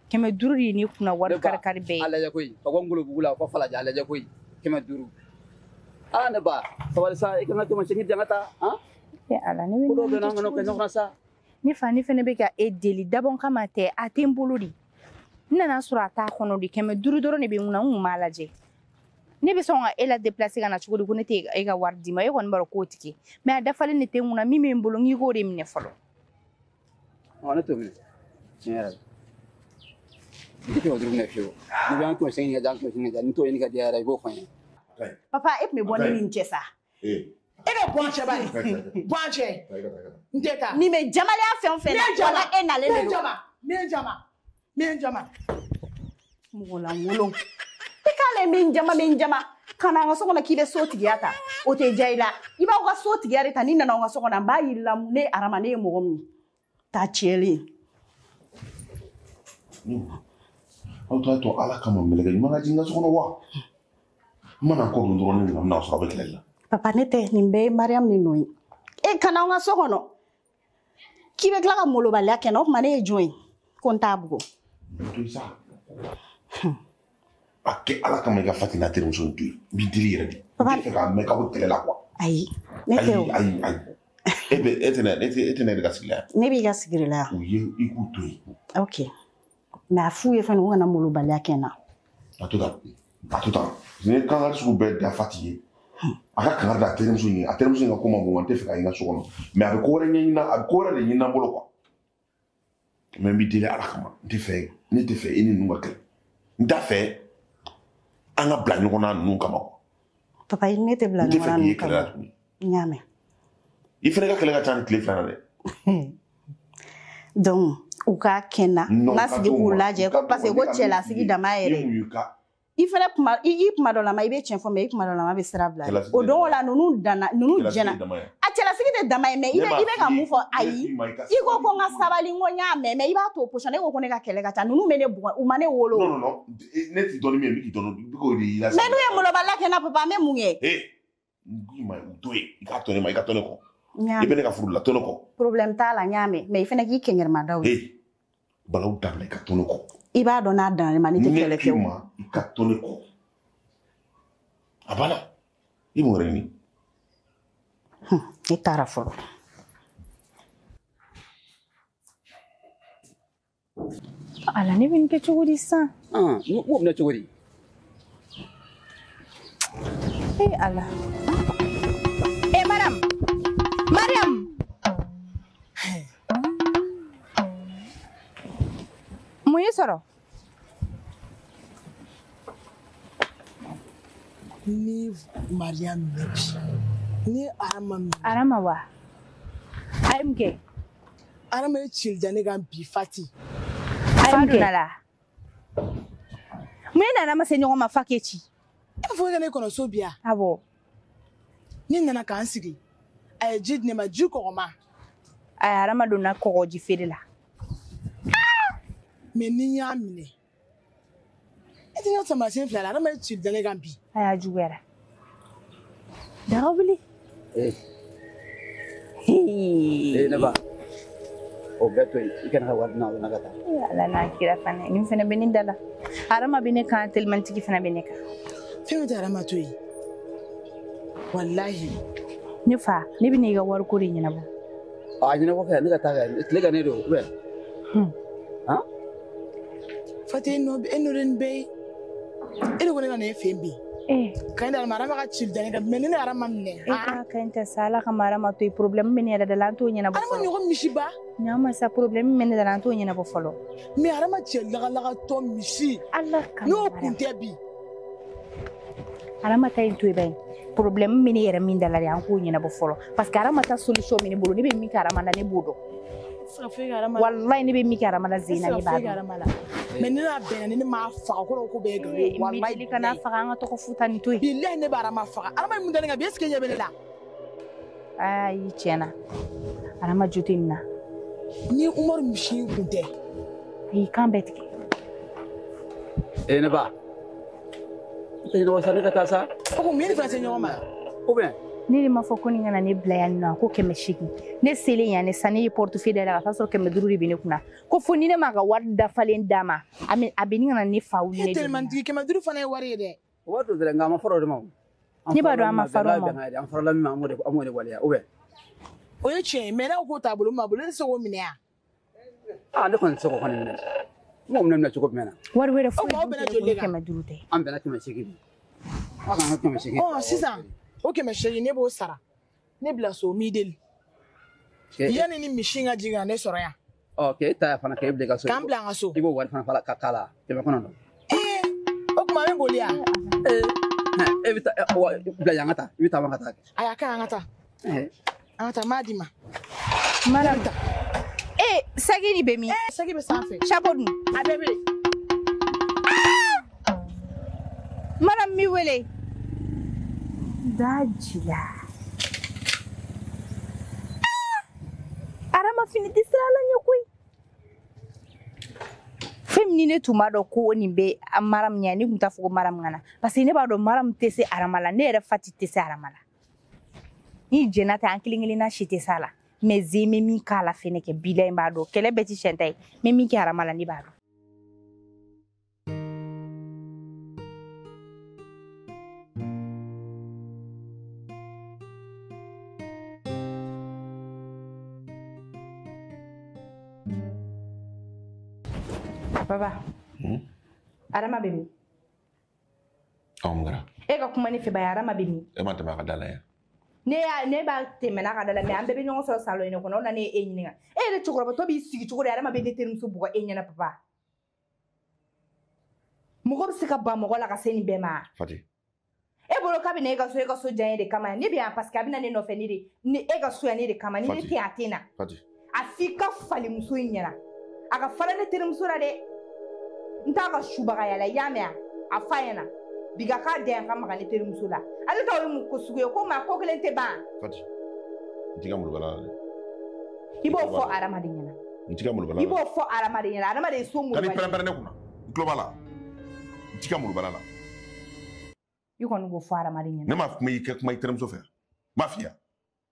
500 de ye ne kunna wari kari-kari bɛɛ ye. A lajɛ koyi, ka bɔ Ngolobugu la fo Falajɛ, a lajɛ koyi, 500. Aa ne ba, sabali sa, i ka n ka 800 di an ka taa, han? E Ala, ne bɛ ko dɔw bɛ yen nɔ, an kana o kɛ ɲɔgɔn na sa. Ne fa, ne fana bɛ ka e deli dabɔn kama tɛ, a tɛ n bolo de. N nana sɔrɔ a t'a kɔnɔ de, 500 dɔrɔn de bɛ n kunna, n kun m'a lajɛ. Ne bɛ sɔn ka e la déplacer ka na cogo di ko ne tɛ e ka wari d'i ma, e kɔni b'a dɔn k'o tɛ kɛ. Mais a dafalen de tɛ n kunna, min bɛ n bolo, n k'i k'o de minɛ fɔlɔ. Ne t'o minɛ, tiɲɛ yɛrɛ la. N tɛ 500 minɛ fiyewu. N'i bɛ an 800 ka di, an 800 ka di, n'i t'o ɲini ka di yɛrɛ, i b'o fɔ n ye. Papa, e tun bɛ bɔ ne ni n cɛ sa. E ka bɔ an cɛ bani. Bɔ an cɛ. N tɛ taa. Nin bɛ jamalenya fɛn o fɛn na, wala e nalen de don. Ne jama. Ne jama. Mɔgɔ lankolon. I k'ale min jama min jama. Ka na an ka so kɔnɔ k'i bɛ so tigiya ta. O tɛ diya i la. I b'aw ka so tigiya de ta, n'i nana anw ka so kɔnɔ, n b'a yir'i la ne Arama ne ye mɔgɔ min ye. Ta tiɲɛlen. Aw t'a to Ala kama mɛlɛkɛ ɲuman ka jigin n ka so kɔnɔ wa? N mana kɔ don dɔrɔn, ne nana n bɛna sɔrɔ a bɛ kɛlɛ la. Papa, ne tɛ, nin bɛɛ ye Mariam ni nɔ ye. E ka na anw ka so kɔnɔ k'i bɛ tila ka molobaliya kɛ n na, o tuma ne ye jɔn ye ko n t'a bugɔ? To yen sa. A kɛ Ala kama i ka Fati n'a terimuso in to yen. N b'i deli yɛrɛ de. N tɛ fɛ k'a mɛn k'aw bɛ kɛlɛ la quoi. Ayi, ne tɛ o. Ayi, ayi. E bɛ e tɛ ne e tɛ ne de ka sigi la yan. Ne b'i ka sigi la yan. U ye i k'u to yen. Ok. Mais a f'u ye fɛnɛ u kana molobaliya kɛ n na. A to tan. A to tan. Ni ye kankari sugu bɛɛ da Fati ye. A ka kankari da a terimuso in ye. A terimuso in ka ko ma bon, n tɛ fɛ k'a ye n ka so kɔnɔ. Mais a bɛ ko wɛrɛ ɲɛɲini, a bɛ ko wɛrɛ de ɲini n bolo quoi. Mais n b'i deli Ala kama. N tɛ fɛ, ne tɛ fɛ e ni ninnu ka kɛlɛ. N t'a fɛ an ka bila ɲɔgɔn na ninnu kama quoi. Papa, ne tɛ bila ɲɔgɔn na ninnu kama. N y'a mɛn. I fana ka kɛlɛ ka ca ni tile 2 na dɛ. Donc u k'a kɛ n na, n ka sigi k'u lajɛ parce que ko cɛlasigi dama yɛrɛ. I fana kuma i kuma dɔ la ma i bɛ tiɲɛ fɔ, mais i kuma dɔ la ma bɛ sira bila. O don la ninnu danna, ninnu jɛna. A cɛlasigi tɛ dama ye, mais i bɛ ka mun fɔ? Ayi, i ko ko n ka sabali, n ko n y'a mɛn, mais i b'a to position, e ko ko ne ka kɛlɛ ka ca, ninnu bɛ ne bugɔ, u ma ne wolo. Non non non, ne t'i dɔn ni min ye, n bɛ k'i dɔn, n bɛ k'o de yira. Mais n'u ye molobaliya kɛ n na papa, n bɛ mun kɛ? Ee, n k'i ma, u to yen, i k'a to ne ma, i ka to ne kɔ. I bɛ ne ka furu la, to ne kɔ. Problème t'a la, n y'a mɛn, mais i fana k'i kɛngɛrɛmadaw ye. Ee, balawu dabila, i ka to ne kɔ. I b'a dɔn n'a danna ne ma, ne tɛ kɛlɛ kɛ o. Ne k'i ma, i ka to ne kɔ. A banna. I mun wɛrɛ ɲini? Ne taara fɔlɔ. Ala, ne bɛ nin kɛ cogo di sisan? N k'o minɛ cogo di? Ee Ala. Ee Mariam! Mariam! Mun y'i sɔrɔ? Ni Mariam minɛ bi, ni Arama minɛ. Arama wa? A ye mun kɛ? Arama ye cili da ne kan bi Fati. A ye mun kɛ? Fa donna la. Mun ye nana ma se ɲɔgɔn ma fa k'e ci? E b'a fɔ ko ne kɔnɔ so bi yan? Awɔ. Ne nana k'an sigi. A ye ji di ne ma, ji kɔgɔma. A ye Arama donna kɔgɔji feere la. Mais ni n y'a minɛ, e tɛ n ka taamasiyɛn fila la, Arama ye cili da ne kan bi. A y'a juguyara. Daga wuli. Ee. Ee ne ba. O bɛɛ to yen, i kana ka wari di ne ma ka taa. Ala n'a kira fana, nin fana bɛ ne da la. Arama bɛ ne kan, telimantigi fana bɛ ne kan. Fɛn min tɛ Arama to yen. Walahi. Ne fa, ne bɛ n'i ka wariko de ɲɛnabɔ. A ɲɛnabɔ kɛ, ne ka taa kɛ, tile ka ne don, ou bien? Han? Fati, e nɔ de nin bɛɛ ye. E de ko ne ka na e fɛ yen bi. Ka ɲi Arama ka cili da ne kan mais ni ne Arama minɛ. E ka ɲi tɛ sa Ala kama Arama to yen problème bɛ ne yɛrɛ da la an t'o ɲɛnabɔ fɔlɔ. Arama ɲɔgɔn misiba. Ɲama sa problème bɛ ne da la an t'o ɲɛnabɔ fɔlɔ. Mais Arama cɛ lagalagatɔ misi. Ala kama. N'o kun tɛ bi. Arama ta in to yen ba ye. Problème bɛ ne yɛrɛ min da la de an k'o ɲɛnabɔ fɔlɔ parce que Arama ta solution bɛ ne bolo ne bɛ min kɛ Arama la ne b'o dɔn. Wallahi ne bɛ min kɛ Arama la Zena ne b'a dɔn. Mais ne n'a bɛnna ni ne m'a faga kɔrɔ ko bɛɛ ye nkalon ye wallahi. Mili kana faga an ka tɔgɔ futa nin to yen. Bilahi ne bɛ Arama faga. Arama ye mun da ne kan bi est ce que ɲɛ bɛ ne la? Ayi tiɲɛ na Arama jo tɛ nin na. Ni Umaru misi in kun tɛ. Ayi kan bɛɛ tigɛ. Ee ne ba. N tɛ ɲɛnabɔ sa ne ka taa sa. O ko mun ye ne fana se ɲɔgɔn ma? Ou bien. Ne de m'a fɔ ko nin kana ne bila yan nɔ ko 800. Ne selen yan ne san ne ye portefeuille dayɛlɛ ka taa sɔrɔ 500 de bɛ ne kunna. Ko fo ni ne m'a ka wari dafalen d'a ma a bɛ ni kana ne fa wuli ne. E telimantigi 500 fana ye wari ye dɛ. O b'a don dɛ nka a ma fara o de ma o. Ne b'a dɔn a ma fara o ma. An farala min ma an b'o de waleya ou bien. O ye tiɲɛ ye mais n'aw k'o t'a bolo ma bolo ne tɛ se k'o minɛ yan. Aa ne kɔni tɛ se k'o kɔni minɛ. N b'o minɛ cogo jumɛn na? Wari wɛrɛ foyi tɛ ne bolo 500 tɛ. An bɛnna 800. Aw kan ka 800. Ɔ sisan. O 800 ne b'o sara ne bila so m'i deli yanni ni misi ka jigin ka ne sɔrɔ yan. Ɔ k'e ta fana k'e bila i ka so. K'an bila an ka so. I b'o wari fana fara ka k'a la 900. Ee o tuma an bɛ boli yan. Ee e bɛ taa bila yan ka taa i bɛ taa ka taa. Ayi a ka ɲi an ka taa. An ka taa n b'a d'i ma. Madame. Ee saki nin bɛ min? Ee saki bɛ sanfɛ. Chapeau dun? A bɛɛ bɛ yen. Madame m'i wele. Dajila. Arama fini tɛ sira la ɲɛ koyi. Fɛn min ni ne tun b'a dɔn ko nin bɛ Maram ɲɛ ne tun t'a fɔ ko Maram ka na parce que ne b'a dɔn Maram tɛ se Arama la ne yɛrɛ Fati tɛ se Arama la. Ni jɛnna tɛ an kelen kelenna si tɛ s'a la mais Ze n bɛ min k'a la fɛnɛ kɛ bilahi n b'a dɔn kɛlɛ bɛɛ tɛ siɲɛ ta ye n bɛ min kɛ Arama la ne b'a dɔn. Papa, Arama bɛ min? Ɔ mun kɛra? E ka kuma ne fɛ ba Arama bɛ min? E ma tɛmɛ a ka da la yan. Ne b'a tɛmɛ n'a ka da la mais an bɛɛ bɛ ɲɔgɔn sɔrɔ salon in de kɔnɔ o la ne ye e ɲininka. E yɛrɛ cɛkɔrɔbatɔ b'i sigi cogo di Arama bɛ ne terimuso bugɔ e ɲɛna papa? Mɔgɔ bɛ se ka ban mɔgɔ la ka se nin bɛɛ ma? Fati. E bolo k'a bɛ na e ka so e ka so diya n ye de kama ne bɛ yan parce que a bɛ na ne nɔfɛ ne de ni e ka so yan ne de kama ni ne tɛ yan a tɛ na. Fati. A f'i ka fali muso in ɲɛna. A ka fara ne terimuso la dɛ. N t'a ka subagaya la i y'a mɛn a fa ɲɛna bi ka k'a den ka maga ne terimuso la ale ta o ye mun ko sugu ye ko maa ko kelen tɛ ban. Fati n t'i ka molobala la dɛ. I b'o fɔ Arama de ɲɛna. N t'i ka molobala la. I b'o fɔ Arama de ɲɛna Arama de ye so molobali. Kan'i pɛrɛn-pɛrɛn ne kunna n tulo b'a la n t'i ka molobala la. I kɔni k'o fɔ Arama de ɲɛna. Ne m'a kuma i kɛ kuma i terimuso fɛ n m'a f'i ye.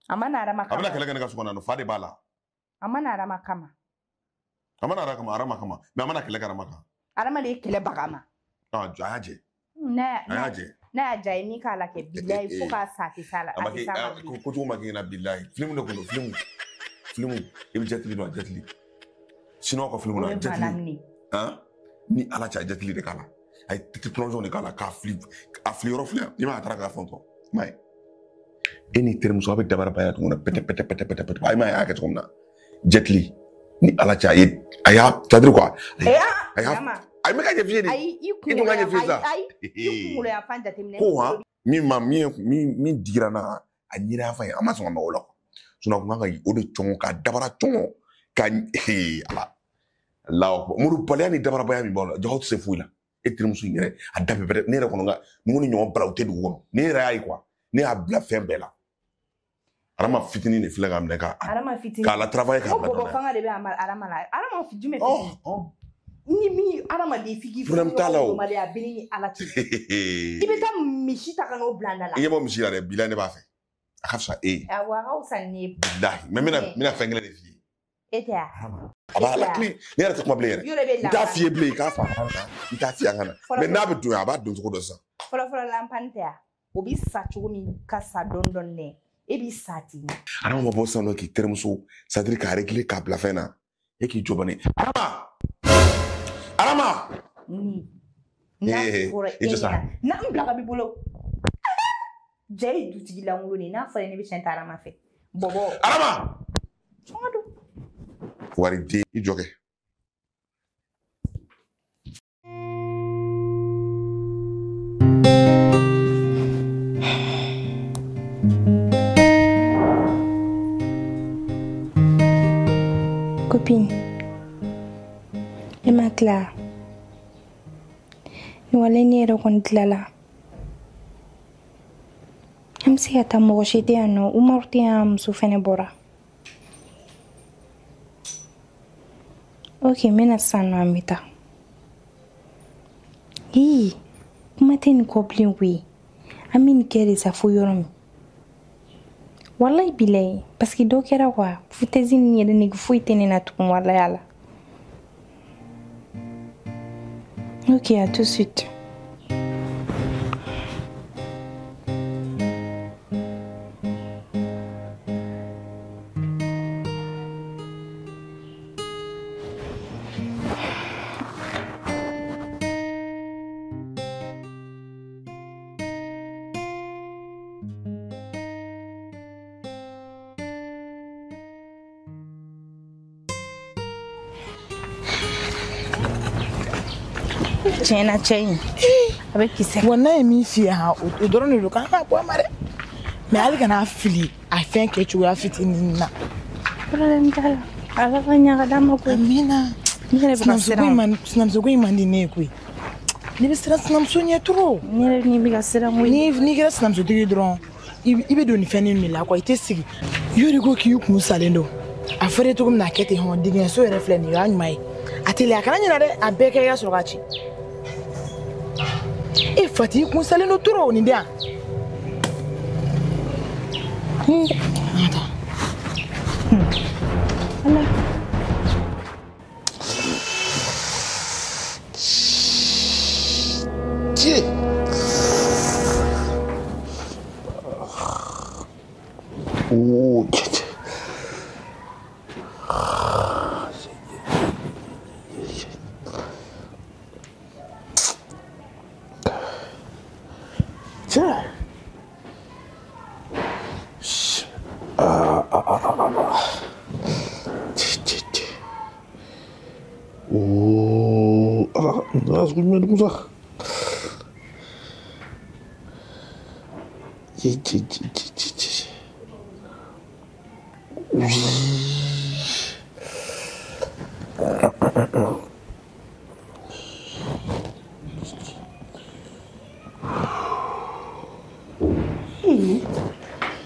A ma na Arama kama. A bɛna kɛlɛ kɛ ne ka so kɔnɔ yan nɔ fa de b'a la. A ma na Arama kama. A ma na Arama kama mais a mana kɛlɛ kɛ Arama kan. Arama de ye kɛlɛ baga ma. A y'a jɛ. A y'a jɛ. N'a y'a ja ye min k'a la kɛ bilahi fo k'a sa a tɛ s'a la. A ma kɛ kojugu ma kɛ ɲɛna bilahi filimu de kun don filimu i bɛ Jet Li dɔn Jet Li chinois ka filimu na Jet Li han ni Ala cɛ a ye Jet Li de k'a la a ye petit plongeon de k'a la k'a fili a fili yɔrɔ filɛ i m'a ye a taara k'a fɛn tɔ i m'a ye e n'i terimuso a bɛ dabarabaya cogo min na pɛtɛ pɛtɛ pɛtɛ pɛtɛ pɛtɛ i m'a ye a y'a kɛ cogo min na Jet Li ni Ala cɛ a ye a y'a c'est-à-dire quoi a y'a a ye ka ɲɛf'i ye de ayi i kunkolo ka ɲɛf'i ye sa ayi i kunkolo yan fan jateminɛ ko han min ma min digira n na a ɲɛda yan fan ye an ma sɔn ka mago la sinon a kun kan ka o de cɔngɔ ka dabara cɔngɔ ka ala Allahu akbar molobaliya ni dabarabaya min b'aw la jago tɛ se foyi la e terimuso in yɛrɛ a da bɛɛ ne yɛrɛ kɔnɔ ka ninnu ni ɲɔgɔn bila u tɛ dugu kɔnɔ ne yɛrɛ y'a ye quoi ne y'a bila fɛn bɛɛ la Arama fitinin de filɛ k'a minɛ ka Arama fitinin k'a la travailler k'a bila. Ko bɔbɔ fanga de bɛ Arama la Arama jumɛn fitinin ni min hadamaden f'i k'i problème t'a la o a bɛ ni Ala cɛ i bɛ taa misi ta ka n'o bila n da la i ɲɛ bɔ misi la dɛ bilahi ne b'a fɛ a ka fisa e ye awɔ a ka fisa ni ne ye bilahi mais n bɛna fɛn kelen de f'i ye e tɛ wa a b'a la kile ne yɛrɛ tɛ kuma bilen yɛrɛ n t'a f'i ye bilen i k'a fɔ a ka na n t'a f'i ye an ka na mais n'a bɛ don yan a b'a don cogo dɔ sisan fɔlɔ fɔlɔ lanpani tɛ wa o bɛ sa cogo min ka sa dɔɔni dɔɔni dɛ e b'i sa ten. Arama ma bɔ sisan nɔ k'i terimuso c'est à dire k'a réglé k'a bila fɛn na e k'i jɔ bani Arama Arama. N'a fɔra e ɲɛna n'a n bila ka b'i bolo. Ja ye dutigi lankolon de ye, n'a fɔra ne bɛ tiɲɛ ta Arama fɛ. Bɔbɔ. Arama! Sɔngɔ don. Wariden i jɔ kɛ. Copine, e ma tila. Ni wale ne yɛrɛ kɔni tilala. An bɛ se ka taa mɔgɔ si tɛ yan nɔ, Umaru tɛ yan, muso fɛnɛ bɔra. Ok, n bɛna sisan nɔ an bɛ taa. Ii, kuma tɛ nin kɔ bilen koyi. An bɛ nin kɛ de sa fo yɔrɔ min. Walayi bilayi, parce que dɔ kɛra quoi, foutaise nin yɛrɛ nege foyi tɛ ne na tugun walayi ala. Ok, à tout de suite. Tiɲɛ na cɛ in a bɛ kisɛ. Wa n'a ye min f'i ye han, o dɔrɔn de don k'an k'a bɔ a ma dɛ. Mais hali kana fili a fɛn kɛcogoya fitinin na. Problème t'a la. Ala ka ɲa ka d'a ma koyi. Amina. Ne yɛrɛ bɛ ka siran. Sinamuso ko in man di ne ye koyi. Ne bɛ siran sinamuso ɲɛ trop. Ne yɛrɛ ni bɛ ka siran koyi. N'i kɛra sinamusotigi ye dɔrɔn, i bɛ don nin fɛn nin de la quoi, i tɛ sigi. Yori ko k'i kun salen don. A fɔra cogo min na a kɛ ten hɔn, dingɛso yɛrɛ filɛ nin ye, o y'a ɲuman ye. A teliya, a kana ɲinɛ dɛ, a bɛɛ kɛ i ka sɔrɔ k'a ci. E Fati, i kun salen don trop nin den yan. An ka taa. Ala. Tiɲɛ. Oh, cɛ. Oh, ah, jumɛn dugu sa? Cɛ.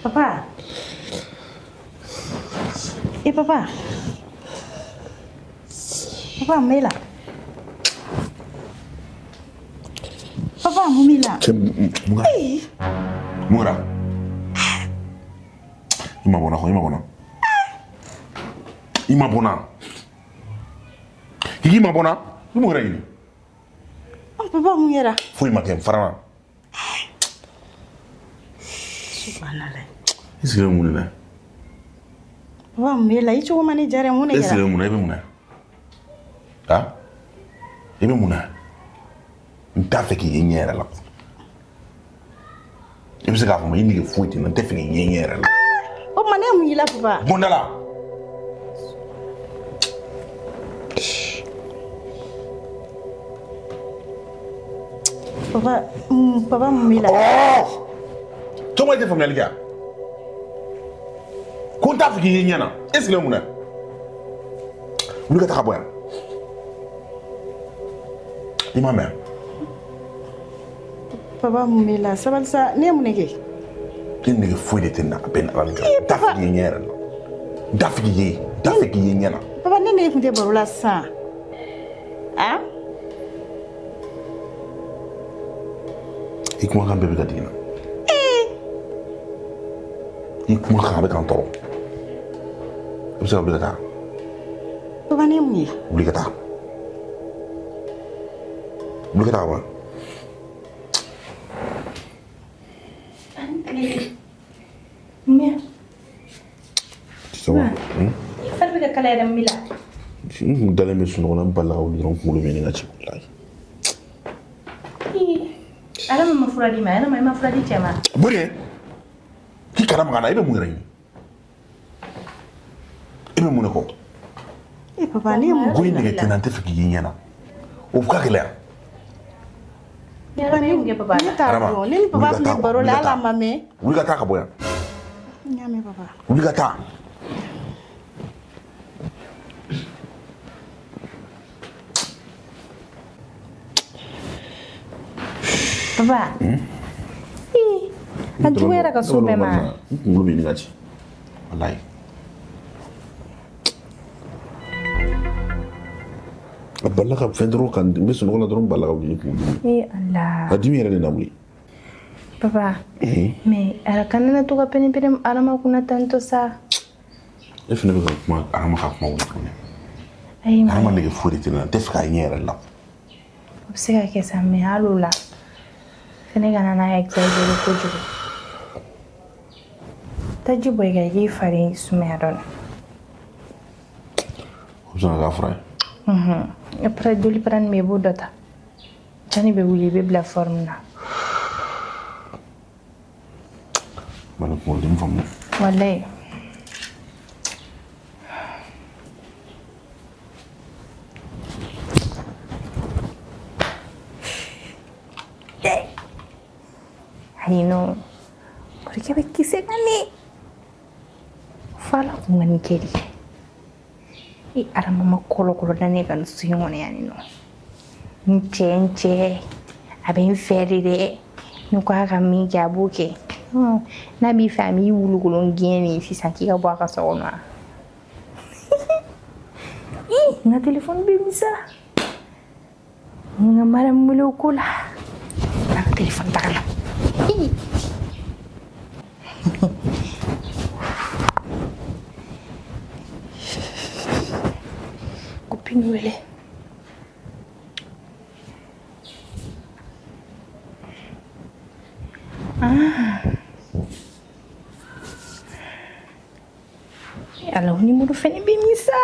Papa. Eh papa. Papa, mun b'e la? Papa, mun b'i la? Cɛ, mun kɛra? Mun kɛra? I ma bɔ n na kɔ, i ma bɔ n na. I ma bɔ n na. K'i ma bɔ n na, i mun kɛra ɲini? Papa, mun kɛra? Foyi ma kɛ, n fara na. Subhanallah. I sigilen bɛ mun de la? Papa, mun b'e la? I cogo ma ne diya dɛ, mun de kɛra? E sigilen bɛ mun na? I bɛ mun na? Ah? I bɛ mun na? N t'a fɛ k'i ye ɲɛ yɛrɛ la. I bɛ se k'a fɔ ma i nege foyi tɛ n na, n tɛ fɛ k'i ye ɲɛ yɛrɛ la. O tuma ne ye mun y'i la papa? Bɔ n da la. Papa, papa mun b'i la? Tɔgɔ i tɛ faamuyali kɛ wa? Ko n t'a fɛ k'i ye ɲɛ na, e sigilen mun na? Wuli ka taga bɔ yan. I m'a mɛn? Papa mun b'i la? Sabali sa, ne ye mun de kɛ? E nege foyi de tɛ n na, a bɛɛ ni Ala ni kira. N t'a fɛ k'i ye ɲɛ yɛrɛ la. N t'a fɛ k'i ye, n t'a fɛ k'i ye ɲɛ na. Papa, ne ne tun tɛ baro la sisan. Ah? I kumakan bɛɛ bɛ ka digi n na. I kumakan a bɛ ka n tɔɔrɔ. I bɛ se ka wuli ka taa. Papa, ne ye mun ye? Wuli ka taa. Wuli ka taa wa. Mɛ. Ça va? I fari bɛ ka kalaya dɛ, mun b'i la? N kun dalen bɛ sunɔgɔ la, n balila ka wuli dɔrɔn, n kunkolo bɛ ɲini ka ci walayi. Ala ma fura di ma, ala ma fura di cɛ ma. Bori, k'i kana maga n na, i bɛ mun yɛrɛ ɲini? I bɛ mun de kɔ? E papa, ne ye mun Ko i nege tɛ n na, n tɛ fɛ k'i y'i ɲɛ na. O ka gɛlɛya. Papa, ne ye mun kɛ papa la? Ne t'a dɔn, ne ni papa tun bɛ baro la, hali a ma mɛn. Wuli ka taa ka bɔ yan. N y'a mɛn papa. Wuli ka taa. Papa. A juguyara ka s'o bɛɛ ma. N kunkolo bɛ ɲini ka ci. Walayi. A balila ka fɛn dɔrɔn ka n bɛ sunɔgɔ la dɔrɔn balila ka wuli ni kunkolo dimi. Ee Ala. A dimi yɛrɛ de na wuli. Papa. Mais ala kana na to ka pɛrɛn-pɛrɛn Adama kunna tantɔ sa. E fana bɛ ka kuma Adama ka kuma wuli tuguni. Ayi. Adama nege foyi de tɛ ne la, n tɛ fɛ k'a ɲɛ yɛrɛ la. O bɛ se ka kɛ sa, mais hali o la. Fɛnɛ kana n'a exagérer kojugu. Taji bɔ i kan i k'i fari sumaya dɔɔni. O bɛ sɔn ka k'a fura ye. Après Doliprane bɛ yen, i b'o dɔ ta. Jani bɛ wuli i bɛ bila forme na. Ma ne kunkolodimi faamu. Walayi. Ayi non, kɔrɔkɛ bɛ kisɛ kan dɛ. Fo Ala kun ka nin kɛ de. E Adama ma kɔlɔkɔlɔ da ne ka nin so in kɔnɔ yan nɔ. N cɛ a bɛ n fɛ de dɛ. Ni ko a ka min kɛ a b'o kɛ. N'a b'i fɛ a m'i wulukolon gɛn de sisan k'i ka bɔ a ka so kɔnɔ wa? Ii, n ka telefɔni bɛ min sa? N ka Mariam wele o ko la. N ka telefɔni ta ka na. Copine wele. Ah. Alors, numéro fɛnɛ bɛ min sa?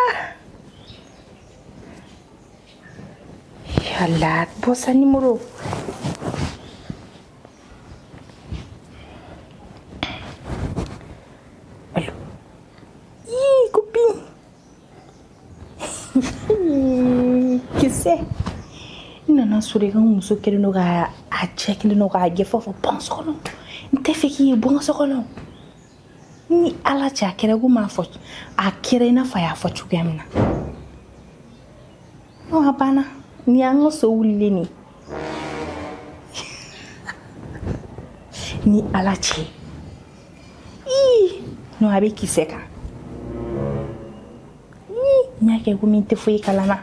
Yala, bɔ sa numéro. Allo. Ih, copine. Kisɛ. N nana sɔrɔ i ka muso kɛlen don ka a cɛ kɛlen don k'a gɛn fɔ bɔ n so kɔnɔ. N tɛ fɛ k'i ye bɔ n so kɔnɔ. Ni Ala cɛ a kɛra ko m'a fɔ, a kɛra i n'a fɔ a y'a fɔ cogoya min na. Non, a banna. Nin y'an ka so wulilen de ye. Ni Ala cɛ. Ii, non, a bɛ kisɛ kan. Ii, n y'a kɛ komi n tɛ foyi kalama.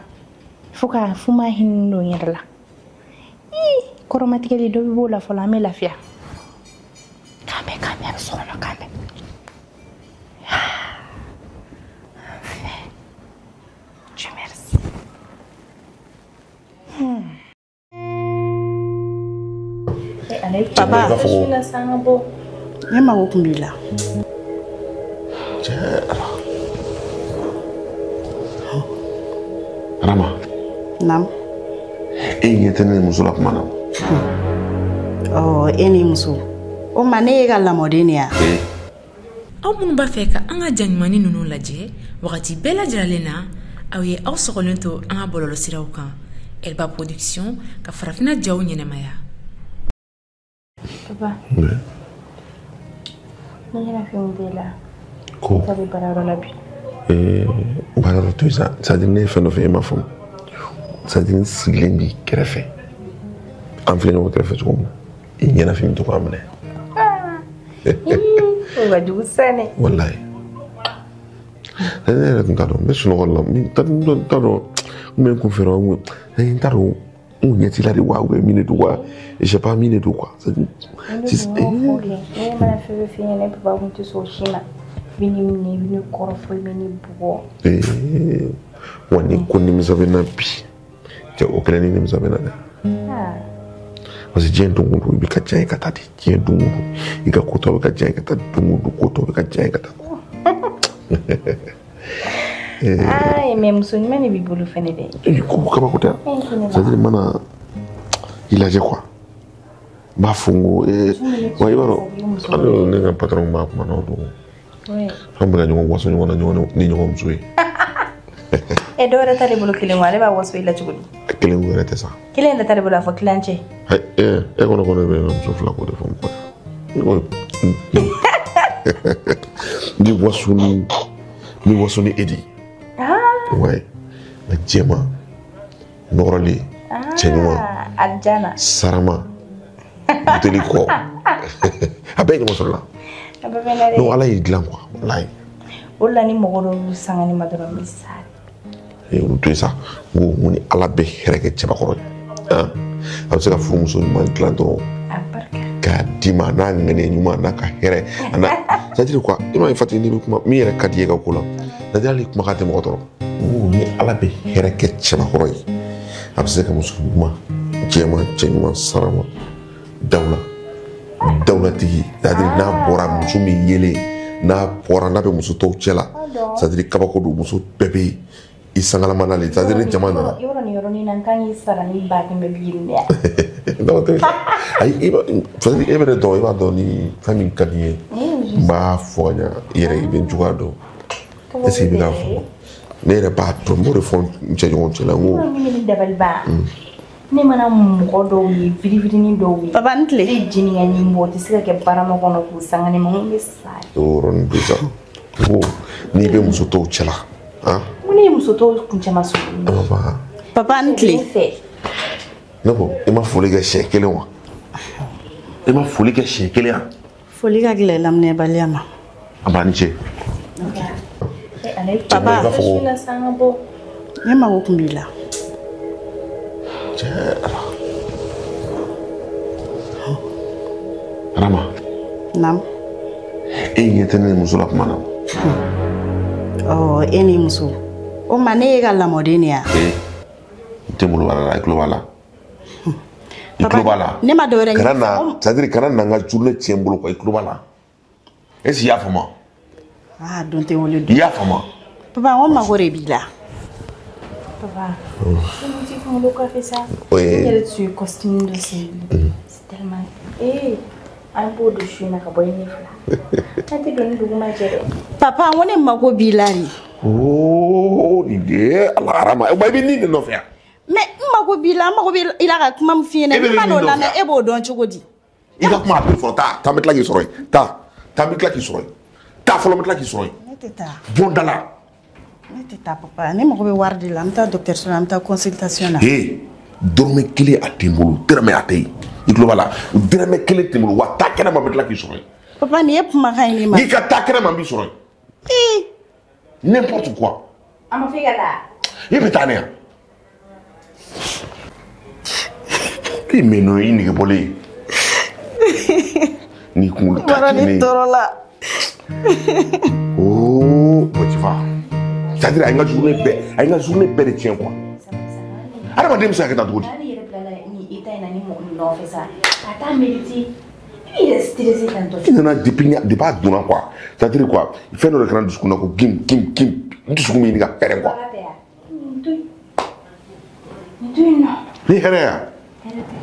Fo ka fo ma hinɛ don n yɛrɛ la. Ii, kɔrɔmatigɛli dɔ bɛ b'o la fɔlɔ, an bɛ lafiya. K'an bɛn, k'an bɛn, a bɛ so kɔnɔ, k'an bɛn. Enfin, Dieu merci. Papa, ne mago kun b'i la. Cɛ Ala. Adama. Naamu. E ɲɛ tɛ ne ni muso la kuma na. Ɔ, e ni muso. O ma ne y'e ka lamɔden de ye wa? Aw minnu b'a fɛ ka an ka ja ɲumannin ninnu lajɛ wagati bɛɛ lajɛlen na, aw ye aw sɔgɔlen to an ka bɔlɔlɔsiraw kan. Elba Production ka farafinna jaw ɲɛnamaya. Papa. Oui. Ne yɛrɛ fɛn b'e la. Ko. E bɛ baarayɔrɔ la bi. Baarayɔrɔ to yen sa. C'est à dire ne ye fɛn dɔ fɔ e m'a faamu. C'est à dire n sigilen b'i kɛrɛfɛ. An filɛ ɲɔgɔn kɛrɛfɛ cogo min na. I ɲɛnafin bɛ to k'a minɛ. O ka jugu sa dɛ. Walayi. Ne yɛrɛ tun t'a dɔn. N bɛ sunɔgɔ la. N t'a dɔn. N bɛ n kun fɛ n t'a dɔn. N ɲɛ t'i la de wa ou bien min de don wa. Je sais pas min de don quoi. Ne mana fɛn fɛn f'i ɲɛna, papa kun tɛ sɔn o si ma. I bɛ ne minɛ, i bɛ ne kɔrɔfɔ, i bɛ ne bugɔ. Wa ni ko nimisa bɛ n na bi, cɛ o kɛlen ni nimisa bɛ n na dɛ. Parce que diɲɛ don o don i bɛ ka diya ye ka taa de. Diɲɛ don o don i ka ko tɔ bɛ ka diya ye ka taa don o don ko tɔ bɛ ka diya ye ka taa. Aa, mais muso ɲuman de b'i bolo fɛnɛ dɛ. Ko kabako tɛ. C'est à dire mana i lajɛ quoi. N b'a fɔ n ko wa i b'a dɔn hali ne ka patron b'a kuma na o don. An bɛ ka ɲɔgɔn waso ɲɔgɔn na ɲɔgɔn ni ɲɔgɔn muso ye. Dɔw yɛrɛ t'ale bolo kelen wa ale b'a waso i la cogo di? Kelen yɛrɛ tɛ sa. Kelen yɛrɛ t'ale bolo a fɔ kilancɛ. E kɔnɔ ko ne bɛ muso fila ko de fɔ mɔgɔ ye. Ni waso ni ni waso ni e de. Ouais. Nka jɛman nɔrɔlen cɛ ɲuman. Alijana. Sarama. Buteli kɔ. A bɛɛ ye ɲɔgɔn sɔrɔ la. A bɛɛ bɛ na dɛ. Non Ala y'i dilan quoi walayi. O de la ni mɔgɔ dɔw y'u sanga ne ma dɔrɔn n bɛ sa. Olu to yen sa n ko ni Ala bɛ hɛrɛ kɛ cɛbakɔrɔ ye. A bɛ se ka furumuso ɲuman dilan dɔrɔn. K'a d'i ma n'a ŋaniya ɲuman n'a ka hɛrɛ a n'a c'est à dire quoi i m'a ye Fati n'i bɛ kuma min yɛrɛ ka di i ye ka ko la c'est à dire hali kumakan tɛ mɔgɔ tɔɔrɔ. Ni Ala bɛ hɛrɛ kɛ cɛbakɔrɔ ye a bɛ se ka muso ɲuman jɛman cɛ ɲuman sarama dawula dawulatigi c'est à dire n'a bɔra muso min yelen n'a bɔra n'a bɛ muso tɔw cɛ la c'est à dire kabako don muso bɛɛ bɛ yen i sangalama n'ale c'est à dire ni jama nana. Yɔrɔ nin yɔrɔnin na n kan k'i sara ni 100 000 de ye. Non tɛ ayi e bɛ ne dɔn i b'a dɔn ni fɛn min ka di n ye n b'a fɔ ka ɲa i yɛrɛ i bɛ n cogoya dɔn est ce que i bɛ k'a fɔ ne yɛrɛ b'a dɔn n b'o de fɔ n cɛɲɔgɔn cɛ la n ko. Min bɛ ne dabali ban ne mana mɔgɔ dɔw ye firifirini dɔw ye. Papa n tile. Ne jeni ka ni mɔgɔ tɛ se ka kɛ barama kɔnɔ k'u sanga ne ma n bɛ sa. O yɔrɔnin bɛ sa ko n'i bɛ muso tɔw cɛ la. Ko ne ye muso tɔw kuncɛma surun. Papa n tile. Ne ko i ma foli kɛ siɲɛ kelen wa? I ma foli kɛ siɲɛ kelen wa? Foli ka gɛlɛn laminɛbaliya ma. A b'a ni ce. Papa ne mago tun b'i la. Cɛ Ala. Rama. Naamu. E ɲɛ tɛ ne muso la kuma na. Ɔ e ni muso. O ma ne ye ka lamɔden de ya? N tɛ malo b'a la i tulo b'a la. I tulo b'a la. Ne ma dɔ wɛrɛ ɲini. Kana na c'est à dire kana na n ka journée tiɲɛ n bolo quoi i tulo b'a la. Est ce que i y'a faamu? Ah don tɛ wele don. I y'a faamu? Papa n ko mago de b'i la. Papa, ne ti kunkolo kɔfɛ sa. Oui. Ne yɛrɛ tun ye costume dɔ san. C'est tellement an b'o don su in na ka bɔ i ɲɛ fila. An tɛ don ni dugu ma jɛ dɛ. Papa n ko ne mago b'i la de. Oh nin de ye Ala harama o ma i bɛ nin de nɔfɛ yan. Mais n mago b'i la n mago b'i la ka kuma min f'i ɲɛna n'i ma n'o lamɛn e b'o dɔn cogo di? I ka kuma a bɛ fɔlɔ taa taa n bɛ tila k'i sɔrɔ yen taa taa n bɛ tila k'i sɔrɔ yen taa fɔlɔ n bɛ tila k'i sɔrɔ yen. Ne tɛ taa. Bɔ n da la. Ne tɛ taa papa ne mago bɛ wari de la n bɛ taa dɔgɔtɔrɔso la n bɛ taa consultation na. Ee dɔrɔmɛ kelen a tɛ n bolo dɔrɔmɛ a tɛ yen i tulo b'a la dɔrɔmɛ kelen tɛ n bolo wa taa kɛnɛ ma n bɛ tila k'i sɔrɔ yen. Papa nin ye kumakan ye ne ma. N'i ka taa kɛnɛ ma n b'i sɔrɔ yen. Ee. N'importe quoi. A ma fɔ i ka taa. I bɛ taa ne yan. I mɛnɔ i nege bɔlen ye. N'i kunkolo ka Bɔra di ne ne ye. tɔɔrɔ la. Oh, bon, tu vois. C'est-à-dire, a ye n ka journée bɛɛ, a ye n ka journée bɛɛ de tiɲɛ quoi. Adamaden bɛ se ka kɛ tan cogo di? N'ale yɛrɛ bilala ni i ta in na ni mɔgɔ min nɔfɛ sa, a t'a mérité. I b'i yɛrɛ stressé tantɔ. I nana depuis a donna quoi. C'est-à-dire quoi, fɛn dɔ de kɛra n dusukun na ko gim gim gim. N dusukun bɛ ɲini ka pɛrɛn quoi. Ala tɛ yan. Nin to yen. Nin to yen nɔ. Ni hɛrɛ ya. Hɛrɛ tɛ.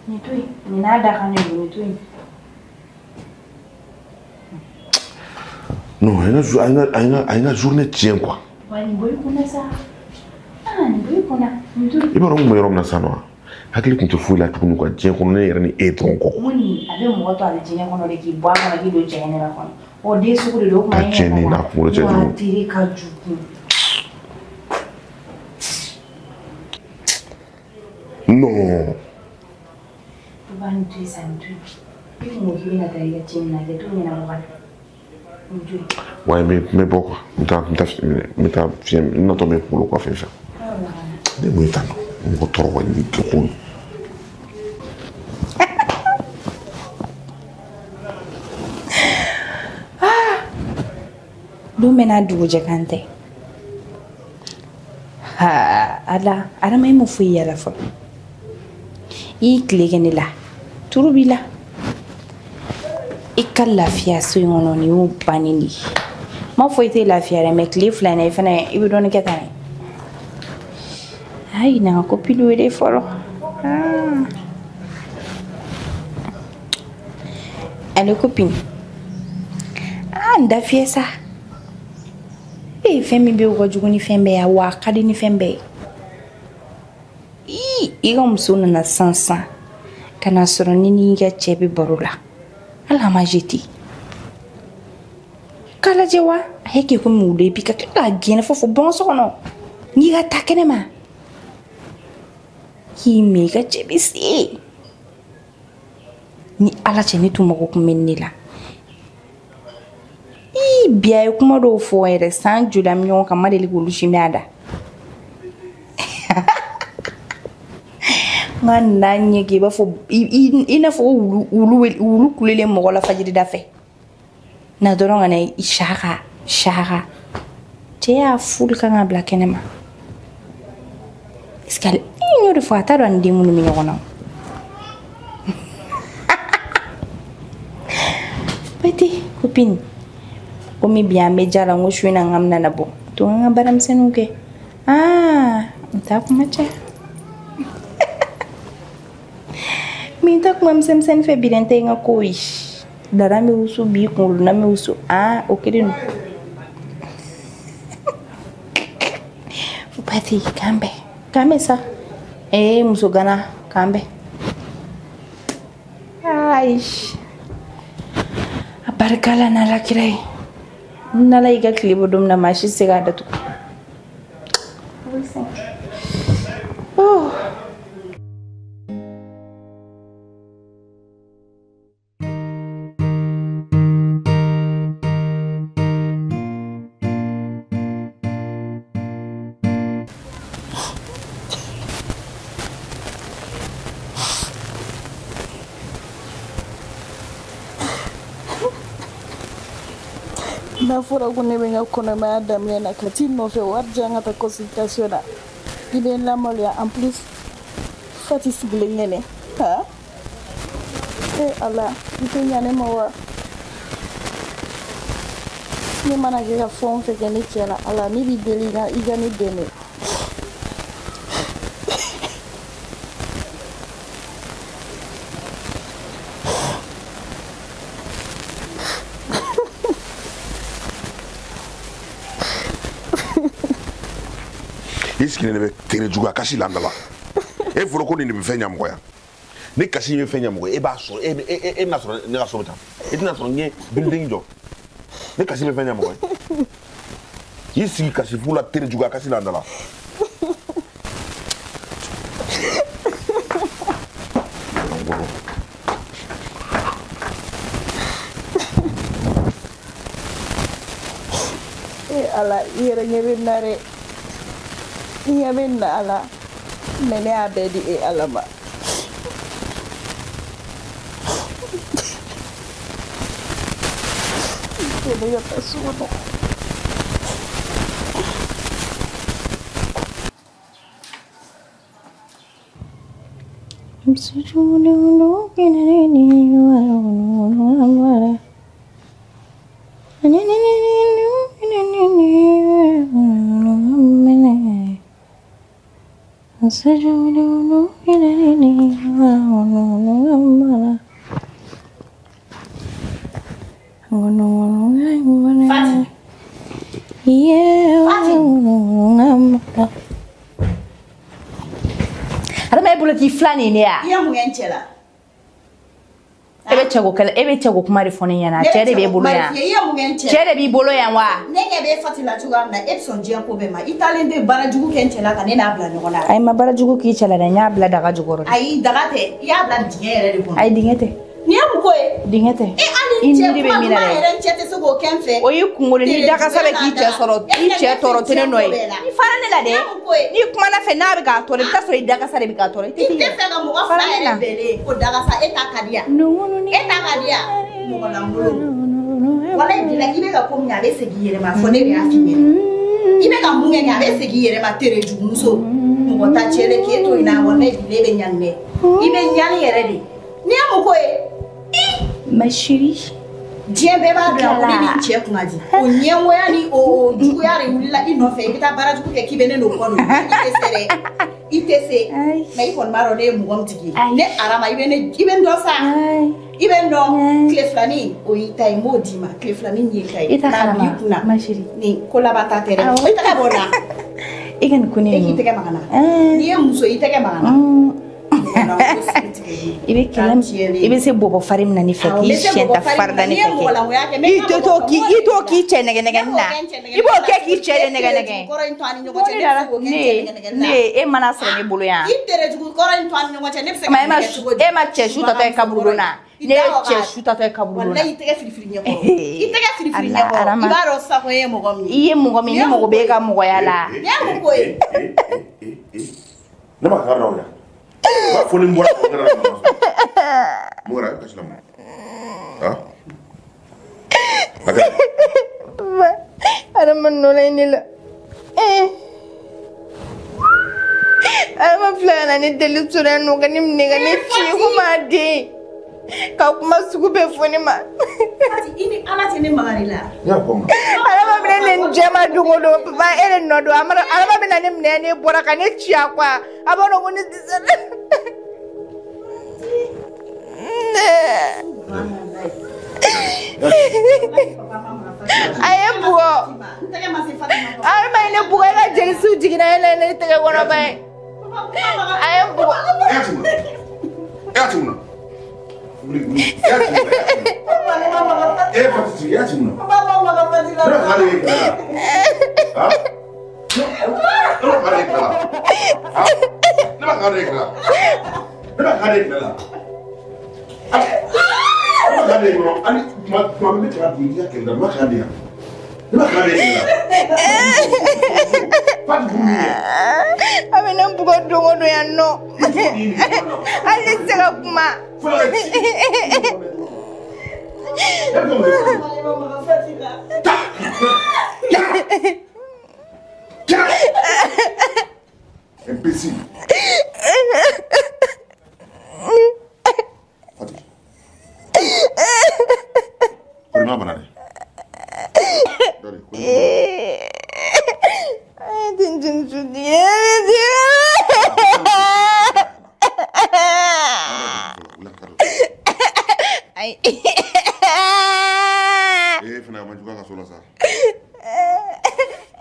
Nin to yen. Nin n'a dakan de don, nin to yen. Non, a ye n ka journée tiɲɛ quoi. Wa nin bɔ i kunna sa. Ah, nin bɔ i kunna. Nin to yen. I b'a dɔn n kun bɛ yɔrɔ min na sisan nɔ, hakili tun tɛ foyi la tuguni quoi. Diɲɛ kɔnɔ ne yɛrɛ ni e dɔrɔn kɔ. Mun nin a bɛ mɔgɔ to ale diɲɛ kɔnɔ de k'i bɔ a kɔnɔ k'i don jɛngɛnɛ kɔnɔ. O den sugu de don o kuma A tiɲɛni n'a kunkolo cɛ jugu. Wa teri ka jugu. Non. Papa nin to yen sa, nin to yen. I kun ko k'i bɛna taa i ka ci min na kɛ, t'o ɲɛnabɔ ka na. Nin to yen. Ouais, n bɛ bɔ quoi. N bɛ taa fiɲɛ n natɔ bɛ kunkolo kɔfɛ fɛ. Ne mun ye tan nɔ? Mɔgɔ tɔɔrɔ wa ni ko. Don bɛɛ n'a dugujɛ kan tɛ. Ha, Ala, Adama e ma foyi yala fɔlɔ. I y'i tile kɛ ne la. Turu b'i la. I ka lafiya so in kɔnɔ nin y'o bannen de ye. N m'a fɔ i tɛ lafiya dɛ, mais tile fila in na i fana i bɛ dɔɔnin kɛ tan dɛ. Ayi, na n ka copine wele fɔlɔ. Ah. Allo copine. Ah, n da fiyɛ sa. E fɛn min bɛ yen o ka jugu ni fɛn bɛɛ ye wa a ka di ni fɛn bɛɛ ye. Ii, i ka muso nana sisan sisan ka na sɔrɔ ni n'i ka cɛ bɛ baro la. Hali a ma jeté. K'a lajɛ wa a ye kɛ komi wulu et puis ka tila k'a gɛn fo bɔn so kɔnɔ. N'i ka taa kɛnɛ ma. K'i mɛ i ka cɛ bɛ se. Ni ala cɛ ne tun mago kun bɛ ne la. Ii, bi a ye kuma dɔw fɔ yɛrɛ san joli an bɛ ɲɔgɔn kan n ma deli k'olu si mɛn a da. N ka na ɲɛ kɛ i b'a fɔ i n'a fɔ ko wulu kulelen mɔgɔ la fajirida fɛ. Na dɔrɔn ka na i saka saka. Cɛ y'a fulu kan ka bila kɛnɛ ma. Est-ce que ale n y'o de fɔ a t'a dɔn a ni den minnu bɛ ɲɔgɔn na. Petit copine. Komi bi an bɛ ja la n ko su in na n k'an bɛna na bɔ. To an ka baaramisɛnninw kɛ. Ah, n t'a kuma cɛ. Min t'a kuma misɛnmisɛnnin fɛ bi dɛ n tɛ n ka ko ye. Dara bɛ wusu bi kunkolona bɛ wusu. Ah, o kelen don. Pati k'an bɛn. K'an bɛn sa. Ee muso gana k'an bɛn. Ayi. A barika la n'Ala kira ye. N'Ala y'i ka tile bɔ don min na maa si tɛ se k'a datugu. Oh. N'a fɔra ko ne bɛ n ka kɔnɔmaya daminɛ na ka t'i nɔfɛ wari di yan ka taa consultation na i bɛ n lamaloya en plus Fati sigilen ɲɛnɛ ha e Ala i tɛ ɲa ne ma wa ne mana kɛ ka fɛn o fɛn kɛ ne cɛ la Ala ne b'i deli i ka ne dɛmɛ. I sigilen de bɛ tere juguya kasi la la e fɔra ko nin de bɛ fɛn ɲɛ mɔgɔ ya ni kasi in bɛ fɛn ɲɛ mɔgɔ e b'a sɔrɔ e bɛna sɔrɔ ne ka so bɛ taa e tɛna sɔrɔ n ye building jɔ ne kasi bɛ fɛn ɲɛ mɔgɔ ye i sigi kasi fu la tere juguya kasi la la. E Ala i yɛrɛ ɲɛ bɛ n na dɛ. I ɲɛ bɛ n na Ala mɛ ne y'a bɛɛ di e Ala ma. Ne ka taa sugu kɔnɔ. Adama e bolo k'i fila nin ne ya. I ye mun kɛ n cɛ la? E bɛ cɛko kɛlɛ, e bɛ cɛko kuma de fɔ ne ɲɛna. Cɛ de b'e bolo yan. I ye mun kɛ n cɛ la? Cɛ de b'i bolo yan wa? Ne ɲɛ bɛ Fati la cogoya min na, e bɛ sɔn diɲɛ ko bɛɛ ma. I taalen tɛ baara jugu kɛ n cɛ la ka ne n'a bila ɲɔgɔn na. Ayi, ma baara jugu k'i cɛ la dɛ, n y'a bila daga jukɔrɔ. Ayi, daga tɛ, i y'a bila dingɛ yɛrɛ de kɔnɔ. Ayi, dingɛ tɛ. Nin ye mun ko ye? Dingɛ tɛ. E hali cɛ kuma duman yɛrɛ n cɛ tɛ se k'o kɛ n fɛ. O y'i kunkolo ni dakasa bɛ k'i cɛ sɔrɔ, i cɛ tɔɔrɔ tɛ ne nɔ ye. I fara ne la dɛ. N'i kumana fɛ n'a bɛ k'a tɔɔrɔ, i bɛ taa sɔrɔ i dakasa de bɛ k'a tɔɔrɔ. I tɛ fɛ ka mɔgɔ fila yɛrɛ bɛnnen ko dakasa e ta ka di yan. E ta ka di yan. Mɔgɔ lankolon. Walayi bila i bɛ ka ko min kɛ a bɛ segin i yɛrɛ ma fɔ ne de y'a f'i ɲɛna. I bɛ ka mun kɛ nin a bɛ segin i yɛrɛ ma tere jugumuso. Mɔgɔ ta cɛlen k'e to yen na walayi bila e bɛ ɲani dɛ. I bɛ ɲani yɛrɛ de. N'i ye mun ko ye? Ma chérie, Diɲɛ bɛɛ b'a dɔn ko ne ni n cɛ kun ka di. O ɲɛngoya ni o juguya de wulila i nɔfɛ i bɛ taa baara jugu kɛ k'i bɛ ne n'o kɔ don. I tɛ se dɛ. I tɛ se. Mais i kɔni b'a dɔn ne ye mɔgɔ min tigi ye. Ne Arama i bɛ ne i bɛ n dɔn sa. I bɛ n dɔn. Tile filanin o y'i ta ye n b'o d'i ma. Tile filanin y'i ta ye. I t'a kalama. K'a b'i kunna. Ma chérie. Nin ko laban ta tɛ dɛ. I tɛgɛ bɔ n na. I ka nin ko ne E k'i tɛgɛ maga n na. N'i ye muso ye i tɛgɛ maga n na. I bɛ kɛlɛ i bɛ se bɔbɔ fari min na ne fɛ k'i siɲɛ ta farida ne fɛ kɛ i tɛ t'o k'i i t'o k'i cɛ nɛgɛ nɛgɛni na i b'o kɛ k'i cɛ de nɛgɛ nɛgɛ ne e mana sɔrɔ ne bolo yan e ma cɛ su tatɔ ye kaburudon na ne ye cɛ su tatɔ ye kaburudon na i tɛgɛ firifiri ɲɛkɔrɔ i tɛgɛ firifiri ɲɛkɔrɔ i b'a dɔn sisan ko e ye mɔgɔ min ye i ye mɔgɔ min ne mago bɛ e ka mɔgɔya la ne ye mun ko ye ne ma kari la o yan. Fo ni n bɔra mun kɛra kasi la mun ha a kɛra papa Adama nɔ ye ne la Adama filɛ ka na ne deli sɔrɔ yan nɔ ka ne minɛ ka ne ci ko m'a den ka kuma sugu bɛɛ fɔ ne ma i ni Ala tɛ ne magari la Adama bɛ ne jɛma don o don papa e de nɔ don Adama bɛ na ne minɛ ne bɔra ka ne ci a quoi a b'a dɔn ko ne tɛ se. A ye n bugɔ Adama ye ne bugɔ e ka jelisiw jiginna e la ne tɛgɛ kɔnɔ ba ye a ye n bugɔ. E y'a ci mun na? Wuli wuli e y'a ci mun na? E fa ti ci e y'a ci mun na? Ne ma kari ye kɛlɛ la. Ha? Ne ma kari ye kɛlɛ la. Ha? Ne ma kari ye kɛlɛ la. Ne ma kari ye kɛlɛ la. Ne ma kari ye kɛlɛ la. Hali tuma tuma bɛ ne cɛ ka don i ka kɛlɛ la ne ma kari ye. Ne ma kari ye kɛlɛ la. A bɛ ne bugɔ don o don yan nɔ. Hali ne tɛ se ka kuma. Imbécile. Fati. Kori ma bana dɛ. Dari, kori ma Ay. Eh, fana ma juguya ka so la sa.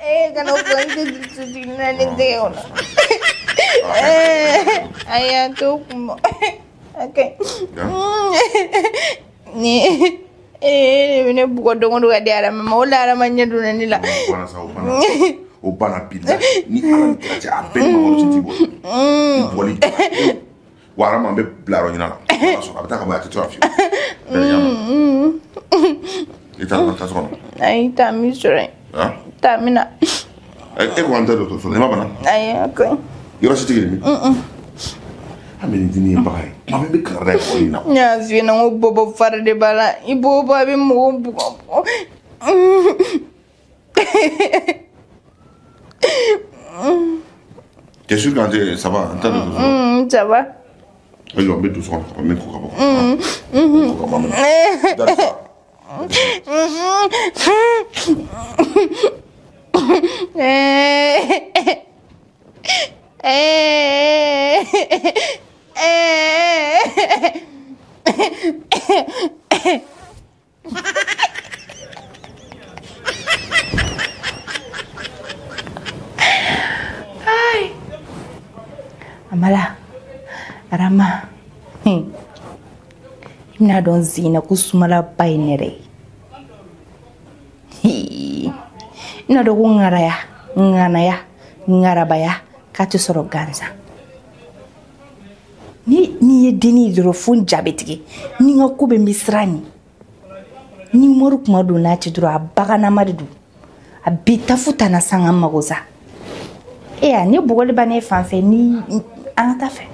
Eh, kana o fɔ n tɛ dusu jiginna ne tɛgɛ kɔnɔ. Ayi, a t'o kun bɔ. Ok. Ni e de bɛ ne bugɔ don o don ka di Adama ma o la Adama ɲɛ donna ne la. O banna sa, o banna. O banna bilahi ni Ala ni kira cɛ a bɛɛ ni Mamadu cɛ t'i bɔ. I bɔli wa Adama n bɛ bila yɔrɔ ɲini a la. N'a sɔrɔ a bɛ taa ka bɔ yan a tɛ to yan fiyewu. Bɛɛ ɲa ma. I taara taa so kɔnɔ. Ayi, taa min sɔrɔ yen. Taa min na. E ko an tɛ dɔgɔtɔrɔso la i ma bana? Ayi, a ka ɲi. Yɔrɔ si tɛ kelen min? An bɛ nin dimi ye bagan ye. Kuma bɛɛ n bɛ kangari da ye mɔgɔ ɲɛna. N y'a f'i ɲɛna n ko bɔbɔ fari de b'a la. I b'o bɔ a bɛ mɔgɔw bugɔ bugɔ. T'es sûr quand ça va? N t'a dɔgɔtɔrɔso la. Ça va. Ayiwa n bɛ don so kɔnɔ ka ban n bɛ ko ka bɔ. Ko ka bɔ. Dari sa. Ay. Amala, Arama, i bɛna dɔn zen na ko sumala ba ye ne yɛrɛ ye. I bɛna dɔn ko ŋaraya, ŋanaya, ŋarabaya k'a tɛ sɔrɔ gansan. Ni n'i ye dennin ye dɔrɔn fo n ja bɛ tigɛ. Ni n ka ko bɛ n bɛ siran nin. Ni Umaru kuma don n'a cɛ dɔrɔn a baganama de don. A bɛ taa fo tan na san ka n mago sa. E ya ne bugɔli ba ne fan fɛ ni an ka taa fɛ.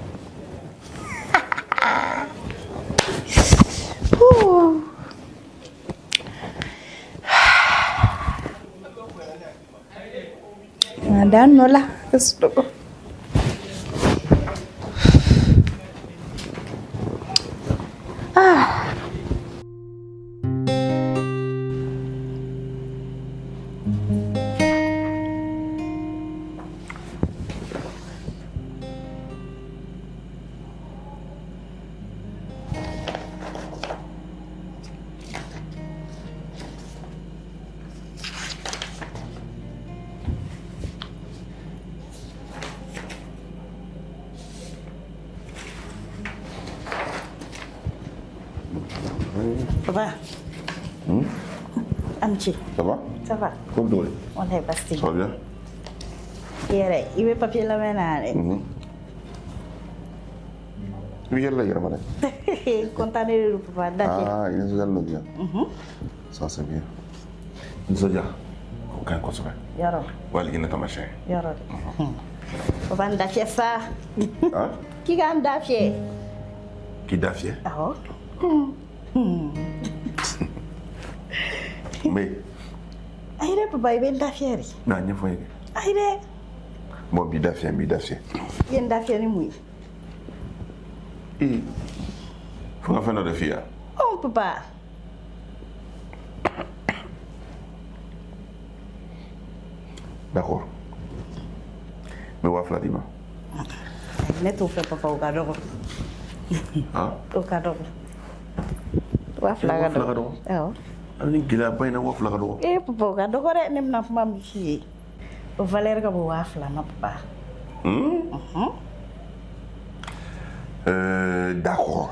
Nka da nɔ la ka sunɔgɔ. Ah. Papa. Amchi. Ça va? Ça va. Comment tu On est passé. Ça va bien? Yɛrɛ, i bɛ papier labɛn na dɛ. I bɛ yɛlɛ la yɛrɛ ma dɛ. Content de don papa, da fiyɛ. Ah, i nisɔndiyalen don bien. Ça c'est bien. Nisɔndiya, o ka ɲi kosɛbɛ. Yɔrɔ. O y'ale ne taamasiyɛn ye. Yɔrɔ de. Papa n da fiyɛ sa. K'i ka n da fiyɛ. K'i da fiyɛ? Awɔ. N bɛ yen. Ayi dɛ papa, i bɛ n da fiyɛ de. Na ɲɛfɔ n ye kɛ. Ayi dɛ. Bon, n b'i da fiyɛ, n b'i da fiyɛ. I ye n da fiyɛ ni mun ye? Ee, fo n ka fɛn dɔ de f'i ye wa? Ɔ papa. D'accord. N bɛ 2000 d'i ma. Ne t'o fɛ papa, o ka dɔgɔ. O ka dɔgɔ. 2000 ka dɔgɔ. Awɔ. Hali ni gɛlɛyaba in na 2000 ka dɔgɔ. Ee papa, o ka dɔgɔ dɛ, ne bɛna kuma min f'i ye. O valeur ka bon 2000 ma papa. D'accord.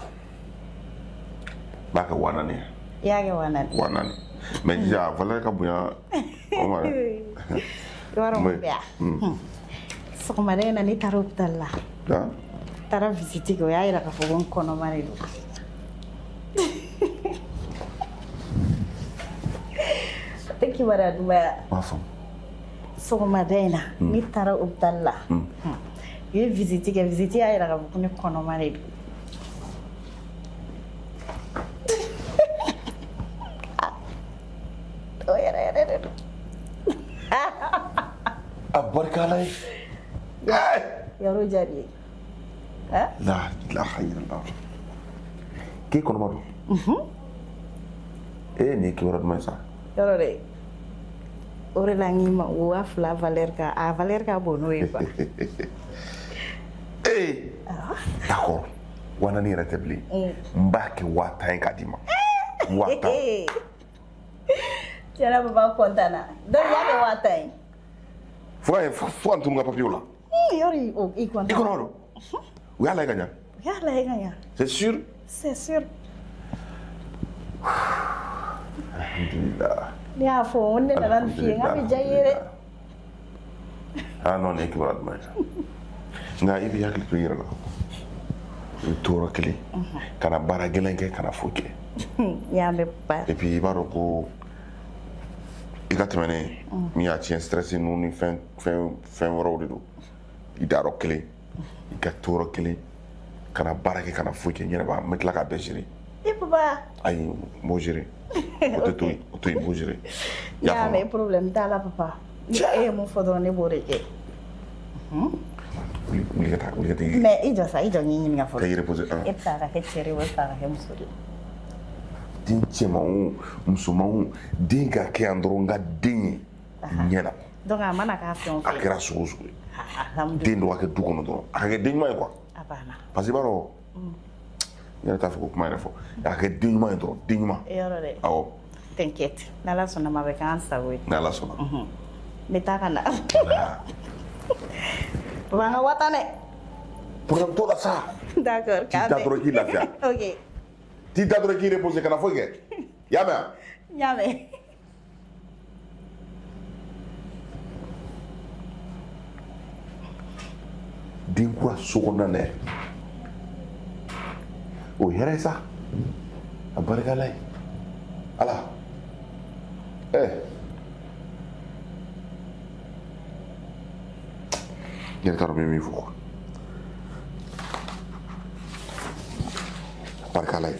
N b'a kɛ 4000 ye. I y'a kɛ 4000. 4000. Mais jija a valeur ka bonya o ma dɛ. I b'a dɔn mun bɛ yan? Sɔgɔmada in na ne taara hôpital la. N taara visite kɛ, o y'a yira k'a fɔ ko n kɔnɔma de don. O tɛ kibaruya duman ye wa? N m'a faamu. Sɔgɔmada in na ne taara hôpital la. U ye visite kɛ, visite y'a yira k'a fɔ ko ne kɔnɔma de don. O yɛrɛ yɛrɛ de don. A barika Ala ye. Yɔrɔ diyara i ye. La ilaha illallah. K'e kɔnɔma don? Ee, nin ye kibaruya duman ye sa. Yɔrɔ dɛ. O de la n k'i ma o 2000 valeur ka a valeur ka bon n'o ye quoi. Ee. D'accord. 4000 yɛrɛ tɛ bilen. N b'a kɛ 50,000 ye k'a d'i ma. 50,000. Tiɲɛna papa content na. Donc i y'a kɛ 50,000 ye. Fo ka n tunu n ka papier la. Yɔrɔ i content. I kɔnɔma don? U y'a lajɛ ka ɲa? U y'a lajɛ ka ɲa. C'est sûr? C'est sûr. Alhamdulillah. Ne y'a fɔ n ko ne nana nin f'i ye n k'a bɛ diya i ye dɛ. Ah non, nin ye kibaruya duman ye sa. Nka i b'i hakili to i yɛrɛ la. I bɛ to yɔrɔ kelen. Kana baara gɛlɛn kɛ, kana foyi kɛ. N y'a mɛn papa. Et puis i b'a dɔn ko i ka tɛmɛ ne ye min y'a tiɲɛ stress ninnu ni fɛn fɛn wɛrɛw de don. I da yɔrɔ kelen, i ka to yɔrɔ kelen, kana baara kɛ, kana foyi kɛ, n yɛrɛ b'a n bɛ tila k'a bɛɛ gérer. E papa. Ayi, n b'o gérer. O tɛ to yen, o to yen, n b'o gérer. I y'a mɛn, problème t'a la papa. Ni e ye mun fɔ dɔrɔn ne b'o de kɛ. Wuli ka taa, wuli ka taa. Mais i jɔ sa, i jɔ n k'i ɲininka fɔlɔ. Ka i reposer. E bɛ fɛ a ka kɛ cɛ de ye wa e bɛ fɛ a ka kɛ muso de ye? Den cɛman o, musoman o, den ka kɛ yan dɔrɔn n ka den ye ɲɛ na. Donc a mana k'a fɛn o fɛn. A kɛra sugu o sugu ye. Den dɔ ka kɛ du kɔnɔ dɔrɔn, a ka kɛ den ɲuman ye quoi. A banna. Parce que i b'a dɔn, n yɛrɛ t'a fɛ k'o kuma yɛrɛ fɔ. A ka kɛ den ɲuman ye dɔrɔn, den ɲuman. Yɔrɔ dɛ. Awɔ. T'inquiète, n'Ala sɔnna ma a bɛ k'an sago ye. N'Ala sɔnna. N bɛ taa ka na. Papa an ka wa tan dɛ. Problème t'o la sa. D'accord. T'i da dɔrɔn k'i lafiya. Ok. T'i da dɔrɔn k'i reposer, kana foyi kɛ. I y'a mɛn wa? N y'a mɛn. Den kura so kɔnɔna na yɛrɛ. O ye hɛrɛ ye sa. A barika Ala ye. Ala. N yɛrɛ t'a dɔn n bɛ min fɔ quoi. A barika Ala ye.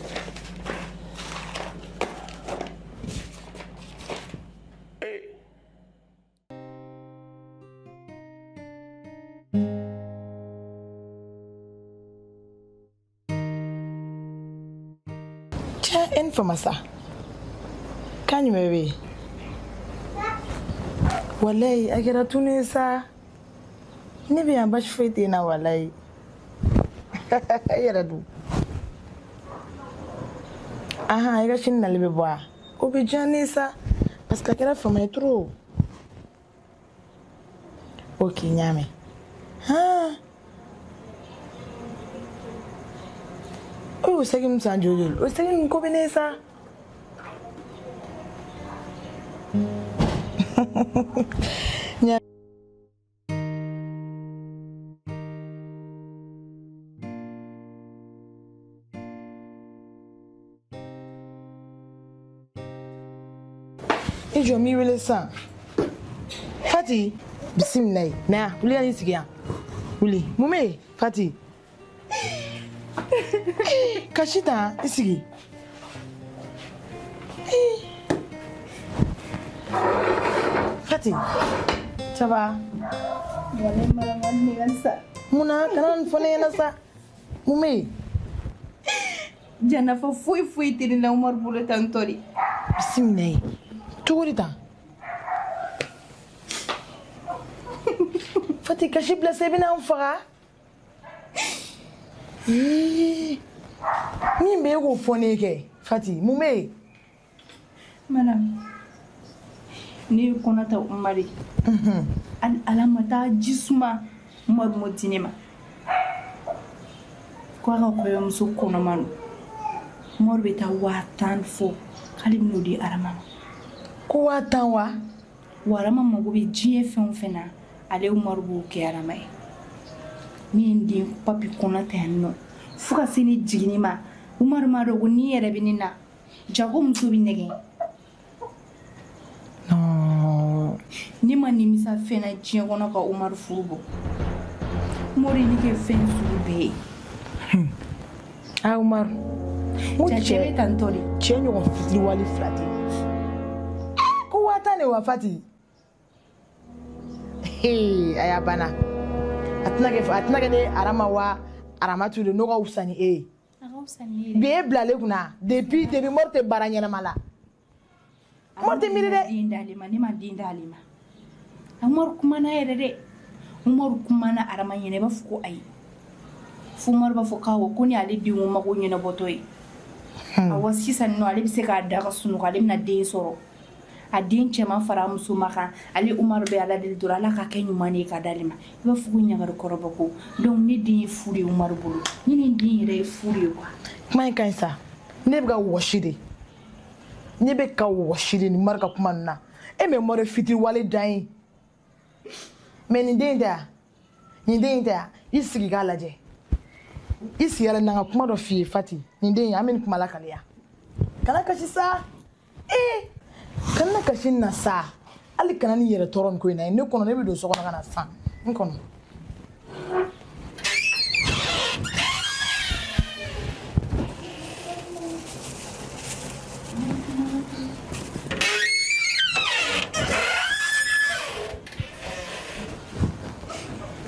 Cɛ, e ni fama sa. Kan jumɛn bɛ yen? Walayi, a kɛra tunu ye sa. Ne bɛ yan, basi foyi tɛ n na walayi. E yɛrɛ dun? Ahan, i ka sini nali bɛ bɔ wa? O bɛ diya ne ye sa. Parce que a kɛra fama ye trop. Ok, n y'a mɛn. Han. E y'o sɛgi min san joli joli? O sɛgi nin ko bɛ ne ye sa. I jɔ n b'i wele sisan. Fati, bisimilayi. Na yan, wuli ka n'i sigi yan. Wuli. Mun bɛ yen, Fati? Kasi tan, i sigi. Fati, ça va? Walayi Mariam, ne ka sa. Munna kana nin fɔ ne ɲɛna sa. Mun bɛ yen? Janafa foyi foyi tɛ ne la Umaru bolo tantɔ de. Bisimilayi. Cogo di tan? Fati, kasi bila sa, i bɛna n faga. Min bɛ e k'o fɔ ne ye kɛ, Fati, mun bɛ yen? Madame, ne ye kɔnɔ ta Umaru ye. Hali Ala ma taa ji suma Umaru m'o di ne ma. Ko a ka kɔɲɔmuso kɔnɔma don. Umaru bɛ taa 10,000 fɔ k'ale bɛn'o di Arama ma. Ko 10,000 wa? Wa Arama mago bɛ diɲɛ fɛn o fɛn na, ale Umaru b'o kɛ Arama ye. Ne ye n den papi kɔnɔ ta yan nɔ fo ka se ne jiginni ma. Umaru m'a dɔn ko ni yɛrɛ bɛ ne na, jago muso bɛ nɛgɛn. Ne ma nimisa fɛn na diɲɛ kɔnɔ ka Umaru furu bɔ. Umaru ye ne kɛ fɛn sugu bɛɛ ye. Ah Umaru, n ko cɛ bɛ tantɔ de. Cɛ ɲɔgɔn fitiriwale fila tɛ yen. Ko 10,000 de wa Fati? A y'a banna. A tɛna kɛ ne Arama wa Aramatu de n'o ka fisa ni e ye. A ka fisa ni ne ye. Bi e bilalen kunna depuis Umaru tɛ baara ɲɛnama la. Umaru tɛ miiri dɛ. Den d'ale ma, ne ma den d'ale ma. Umaru kumana yɛrɛ dɛ. Umaru kumana Arama ɲɛna, i b'a fɔ ko ayi. Fo Umaru b'a fɔ k'awɔ ko ni ale denko mako ɲɛnabɔtɔ ye. Awɔ sisan nɔ ale bɛ se k'a da ka sunɔgɔ, ale bɛna den sɔrɔ. A den cɛman fara a muso ma kan, ale Umaru bɛ Ala deli dɔrɔn Ala ka kɛ ɲuman de ye ka d'ale ma. I b'a fɔ ko ɲagari kɔrɔbɔ ko. Donc ne den ye fu de ye Umaru bolo. Ne ni n den yɛrɛ ye fu de ye quoi. Kuma in ka ɲi sa. Ne bɛ ka wɔsi de. Ne bɛ ka wɔsi de nin Umaru ka kuma ninnu na. E mɛ Umaru fitiriwale dan ye. Mais nin den in tɛ yan? Nin den in tɛ yan? I sigi k'a lajɛ. I sigi yɛrɛ na n ka kuma dɔ f'i ye Fati. Nin den in an bɛ nin kuma lakale yan. Kana kasi sa. Kana kasi na sa. Hali kana ni yɛrɛ tɔɔrɔ nin ko in na. Ne kɔnɔ ne bɛ don so kɔnɔ ka na sisan. N kɔnɔ.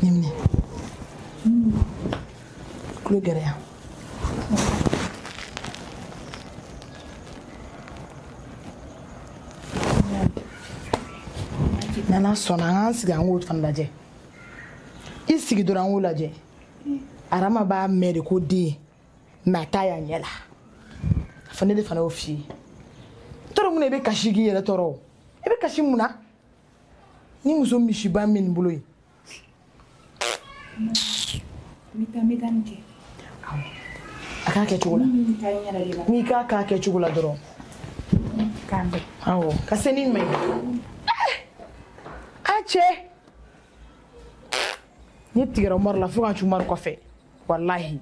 Nin minɛ. Tulo gɛrɛ yan. N'Ala sɔnna an k'an sigi an k'o fana lajɛ. I sigi dɔrɔn an k'o lajɛ. Arama b'a mɛn de ko den, mais a t'a y'a ɲɛ la. A fɔ ne de fana y'o f'i ye. Tɔɔrɔ mun na i bɛ kasi k'i yɛrɛ tɔɔrɔ o? I bɛ kasi mun na? Ni muso misiba min nin bolo ye. N bɛ taa nin kɛ. A k'a kɛ cogo la. N'i k'a k'a kɛ cogo la dɔrɔn. K'an bɛn. Awɔ. Ka se ni ɲuman ye. A cɛ. Ne tigɛra Umaru la fo ka n cu Umaru kɔfɛ. Walahi.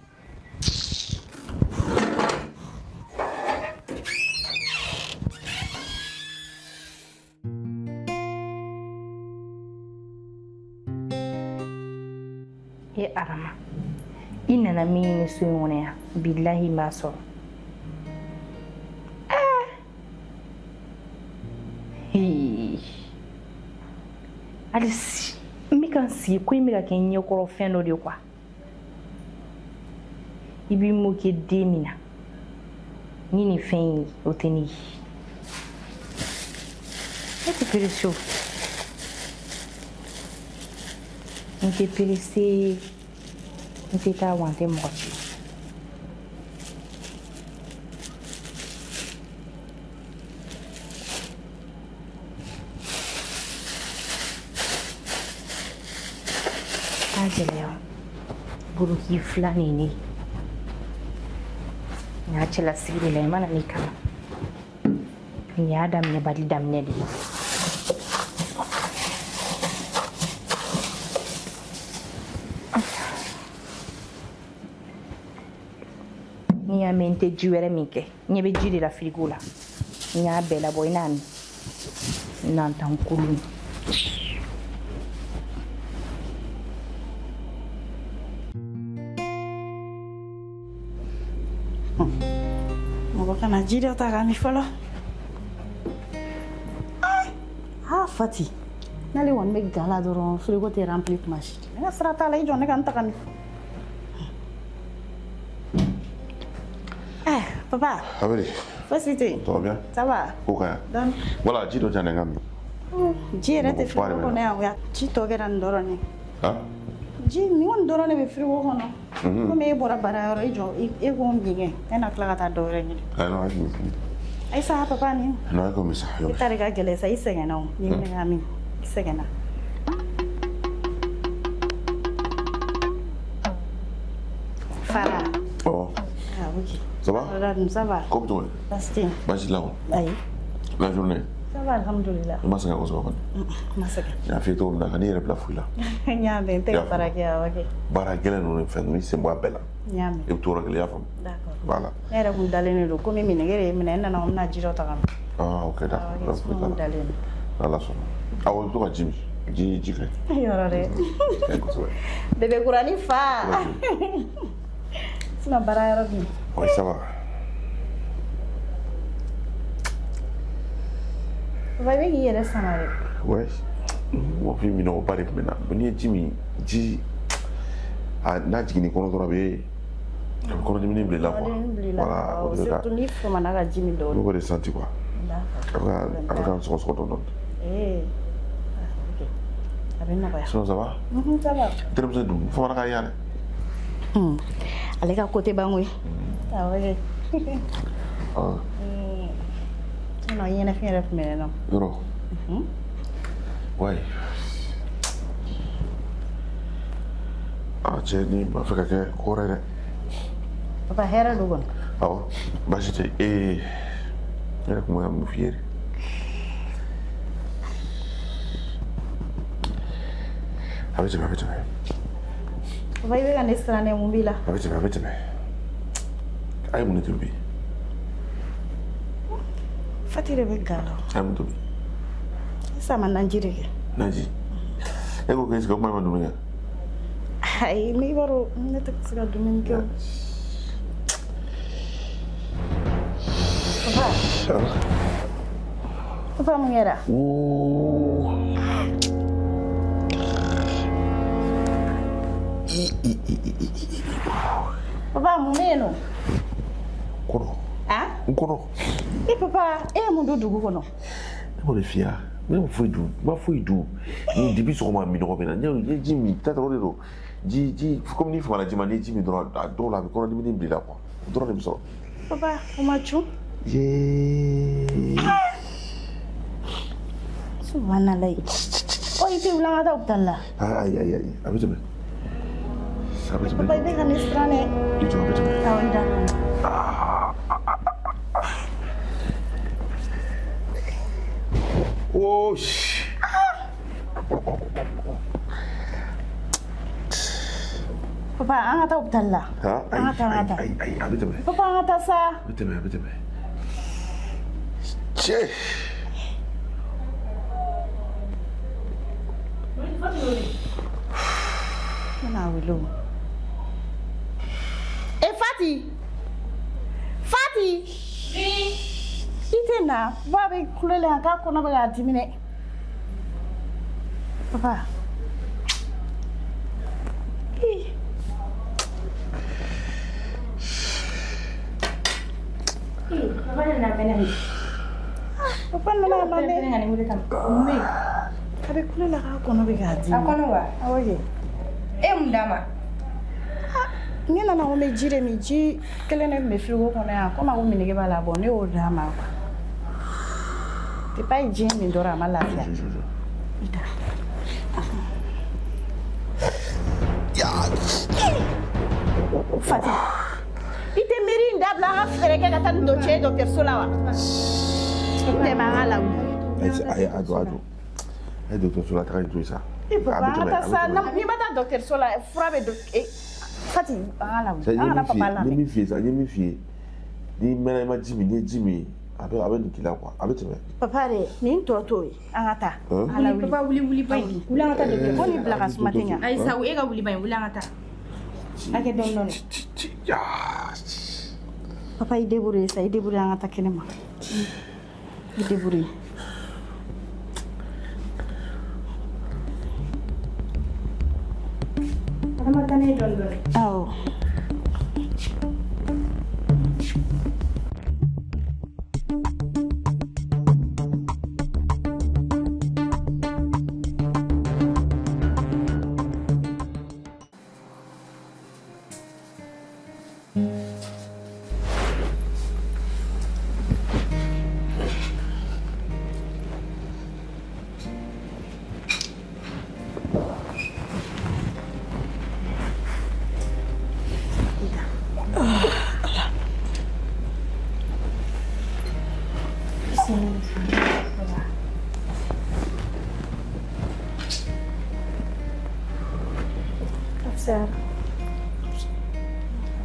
E Arama, i nana min ɲini so in kɔnɔ yan, bilahi n b'a sɔrɔ. Hali n bɛ ka n sigi ko in bɛ ka kɛ n ɲɛkɔrɔ fɛn dɔ de ye quoi. I b'i moquer den min na, ni nin fɛn in ye, o tɛ ne ye. Ne tɛ pressé o. N tɛ pressé, n tɛ taa wa n tɛ mɔgɔ ci. T'a gɛlɛya, bolo k'i fila nin ne ye. Nin y'a cɛlasigi de la, i mana n'i kama. Nin y'a daminɛ bali daminɛ de ye. N'i y'a mɛn n tɛ ji wɛrɛ min kɛ, n ɲɛ bɛ ji de la firigo la. N y'a bɛɛ labɔ i n'a min. N na n kolon. Mɔgɔ kana ji dɔ ta k'a min fɔlɔ. Ah Fati, n'ale kɔni bɛ ga la dɔrɔn firigo tɛ rempli kuma si. Ne ka sira t'a la, i jɔ ne ka n ta ka min. Eh, papa. Abedi. Fosi tɛ yen. Ça va bien? Ça va. Ko ka ɲi. Dɔɔni. Voilà, ji dɔ diyan dɛ n ka min. Ji yɛrɛ tɛ firigo kɔnɔ yan, ji tɔ kɛra nin dɔrɔn ye. Han? Ji nin kɔni dɔrɔn de bɛ firigo kɔnɔ. Komi e bɔra baarayɔrɔ i jɔ e ko n bin kɛ, ne na tila ka taa dɔ wɛrɛ ɲini. Ayi non, ayi min. Ayisa papa nin. Non, ayi ko min sa. E ta de ka gɛlɛn sa, i sɛgɛnna o. Ni minɛ ka min, i sɛgɛnna. Fara. Oh. Ah ok. Ça va? Ça va. Ko bɛ cogo di? Baasi tɛ yen. Baasi t'i la kɔni? Ayi. La journée? Ça va, alhamdulillah. I ma sɛgɛn kosɛbɛ kɔni? N ma sɛgɛn. N y'a f'i ye cogo min na, kan'i yɛrɛ bila foyi la. N y'a mɛn, n tɛ ka baara kɛ awɔ kɛ. Baara gɛlɛn ninnu ni fɛn ninnu, i sen bɔ a bɛɛ la. N y'a mɛn. I bɛ to yɔrɔ kelen, i y'a faamu? D'accord. Voilà. Ne yɛrɛ kun dalen de don, komi minɛgɛ de ye minɛ, n nana ko n bɛna ji dɔ ta ka na. Ah ok, d'accord. Awɔ, n dalen don. N'Ala sɔnna. Awɔ, i bɛ to ka ji min. Ji ka ɲi. Yɔrɔ dɛ. Ka ɲi kosɛbɛ. Bébé kurani fa. Sinon baara yɔrɔ dun? Oui, ça va. Papa, i bɛ k'i yɛrɛ sama dɛ. Ouais. Mɔgɔ fin minɛ o ba de tun bɛ na. N'i ye ji min, ji a n'a jiginn'i kɔnɔ dɔrɔn a bɛ kɔnɔdimi bila i la quoi. Voilà. Awɔ, surtout n'i famana ka ji min dɔɔnin. Ne b'o de senti quoi. D'accord. A bɛ ka n sɔgɔsɔgɔ dɔɔnin dɔɔnin. Ee. Ah, ok. A bɛ nɔgɔya. Sinon ça va? Ça va. Terimuso dun famana ka yan dɛ. Ale ka côté b'an koyi. Awɔ kɛ. Ah. Sinon i ɲɛnafin yɛrɛ tun bɛ ne na. Yɔrɔ. Ouais. Ah cɛ ni b'a fɛ ka kɛ ko wɛrɛ dɛ. Papa hɛrɛ don kɔni. Awɔ baasi tɛ ee ne yɛrɛ tun bɛ ka mun f'i ye de. A bɛ tɛmɛ a bɛ tɛmɛ. Papa i bɛ ka ne siran dɛ, mun b'i la? A bɛ tɛmɛ a bɛ tɛmɛ. A ye mun de tobi? Fati de bɛ ga la. A ye mun tobi? Sisan ma naji de kɛ. Naji? E ko k'e sigi o kuma i ma dumuni kɛ? Ayi, ne b'a dɔn ne tɛ se ka dumuni kɛ o. Papa. Papa mun kɛra? Ooo. Papa mun bɛ yen nɔ? Kɔnɔ. Ah? N kɔnɔ. E papa, e ye mun don dugu kɔnɔ? Ne b'o de f'i ye. Ne ma foyi dun, n ma foyi dun. Ni depuis sɔgɔma minɔgɔ bɛ n na. N ye ji min, peut-être o de don. Ji comme n'i famana ji ma, n'i ye ji min dɔrɔn, a dɔw la a bɛ kɔnɔdimi bila i la quoi. O dɔrɔn de bɛ sɔrɔ. Papa, o ma cun? Yee. Subhanalayi. Ɔ i tɛ wuli an ka taa hôpital la? Ayi ayi ayi, a bɛ tɛmɛ. A bɛ tɛmɛ. Papa i bɛ ka ne siran dɛ. I jɔ a bɛ tɛmɛ. Awɔ i da. Oh. Papa, an ka taa hôpital la. An ka taa, an ka taa. Ayi ayi, a bɛ tɛmɛ. Papa, an ka taa sa. A bɛ tɛmɛ, a bɛ tɛmɛ. Cɛ. N bɛna wele o. E Fati! Fati! Oui. I tɛ na, ba bɛ kulo la yan k'a kɔnɔ bɛ k'a dimi dɛ. Papa. Ii. Papa nana a mɛnna de. Papa nana a ma mɛn. Ka ne wele tan. Mun bɛ yen? A bɛ kulo la k'a kɔnɔ bɛ k'a dimi. A kɔnɔ wa? Awɔ kɛ. E ye mun d'a ma? Ne nana ko n bɛ ji de min, ji kelen de tun bɛ firigo kɔnɔ yan, komi a ko minɛgɛ b'a la, bon ne y'o d'a ma quoi. Depuis a ye ji min dɔrɔn a ma lafiya. I da. Fati, i tɛ miiri in dabila. an ka fɛɛrɛ kɛ ka taa nin cɛ dɔgɔtɔrɔso la wa? N dɛmɛ an ka lawuli. Ayi a jɔ a jɔ. A ye dɔgɔtɔrɔso la taga in to yen sa. Papa an ka taa sa n'i ma taa dɔgɔtɔrɔso la fura bɛ don. Fati an ka lawuli an kana papa lamɛn. N ye min f'i ye sa n ye min f'i ye n'i mɛnna i ma ji min n'i ye ji min a bɛ nin k'i la quoi a bɛ tɛmɛ. Papa de nin tɔ t'o ye an ka taa. Papa wuli wuli ba in wuli an ka taa dɔgɔtɔrɔso. Ko nin bila ka suma tɛ ɲa. Ayi sa e ka wuli ba in wuli an ka taa. A kɛ dɔɔni dɔɔni. Papa i débrouille sa i débrouille an ka taa kɛnɛma. I débrouille. Adama taa n'a ye dɔɔni dɔɔni. Awɔ.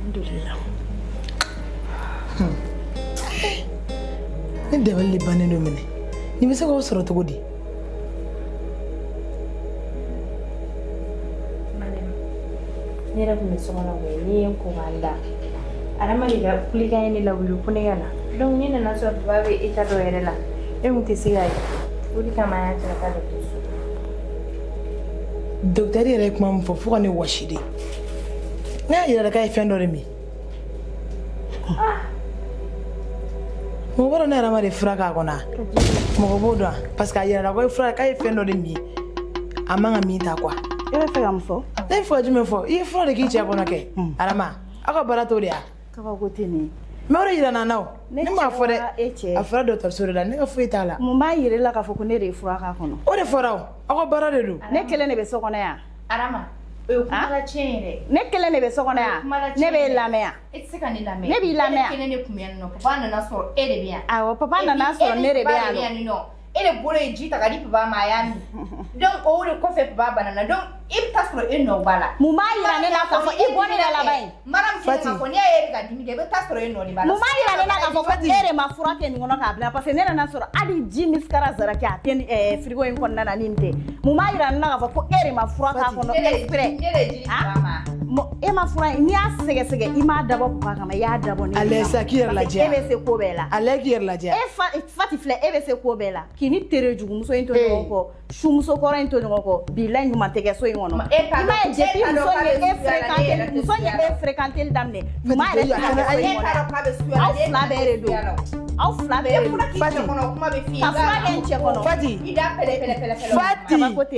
Alhamdulillah. Ne dabali de bannen don minɛ. Nin bɛ se k'o sɔrɔ cogo di? Mariam, ne yɛrɛ tun bɛ so kɔnɔ koyi ne ye n ko k'an da. Adama de ka kulekan ye ne lawuli ko ne ka na. Donc ne nana sɔrɔ papa bɛ état dɔ yɛrɛ la. E kun tɛ se k'a ye. O de kama an y'a cɛ ka taa dɔgɔtɔrɔso la. Docteur yɛrɛ ye kuma min fɔ fo ka ne wɔsi de. Ne y'a yira k'a ye fɛn dɔ de min. Mɔgɔ b'a dɔn ne yɛrɛ ma de fura k'a kɔnɔ mɔgɔ b'o dɔn parce que a yira la ko fura k'a ye fɛn dɔ de min a man ka min ta quoi. E bɛ fɛ ka mun fɔ? Ne bɛ fɛ ka jumɛn fɔ? I ye fura de k'i cɛ kɔnɔ kɛ Adama aw ka baara t'o de ye wa? Kabako tɛ nin ye. Mais o de yira n na o. Ne m'a fɔ dɛ. A fɔra dɔgɔtɔrɔso de la ne ka foyi t'a la. Mun b'a yira e la k'a fɔ ko ne de ye fura k'a kɔnɔ? O de fɔra o aw ka baara de don. Ne kelen de bɛ so kɔnɔ yan. Adama o ye kuma la tiɲɛ ye dɛ. Ne kelen de bɛ so kɔnɔ yan. Ne b'e lamɛn yan. E tɛ se ka ne lamɛn. Ne b'i lamɛn yan. E kelen de tun bɛ yan nɔ papa nana sɔrɔ e de bɛ yan. Awɔ papa nana sɔrɔ ne de bɛ yan nɔ. E de bolo ye ji ta ka di papa ma a y'a min. Donc o de kɔfɛ papa banana donc e bɛ taa sɔrɔ e nɔ b'a la. Mun b'a yira ne la k'a fɔ i bɔ ne la laban ye? Mariam kelen k'a fɔ n'i y'a ye e bɛ ka dimi kɛ i bɛ taa sɔrɔ e nɔ de b'a la. Mun b'a yira ne la k'a fɔ ko e de ma fura kɛ nin kɔnɔ k'a bila parce que ne nana sɔrɔ hali ji misikara zaraki a tɛ frigo in kɔnɔna na ni nin tɛ. Mun b'a yira ne la k'a fɔ ko e de ma fura k'a kɔnɔ exprès? Ne de ye ji di papa ma. E ma fura n'i y'a sɛgɛsɛgɛ i m'a dabɔ papa kama i y'a dabɔ ne de kama. Ale sa k'i yɛrɛ lajɛ. E bɛ se ko bɛɛ la. Ale k'i yɛrɛ lajɛ. E Fati filɛ e bɛ se ko bɛɛ la. K'i ni tere jugumuso in to ɲɔgɔn kɔ sumuso kɔrɔ in to ɲɔgɔn kɔ bilahi ɲuman tɛ kɛ so in kɔnɔ. I m'a ye depuis muso ye e fréquenté muso ye e fréquenté daminɛ ɲuman yɛrɛ tɛ ka kɛ so in kɔnɔ. Aw fila bɛɛ de don. Aw fila bɛɛ de don. Fati ka fura kɛ n cɛ kɔnɔ. Fati i da pɛlɛ pɛlɛ pɛlɛ pɛlɛ. Fati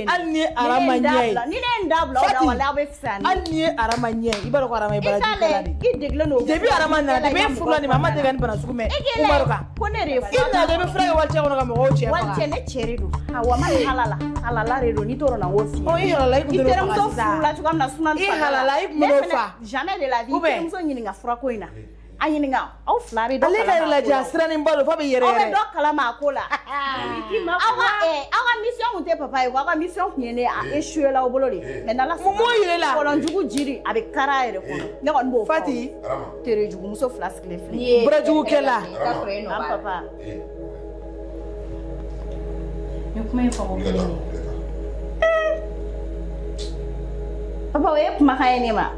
hali ni Arama ɲɛ ye. Ni ne ye n da bila o la walahi aw bɛ fisaya ni. Hali ni ye Arama ɲɛ ye i b'a dɔn ko Arama ye baarajugukɛla de ye. I degulen don. Depuis Arama nana depuis e furula nin ma a ma deli ka nin bana sugu mɛn Umaru kan. Ko ne de ye fura. I nana dɔrɔn i bɛ fura kɛ walicɛ kɔnɔ ka mɔgɔw cɛ faga. Walicɛ ne cɛ de don. Awɔ ma ni halala halala de don n'i t'o dɔn na n k'o f'i ye. Ɔ i halala i kun t'o faga sisan. I terimuso furula cogoya min na sunan I halala i kun b'o fa. Jamais de la vie i terimuso ɲininka furako in na. A ɲininka aw fila bɛ dɔ kalama. Ale ka yɛrɛ lajɛ a sirannenba don f'a bɛ yɛrɛ yɛrɛ. Aw bɛ dɔ kalama a ko la. Aw ka mission kun tɛ papa ye aw ka mission kun ye ne a échoué la aw bolo de. Mais n'Ala sɔnna. Mun m'o yir'e la? Kɔlɔnjugu jiri a bɛ kari a yɛrɛ kɔnɔ. Ne kɔni b'o fɔ. Fati. Terejugumuso fila sigilen filɛ. Barajugukɛla. An papa. Ni kuma in fɔ ko kelen ye. Papa o ye kumakan ye ne ma.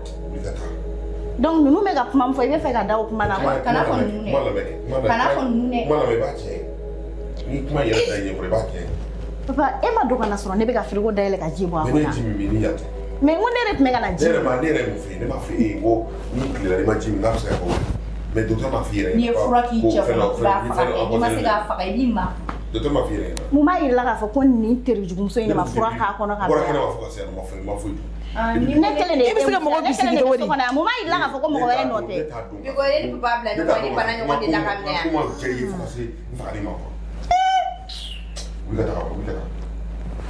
Donc ninnu bɛ ka kuma min fɔ i bɛ fɛ ka da o kuma na quoi. Kana fɔ ninnu dɛ. Kana fɔ ninnu dɛ. Kuma lamɛn i b'a tiɲɛ. Ni kuma yɛrɛ da i ɲɛkɔrɔ i b'a tiɲɛ. Papa e ma don ka na sɔrɔ ne bɛ ka frigo dayɛlɛ ka ji bɔ a kɔnɔ. Mais ne ye ji min min ni yan tɛ. Mais n ko ne de tun bɛ ka na ji. Ne yɛrɛ ma ne yɛrɛ ye mun f'i ye ne m'a f'i ye ko ni tilela n'i ma ji min k'a bɛ se ka kɛ o ye. Mais docteur m'a f'i yɛrɛ. N'i ye fura k'i cɛ kɔnɔ i b'a faga n'i ma se k'a faga i b'i ma. Docteur m'a f'i yɛrɛ ɲɛna. Mun b'a yir'i la k'a fɔ ko nin terejugumuso in de ma fura k'a kɔnɔ ka bila. Bɔra kɛnɛma fo ka se yan nɔ ma foyi ma foyi dun. Ne kelen de e bɛ se ka mɔgɔ bisigi cogo di? Mun b'a yir'i la k'a fɔ ko mɔgɔ wɛrɛ nɔ tɛ? Biko e ni papa bila ɲɔgɔn ni bana ɲɔgɔn de la ka minɛ yan. Kuma diya i ye fo ka se n fagali ma quoi. Wuli ka taga wuli ka taa.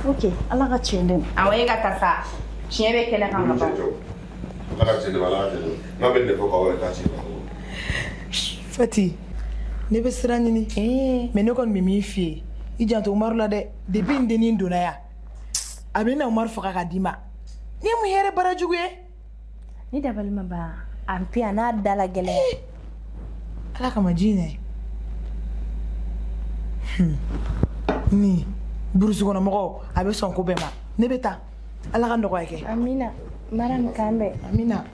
Ok Ala ka tiɲɛ dɛmɛ. Awɔ e ka taa sa tiɲɛ bɛ kɛnɛ kan ka ban. Ala ka tiɲɛ dɛmɛ Ala ka tiɲɛ dɛmɛ n'a bɛ nin de fɔ k'aw yɛrɛ t'a tiɲɛ. Fati, ne bɛ sira ɲini. Mais ne kɔni bɛ min f'i ye, i janto Umaru la dɛ. Depuis n dennin donna yan, a bɛ na Umaru faga k'a d'i ma. Ni ye mun hɛrɛ baara jugu ye? Ni dabali ma ban, a puis a n'a da la gɛlɛya. Ala kama ji in ni burusi kɔnɔ mɔgɔw a bɛ sɔn ko bɛɛ ma. Ne bɛ taa. Ala ka nɔgɔya kɛ. Amina. Maram k'an bɛn. Amina.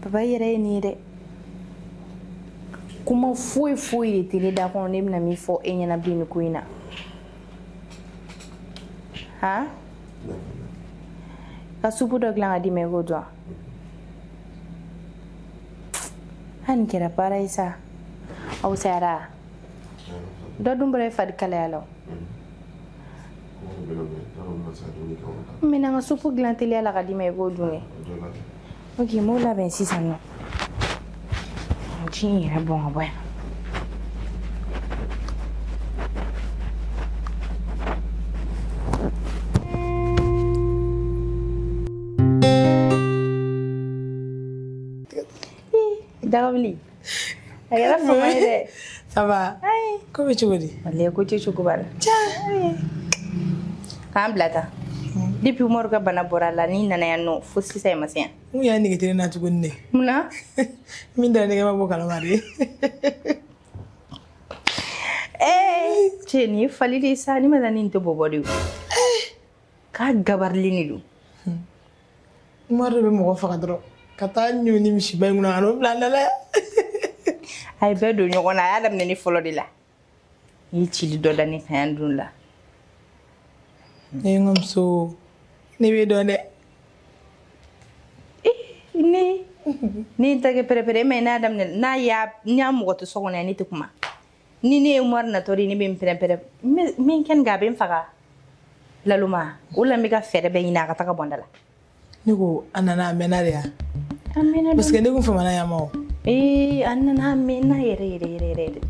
Papa i yɛrɛ ye nin ye dɛ. Kuma foyi foyi de tɛ ne da kɔnɔ ne bɛna min fɔ e ɲɛna bilen nin ko in na. Han? Ka supu dɔ dilan ka d'i ma i k'o dun wa? Hali nin kɛra baara ye sa. A wusayara? Dɔ dun bɔra e fari kalaya la o. N bɛna n ka supu dilan teliya la ka d'i ma i k'o dun kɛ. Ok, n b'o labɛn sisan nɔ. Ji in yɛrɛ bɔn ka bɔ yan. Dagawuli. A kɛra fama ye dɛ. Ça va? Ayi. Ko bɛ cogo di? Walayi ko tɛ cogo b'a la. K'an bila tan. Depuis Umaru ka bana bɔra a la n'i nana yan nɔ fo sisan i ma se yan. N kun y'a nege tɛ ne na tuguni ne. Munna? Min dara nɛgɛ ma bɔ kalama de. Cɛ nin ye fali de ye sa, ni ma taa ni nin tɛ bɔ de o. K'a gabarilen de don. Umaru de bɛ mɔgɔ faga dɔrɔn ka taa ɲun ni misiba in kunna ka n'o bila an da la yan. A ye bɛɛ don ɲɔgɔn na, a y'a daminɛ ne fɔlɔ de la. I ye cili dɔ da ne kan yan don la. Ne n ka muso, ne b'e dɔn dɛ. Ne n ta kɛ pɛrɛpɛrɛ mais n'a daminɛ n'a y'a n'a mɔgɔ tɛ so kɔnɔ yan ne tɛ kuma. Ni ne ye Umaru natɔ de ye ne bɛ n pɛrɛn-pɛrɛn min kɛ nin kɛ a bɛ n faga. Laloma o la n bɛ ka fɛɛrɛ bɛɛ ɲini a ka taga bɔ n da la. Ne ko a nana a mɛnna de yan. A mɛnna. Parce que ne kun famana yan ma o. A nana a mɛnna yɛrɛ yɛrɛ yɛrɛ yɛrɛ de.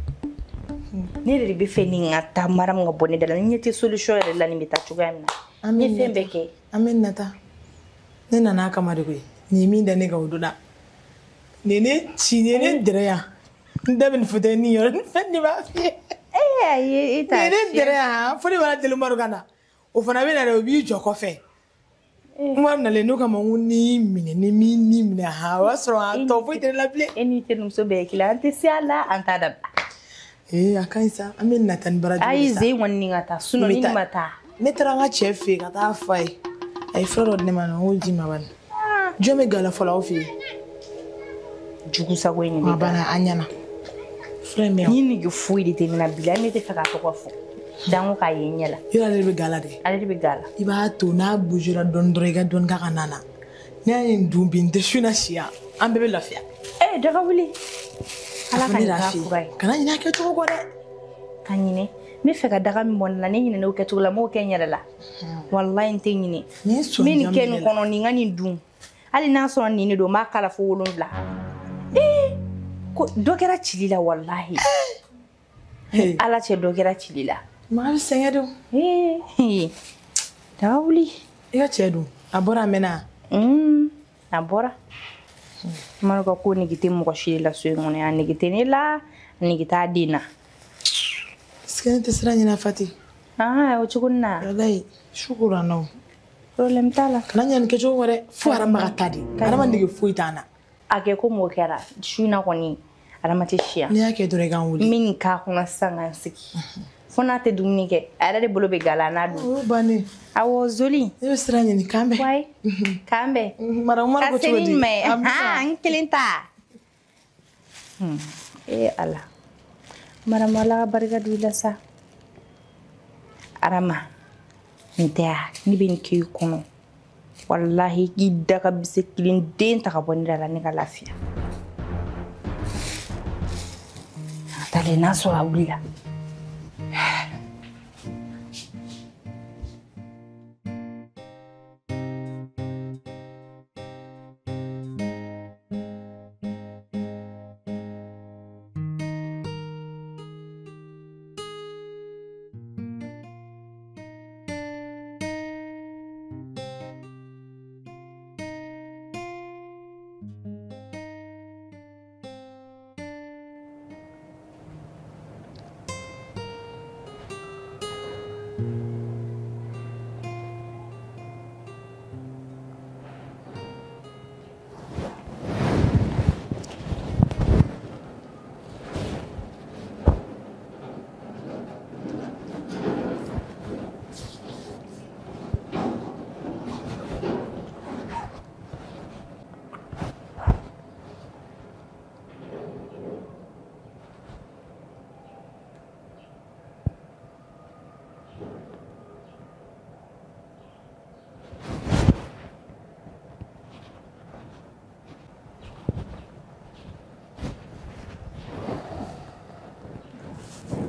Ne yɛrɛ de bɛ fɛ nin ka taa Maram ka bɔ ne da la. N ɲɛ tɛ solution yɛrɛ la nin bɛ taa cogoya min na. N ye fɛn bɛɛ kɛ. An bɛ nata. Ne nana a kama de koyi. Nin ye min da ne kan o don na. Nin ye ne ci, nin ye ne dɛrɛ yan. N da bɛ nin fauteuil nin yɔrɔ nin fɛn de b'a f'i ye. Ayi e t'a. Nin ye ne dɛrɛ yan fo ne b'a deli Umaru ka na. O fana bɛ na dɛ o b'i jɔ kɔfɛ. Umaru nalen n'o kama n ko n'i y'i minɛ ni m'i ni minɛ han o b'a sɔrɔ a tɔ foyi tɛ ne la bilen. E n'i terimuso bɛɛ ye kelen an tɛ se a la an t'a dabila. A ka ɲi sa an bɛ nata ni bara jugu Ayi ye sa. ze kɔni nin ka taa sinon ni nin ma taa. Ne taara n ka cɛ fɛ yen ka taa f'a ye. A ye fura dɔ di ne ma n k'o di ma bani. Jɔn bɛ gala fɔlɔ aw fɛ yen? Jugu sago ye nin de. A banna a ɲɛna. Fura in bɛ yan. Ni nege foyi de tɛ ne na bi la ne tɛ fɛ k'a tɔgɔ fɔ. Danko k'a ye n ɲɛ la. Yɔrɔ ale de bɛ gala de. Ale de bɛ gala. I b'a to n'a bougera dɔɔni dɔrɔn i ka dɔɔni k'a ka na na. Ne y'a ye nin dun bi n tɛ su in na si yan. An bɛɛ bɛ lafiya. Daga wuli. Ala ka nin k'a fura ye. Kana ɲinɛ a kɛcogo kɔ dɛ. Ka ɲinɛ. N bɛ fɛ ka daga min bɔ ne la ne ɲinɛna o kɛcogo la n m'o kɛ n yɛrɛ la. Walayi n tɛ ɲinɛ. Nin N bɛ nin kɛ nin la. kɔnɔ nin ka nin dun. Hali n'a sɔrɔ nin de don n b'a k'a la fo 7. Ko dɔ kɛra cili la walahi. Ala cɛ dɔ kɛra cili la. Maa bɛ sɛgɛn de o. Daga wuli. I ka cɛ dun a bɔra a mɛnna. A bɔra. Umaru ka ko nege tɛ mɔgɔ si de la so in kɔnɔ yan. A nege tɛ ne la, a nege t'a den na. Est-ce que ne tɛ sira ɲini Fati? O cogo nin na. Walayi su kora n na o. Problème t'a la. Kana ɲinɛ nin kɛcogo kɔ dɛ. Fo Adama ka taa de. Adama nege foyi t'an na. A kɛ komi o kɛra su in na kɔni Adama tɛ si yan. N'i y'a kɛ dɔrɔn i ka n wele. N bɛ nin k'a kɔnɔ sisan ka n sigi. Fo n'a tɛ dumuni kɛ a yɛrɛ de bolo bɛ gala n'a dun. O y'o bannen. Awɔ Zoli. Ne bɛ sira ɲini k'an bɛn. Wayi k'an bɛn. Madame Umaru ko Ka se cogo ni di? ɲuman ye. A bɛ sa. N kelen ta. Ala. Marama Ala ka barika don i la sa. Adama nin tɛ ya ne bɛ nin k'i kɔnɔ. Walahi k'i da ka bise kelen den ta ka bɔ ne da la ne ka lafiya. A taalen n'a sɔrɔ a wulila.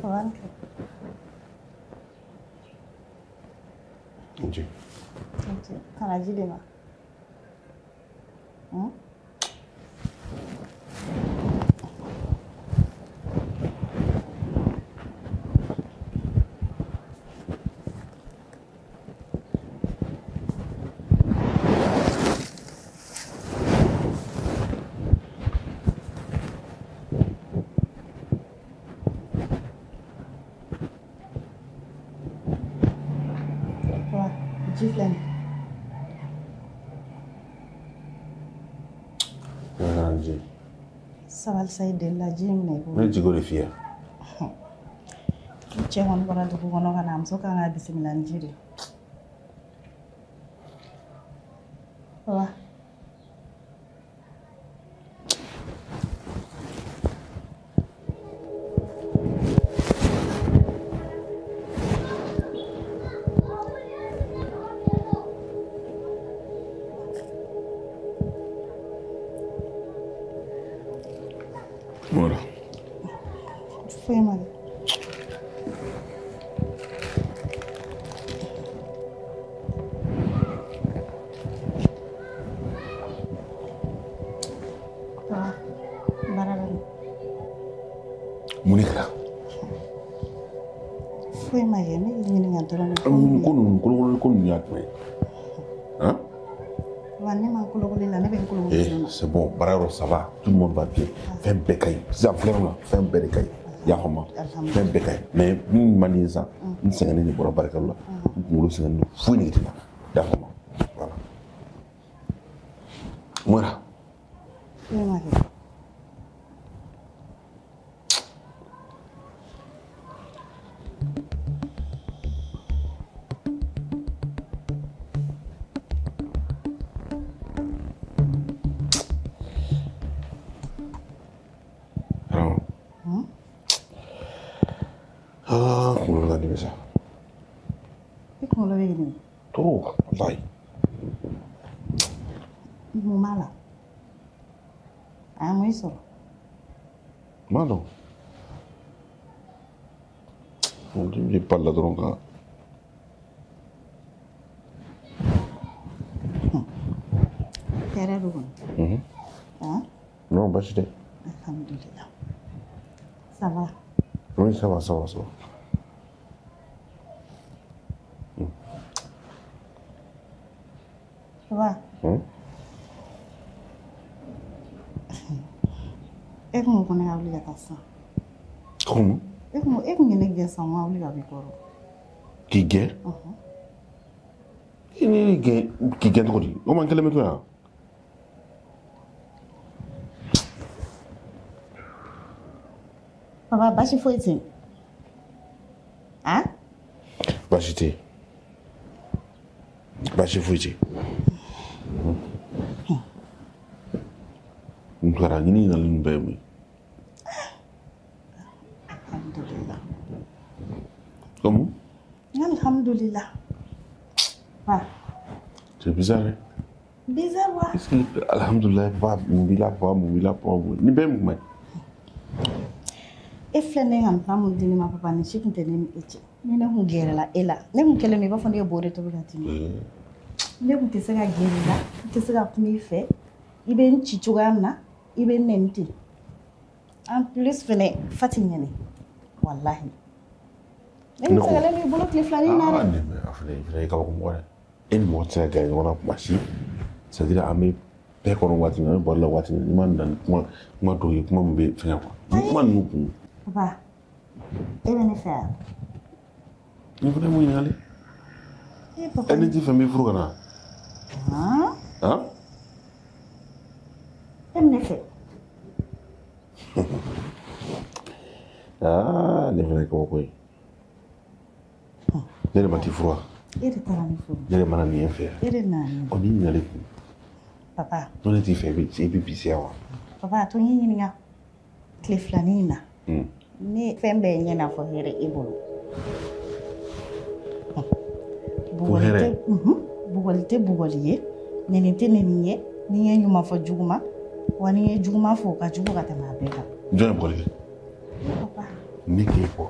Papa. Ok. Ok. Kana ji de ma. Ji filɛ nin ye. Sabali sa, i delila ji in minɛ i bolo. Ne jigi o de f'i ye. Ni cɛ kɔni bɔra dugu kɔnɔ ka na, a muso kan ka bisimila ni ji de ye. Papa. Voilà. Foyi ma kɛ. Papa, baara la nin. Mun de kɛra? Foyi ma kɛ, ne y'i ɲininka dɔrɔn de. Ko ninnu kolokolo ko ninnu y'a jumɛn ye? Hein? Papa, ne ma kolokolo la, ne bɛ n kolokolo Eh, jumɛn na? c'est bon, baara yɔrɔ ça va, tout le monde va bien. Fɛn bɛɛ ka ɲi. Sisan filɛ yɔrɔ la, fɛn bɛɛ de ka ɲi. I y'a faamu? Fɛn bɛɛ ka ɲi. Mais min man di n ye sisan, n sɛgɛnnen de bɔra baarakɛyɔrɔ la. N kunkolo sɛgɛnnen don, foyi nege tɛ n na. I y'a faamu? Voilà. Mun kɛra? Foyi ma kɛ. Awɔ. Ah, kunkolo bɛ ka n dimi sa. I kunkolo bɛ k'i dimi? Trop, walayi. Mun b'a la? A mun y'i sɔrɔ? N m'a dɔn. Kunkolo dimi de b'a la dɔrɔn ka. Hɛrɛ don kɔni. Han? Non, baasi tɛ. Alhamdulillah. Ça va? Oui, ça va, ça va, ça va. Papa. Hmm? E kun ko ne ka wuli ka taa sisan. Ko mun? E kun ye ne gɛn sisan, n ko ka wuli ka b'i kɔrɔ. K'i gɛn? I ni ne gɛn, k'i gɛn cogo di? O ma n kelen bɛ to yan. Papa, baasi foyi tɛ yen. Han? Baasi tɛ yen. Baasi foyi tɛ yen. N tilara ɲini ɲininkali ninnu bɛɛ ye mun ye? Alhamdulillah. Comme? Alhamdulillah. Papa. C'est bizarre, hein? Bizarre wa? Est-ce que, alhamdulillah, papa, mun b'i la, papa, mun b'i la, papa, mun nin bɛɛ ye mun kuma ye? E filɛ ne ka minɛn mun di ne ma papa, nin si kun tɛ ne ni e cɛ. Ni ne kun gɛrɛla e la, ne kun kɛlen don i b'a fɔ ne ye bo de tobi ka d'i ma. Ne kun tɛ se ka gɛrɛ i la, n tɛ se ka kuma i fɛ. I bɛ n ci cogoya min na, i bɛ n nɛni ten. En plus fɛnɛ, fa ti ɲɛnɛ. Walahi. Ne kun sɛgɛnnen don i bolo tile filanin na Ah, dɛ. ne a fana i fana ye kabako mɔgɔ dɛ. E ni mɔgɔ tɛ se ka gɛrɛ ɲɔgɔn na kuma si. C'est à dire an bɛ bɛɛ kɔnɔ waati min na, an bɛ baro la waati min na, n'i ma na ni kuma dɔw ye, kuma min bɛ fɛngɛ quoi. Ni kuma ninnu kun. Papa, e bɛ ne fɛ yan? Ni fana ye mun ɲininkali? E papa. E ne t'i fɛ n b'i furu ka na. Han? Han? E bɛ ne fɛ? Ah, ne fana ye kabako ye. Ne de ma t'i furu wa? E de taara ne furu. Ne de mana nin ye n fɛ yan. E de nana ne. Ɔ, nin ɲininkali kun. Papa, N'o ne t'i fɛ, i bɛ bisiya wa? papa, a to n y'i ɲininka. Tile filanin in na. Ne fɛn bɛɛ ye ɲɛ n'a fɔ hɛrɛ e bolo. Bugɔli hɛrɛ? tɛ bugɔli tɛ bugɔli ye, nɛni tɛ nɛni ye, ni n ye ɲuman fɔ jugu ma, wa ni n ye juguman fɔ o ka jugu ka tɛmɛ a bɛɛ kan. Jɔn ye bugɔli kɛ? Ne papa. Ne k'e bɔ.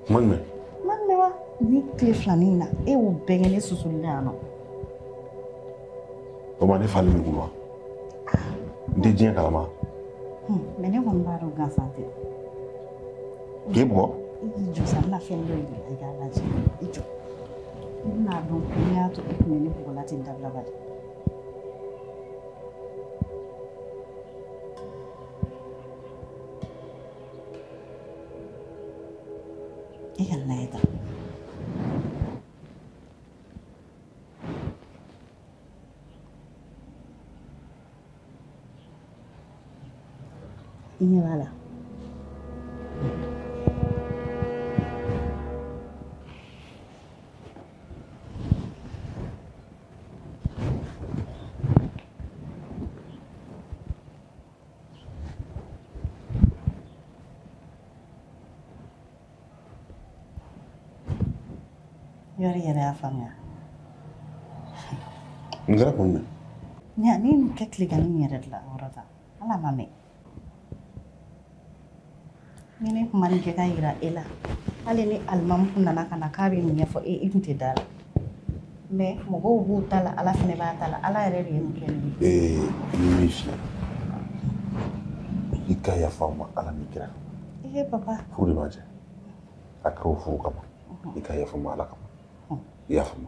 Kuma jumɛn? Kuma jumɛn wa? Ni tile filanin na e y'o bɛɛ kɛ ne susuli la yan nɔ. O ma ne falen bɛ kun wa? N tɛ diɲɛ kalama. Mais ne kɔni b'a dɔn gansan tɛ. K'e bugɔ? I k'i jɔ sa, n bɛna fɛn dɔ yir'i la i k'a lajɛ. I jɔ. I bɛna dɔn kun min y'a to e tun bɛ ne bugɔ la ten dabila bali. I ka lajɛ tan. I ɲɛ b'a la. Yɔrɔ yɛrɛ y'a faamuya. Nin kɛra kun jumɛn? Ne nin kɛ tileganni yɛrɛ de la yɔrɔ ta. Ala ma mɛn. Ni ne kun ma nin kɛ k'a yira e la, hali ni alimamu kun nana ka na k'a bɛ nin ɲɛfɔ e, i kun tɛ da la. Mais mɔgɔw b'u ta la, Ala fana b'a ta la. Ala yɛrɛ de ye nin kɛ ne ye. N bɛ min f'i ye, i ka yafa n ma Ala ni kira kama. Ee papa. Furu de b'an cɛ. A kɛra o furu kama. I ka yafa n ma Ala kama. I y'a faamu.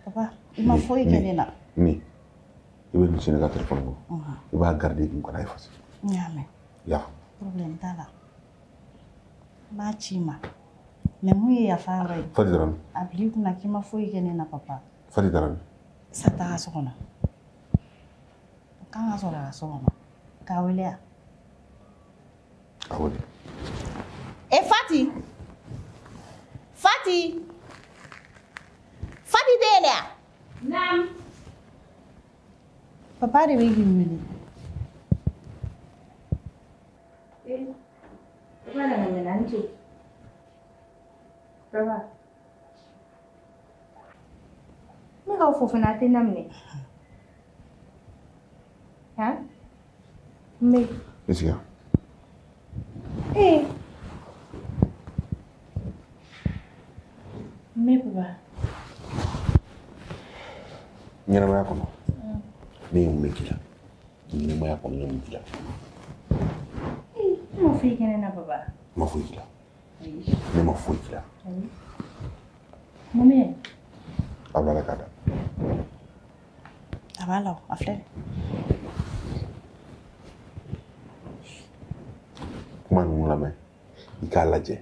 Papa, i ma foyi kɛ ne la. Ni i bɛ nin ci ne ka telefɔni kɔnɔ. I b'a garder i kun kana effacer. N y'a mɛn. I y'a faamu. Problème t'a la. N b'a ci i ma. Mais mun ye yafa yɔrɔ ye? Fati Darame. A bil'i kunna k'i ma foyi kɛ ne na papa. Fati Darame. Sa t'a ka so kɔnɔ. O kan ka sɔrɔ a ka so kɔnɔ. K'a wele yan. A wele. E Fati! Fati! Fati tɛ yen dɛ? Naam. Papa de bɛ k'i wele. Papa nana mɛn na n ce. Papa. Ne k'aw fo fana a tɛ na minɛ. Han? N bɛ. I sigi. Ee. N bɛ papa. Ɲɛnamaya kɔnɔ ne ye mun de k'i la? Ɲɛnamaya kɔnɔ ne ye mun k'i la? Ne ma foyi kɛ ne na papa. Ne ma foyi k'i la. Ne ma foyi k'i la. Mun bɛ yen? A bila la k'a da. A b'a la o, a filɛ. Kuma ninnu lamɛn, i k'a lajɛ.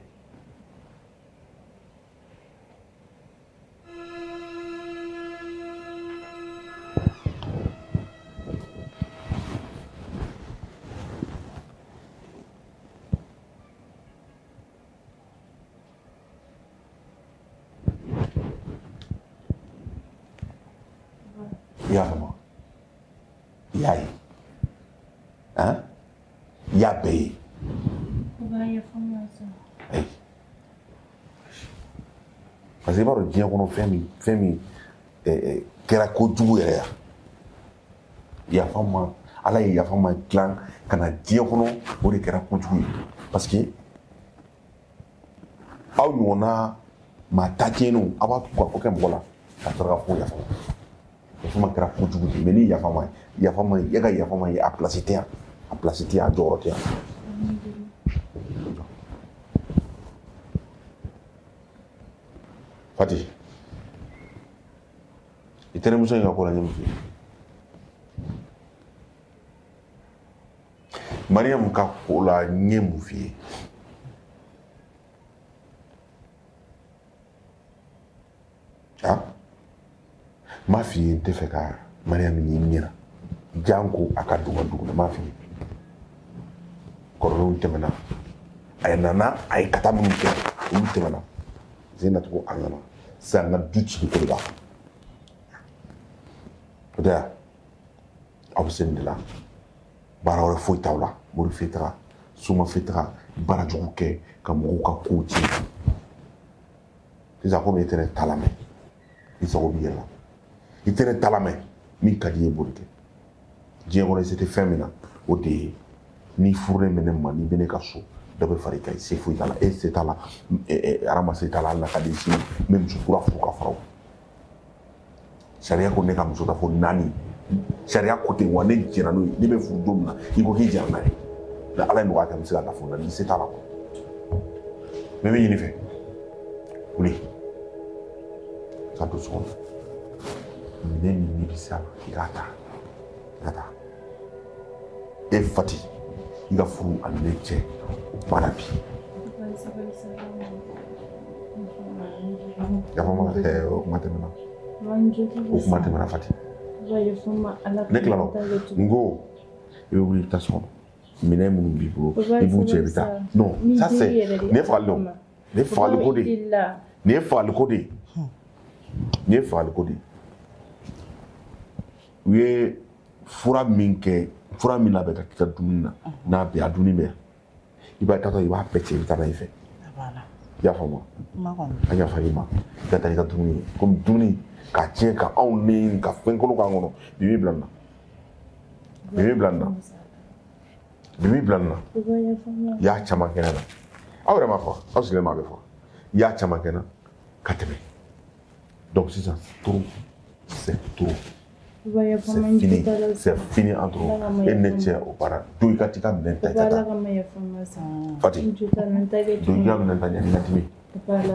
I y'a faamu? I y'a ye? Han? I y'a bɛɛ ye? Ayi. Parce que i b'a dɔn diɲɛ kɔnɔ fɛn min kɛra kojugu yɛrɛ ya. Yafa ma, Ala ye yafa ma dilan ka na diɲɛ kɔnɔ, o de kɛra kojugu ye. Parce que aw ɲɔgɔnna maa ta tiɲɛnenw, aw b'a to ka ko kɛ mɔgɔ la ka sɔrɔ ka fɔ yafa ma. Yafa ma kɛra kojugu de ye, mais ni yafa ma ye, e ka yafa ma ye, a place tɛ yan, a place tɛ yan, a jɔyɔrɔ tɛ yan. Fati, i terimuso in ka ko la n ye mun f'i ye? Mariam ka ko la n ye mun f'i ye? Han? N m'a f'i ye n tɛ fɛ ka Mariam ye n ɲɛna janko a ka don n ka du kɔnɔ, n m'a f'i ye. Kɔrɔlenw tɛmɛna, a nana a ye kata minnu kɛ olu tɛmɛna. Sen nacogo a nana sisan n ka du ci ko de b'a kɔnɔ. O tɛ wa? Aw bɛ se nin de la, baara wɛrɛ foyi t'aw la, mori fɛ taga, soma fɛ taga, baara jugu kɛ ka mɔgɔw ka kow tiɲɛ. Sisan komi e tɛ ne ta lamɛn, i sago b'i yɛrɛ la. I tɛ ne ta lamɛn, min ka di i ye i b'o de kɛ. Diɲɛ kɔnɔ i se tɛ fɛn min na, o de ye n'i furulen bɛ ne ma, n'i bɛ ne ka so, Dɔ bɛ fara i kan, i se foyi t'a la, e se t'a la, Arama se t'a la, hali n'a ka di sini n bɛ muso kura furu ka fara o. Sariya ko ne ka muso ta fo 4. Sariya ko ten wa ne jɛnna n'o ye, ne bɛ furu don min na i ko k'i jɛnna n'a ye. Ni Ala ye nɔgɔya kɛ n bɛ se ka taa fo 4, i se t'a la quoi. N bɛ min ɲini i fɛ, wuli ka don so kɔnɔ. Minɛn min n'i bɛ se a la, i k'a ta, i ka taa. E Fati, i ka furu ani ne cɛ o banna bi. Yafa ma, o kuma tɛmɛna. O kuma tɛmɛna Fati. Ne tilala o. N ko i bɛ wuli i bɛ taa so kɔnɔ. Minɛn minnu b'i bolo, i b'u cɛ i bɛ taa. Non, ça c'est nin ye fagali de o. Nin ye fagali ko de ye. Nin ye fagali ko de ye. Nin ye fagali ko de ye. U ye fura min kɛ, fura min labɛn ka k'i ka dumuni na, n'a bɛ a dumuni bɛ yan. I b'a taatɔ i b'a bɛɛ cɛ i bɛ taa n'a ye fɛ. I y'a faamu wa? A yafa i ma. I ka taa i ka dumuni ye. Komi dumuni k'a tiɲɛ ka anw ni ka fɛn kolon k'an kɔnɔ, bi b'i bila nin na. Bi b'i bila nin na. Bi b'i bila nin na. I y'a caman kɛ ne la. Aw yɛrɛ m'a fɔ, aw sigilen b'a bɛɛ fɔ. I y'a caman kɛ n na ka tɛmɛ. Donc sisan trop, c'est trop. C'est fini, c'est fini entre nous. E ne cɛ o baara. Don i ka t'i ka minɛn ta i ka taa. Fati, don i ka minɛn ta yanni i ka dimi.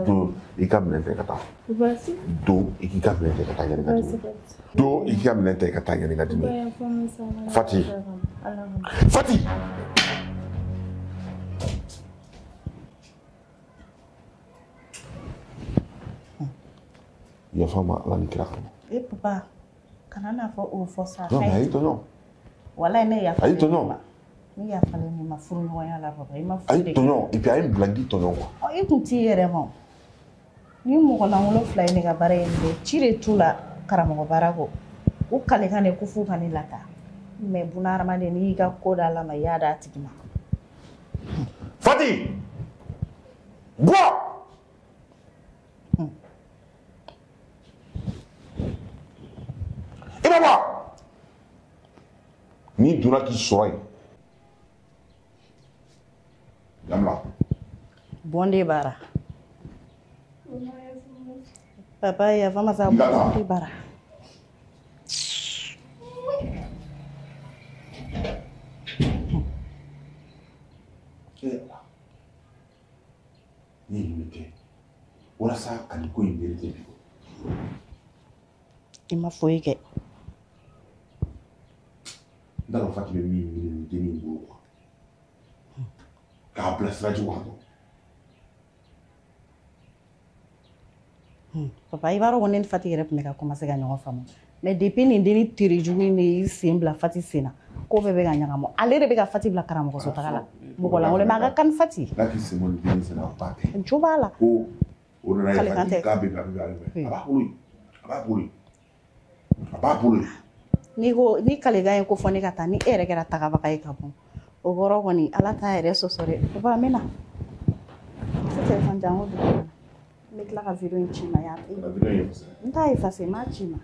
Don i ka minɛn ta i ka taa. Don i k'i ka minɛn ta i ka taa yanni i ka dimi. Don i k'i ka minɛn ta i ka taa yanni i ka dimi. Fati, Fati. Yafa ma Ala ni kira kama. E papa, kana n'a fɔ o fɔ sa. Non mais a y'i tɔɲɔ. Walayi ne yafalen A y'i tɔɲɔ. Ne yafalen ne ma furuɲɔgɔnya la papa, i ma A foyi de y'i tɔɲɔ et puis a ye n bila n k'i tɔɲɔ quoi. Ɔ i kun t'i yɛrɛ ma o. Ni mɔgɔ lankolon fila ye ne ka baara in bɛɛ ci de t'u la karamɔgɔ baara kɔ. U kalekan de ko f'u ka ne lataa. Mais buna hadamaden n'i y'i ka ko da Ala ma i y'a d'a tigi ma. Fati! Bɔ! I bɛ bɔ! N'i donna k'i sɔrɔ yen. Yamla. Bon de bara. Papa yafa ma sa bon de bara. Ni ye nin kɛ walasa ka nin ko in mériter bi. I ma foyi kɛ. N t'a dɔn Fati bɛ min ɲini nin dennin in bolo quoi. K'a bila sira jugu kan dɔrɔn. Papa i b'a dɔn ko ne ni Fati yɛrɛ tun bɛ ka commencer ka ɲɔgɔn faamu. Mais depuis nin dennin tere jugu in de y'i sen bila Fati sen na, ko bɛɛ bɛ ka ɲagamu. Ale de bɛ ka Fati bila karamɔgɔso taga la. Mɔgɔ lankolon mais a ka kan ni Fati. N'a k'i sen bɔ nin dennin sen na, a b'a kɛ. Jo b'a la. Ko o nana ye Kalekan Fati tɛ. k'a bɛ a bɛ a bɛ a b'a bolo yen. A b'a bolo yen. A b'a bolo yen. N'i ko ni kalekan ye ko fɔ ne ka taa ni e yɛrɛ kɛra tagabaga ye ka bɔ. O kɔrɔ kɔni Ala t'a yɛrɛ sɔsɔ dɛ. Papa n bɛ na. Se téléphone di yan n ko dugu kɔnɔ. N bɛ tila ka vidéo in ci i ma ya. Ka vidéo in effacer. N t'a effacer n b'a ci i ma.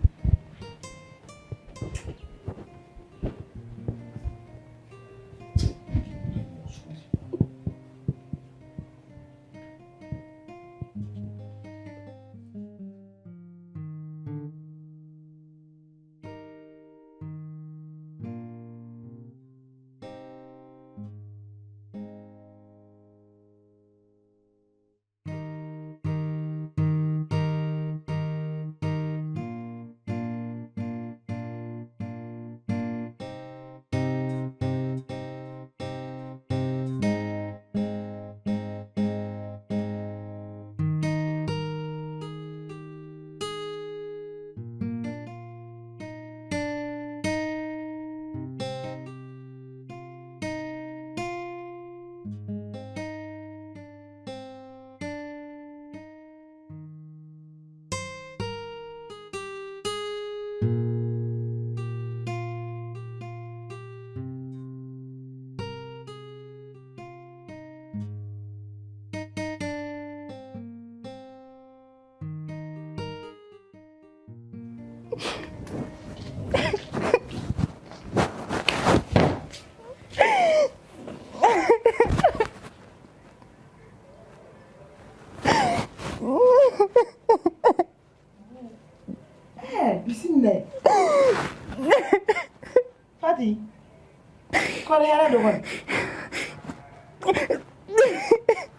téléphone.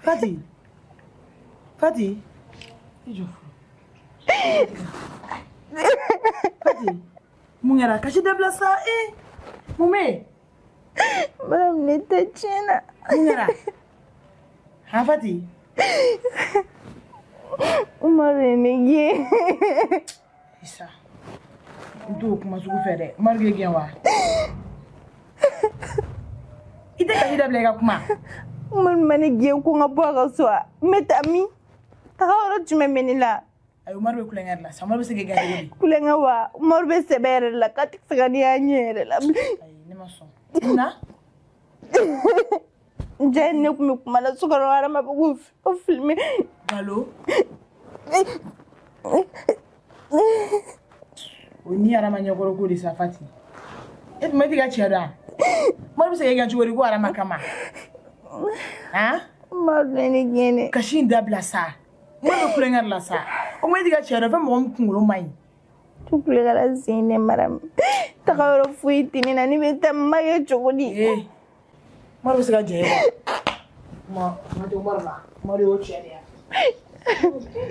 Fati. Fati. I jɔ fɔlɔ. Fati. Mun kɛra? Kasi dabila sa. Eh. Mun bɛ yen? Madame, ne tɛ tiɲɛ na. Mun kɛra? Han Fati? Umaru ye ne gɛn. Isa. N t'o kuma sugu fɛ dɛ. Umaru k'e gɛn wa? I tɛ kasi dabila i ka kuma. Umaru ma ne gɛn ko n ka bɔ a ka so wa? N bɛ taa min? Taga yɔrɔ jumɛn bɛ ne la? Ayi, Umaru bɛ kulonkɛ de la sa. Umaru bɛ se k'e gɛn cogo di? Kulonkɛ wa? Umaru bɛ sɛbɛ yɛrɛ de la k'a tɛ fɛ ka ne y'a ɲɛ yɛrɛ la bilen. Ayi, ne ma sɔn. Mun na? N jɛ ne tun bɛ kuma la so kɔnɔ Adama bɛ k'o filmer. Galo. O ni Adama ɲɛkɔrɔ ko de sa Fati. E tun bɛ t'i ka cɛ dɔn wa? Umaru bɛ se k'e gɛn cogo di ko Adama kama? Han? Umaru ye ne gɛn dɛ. Kasi in dabila sa. Umaru bɛ kulonkɛ de la sa. O kuma e t'i ka cɛ dɔn fɛn mɔgɔ min kunkolo man ɲi. Tu kulonkɛ la sen ne Mariam. Taga yɔrɔ foyi tɛ ne na, ne bɛ taa n ma kɛ cogo di? Ee. Umaru bɛ se ka jɛ e kɔ. Kuma tɛ Umaru la. Umaru y'o cɛ de ye.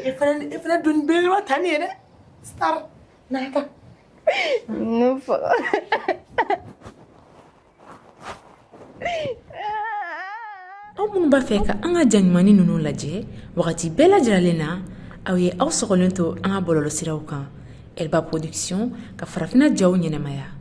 E fana doni belebeleba ta nin ye dɛ. Star. Na taa. Ne faga. Aw minnu b'a fɛ ka an ka ja ɲumannin ninnu lajɛ wagati bɛɛ lajɛlen na, aw ye aw sɔgɔlen to an ka bɔlɔlɔsiraw kan. Elba Production ka farafinna jaw ɲɛnamaya.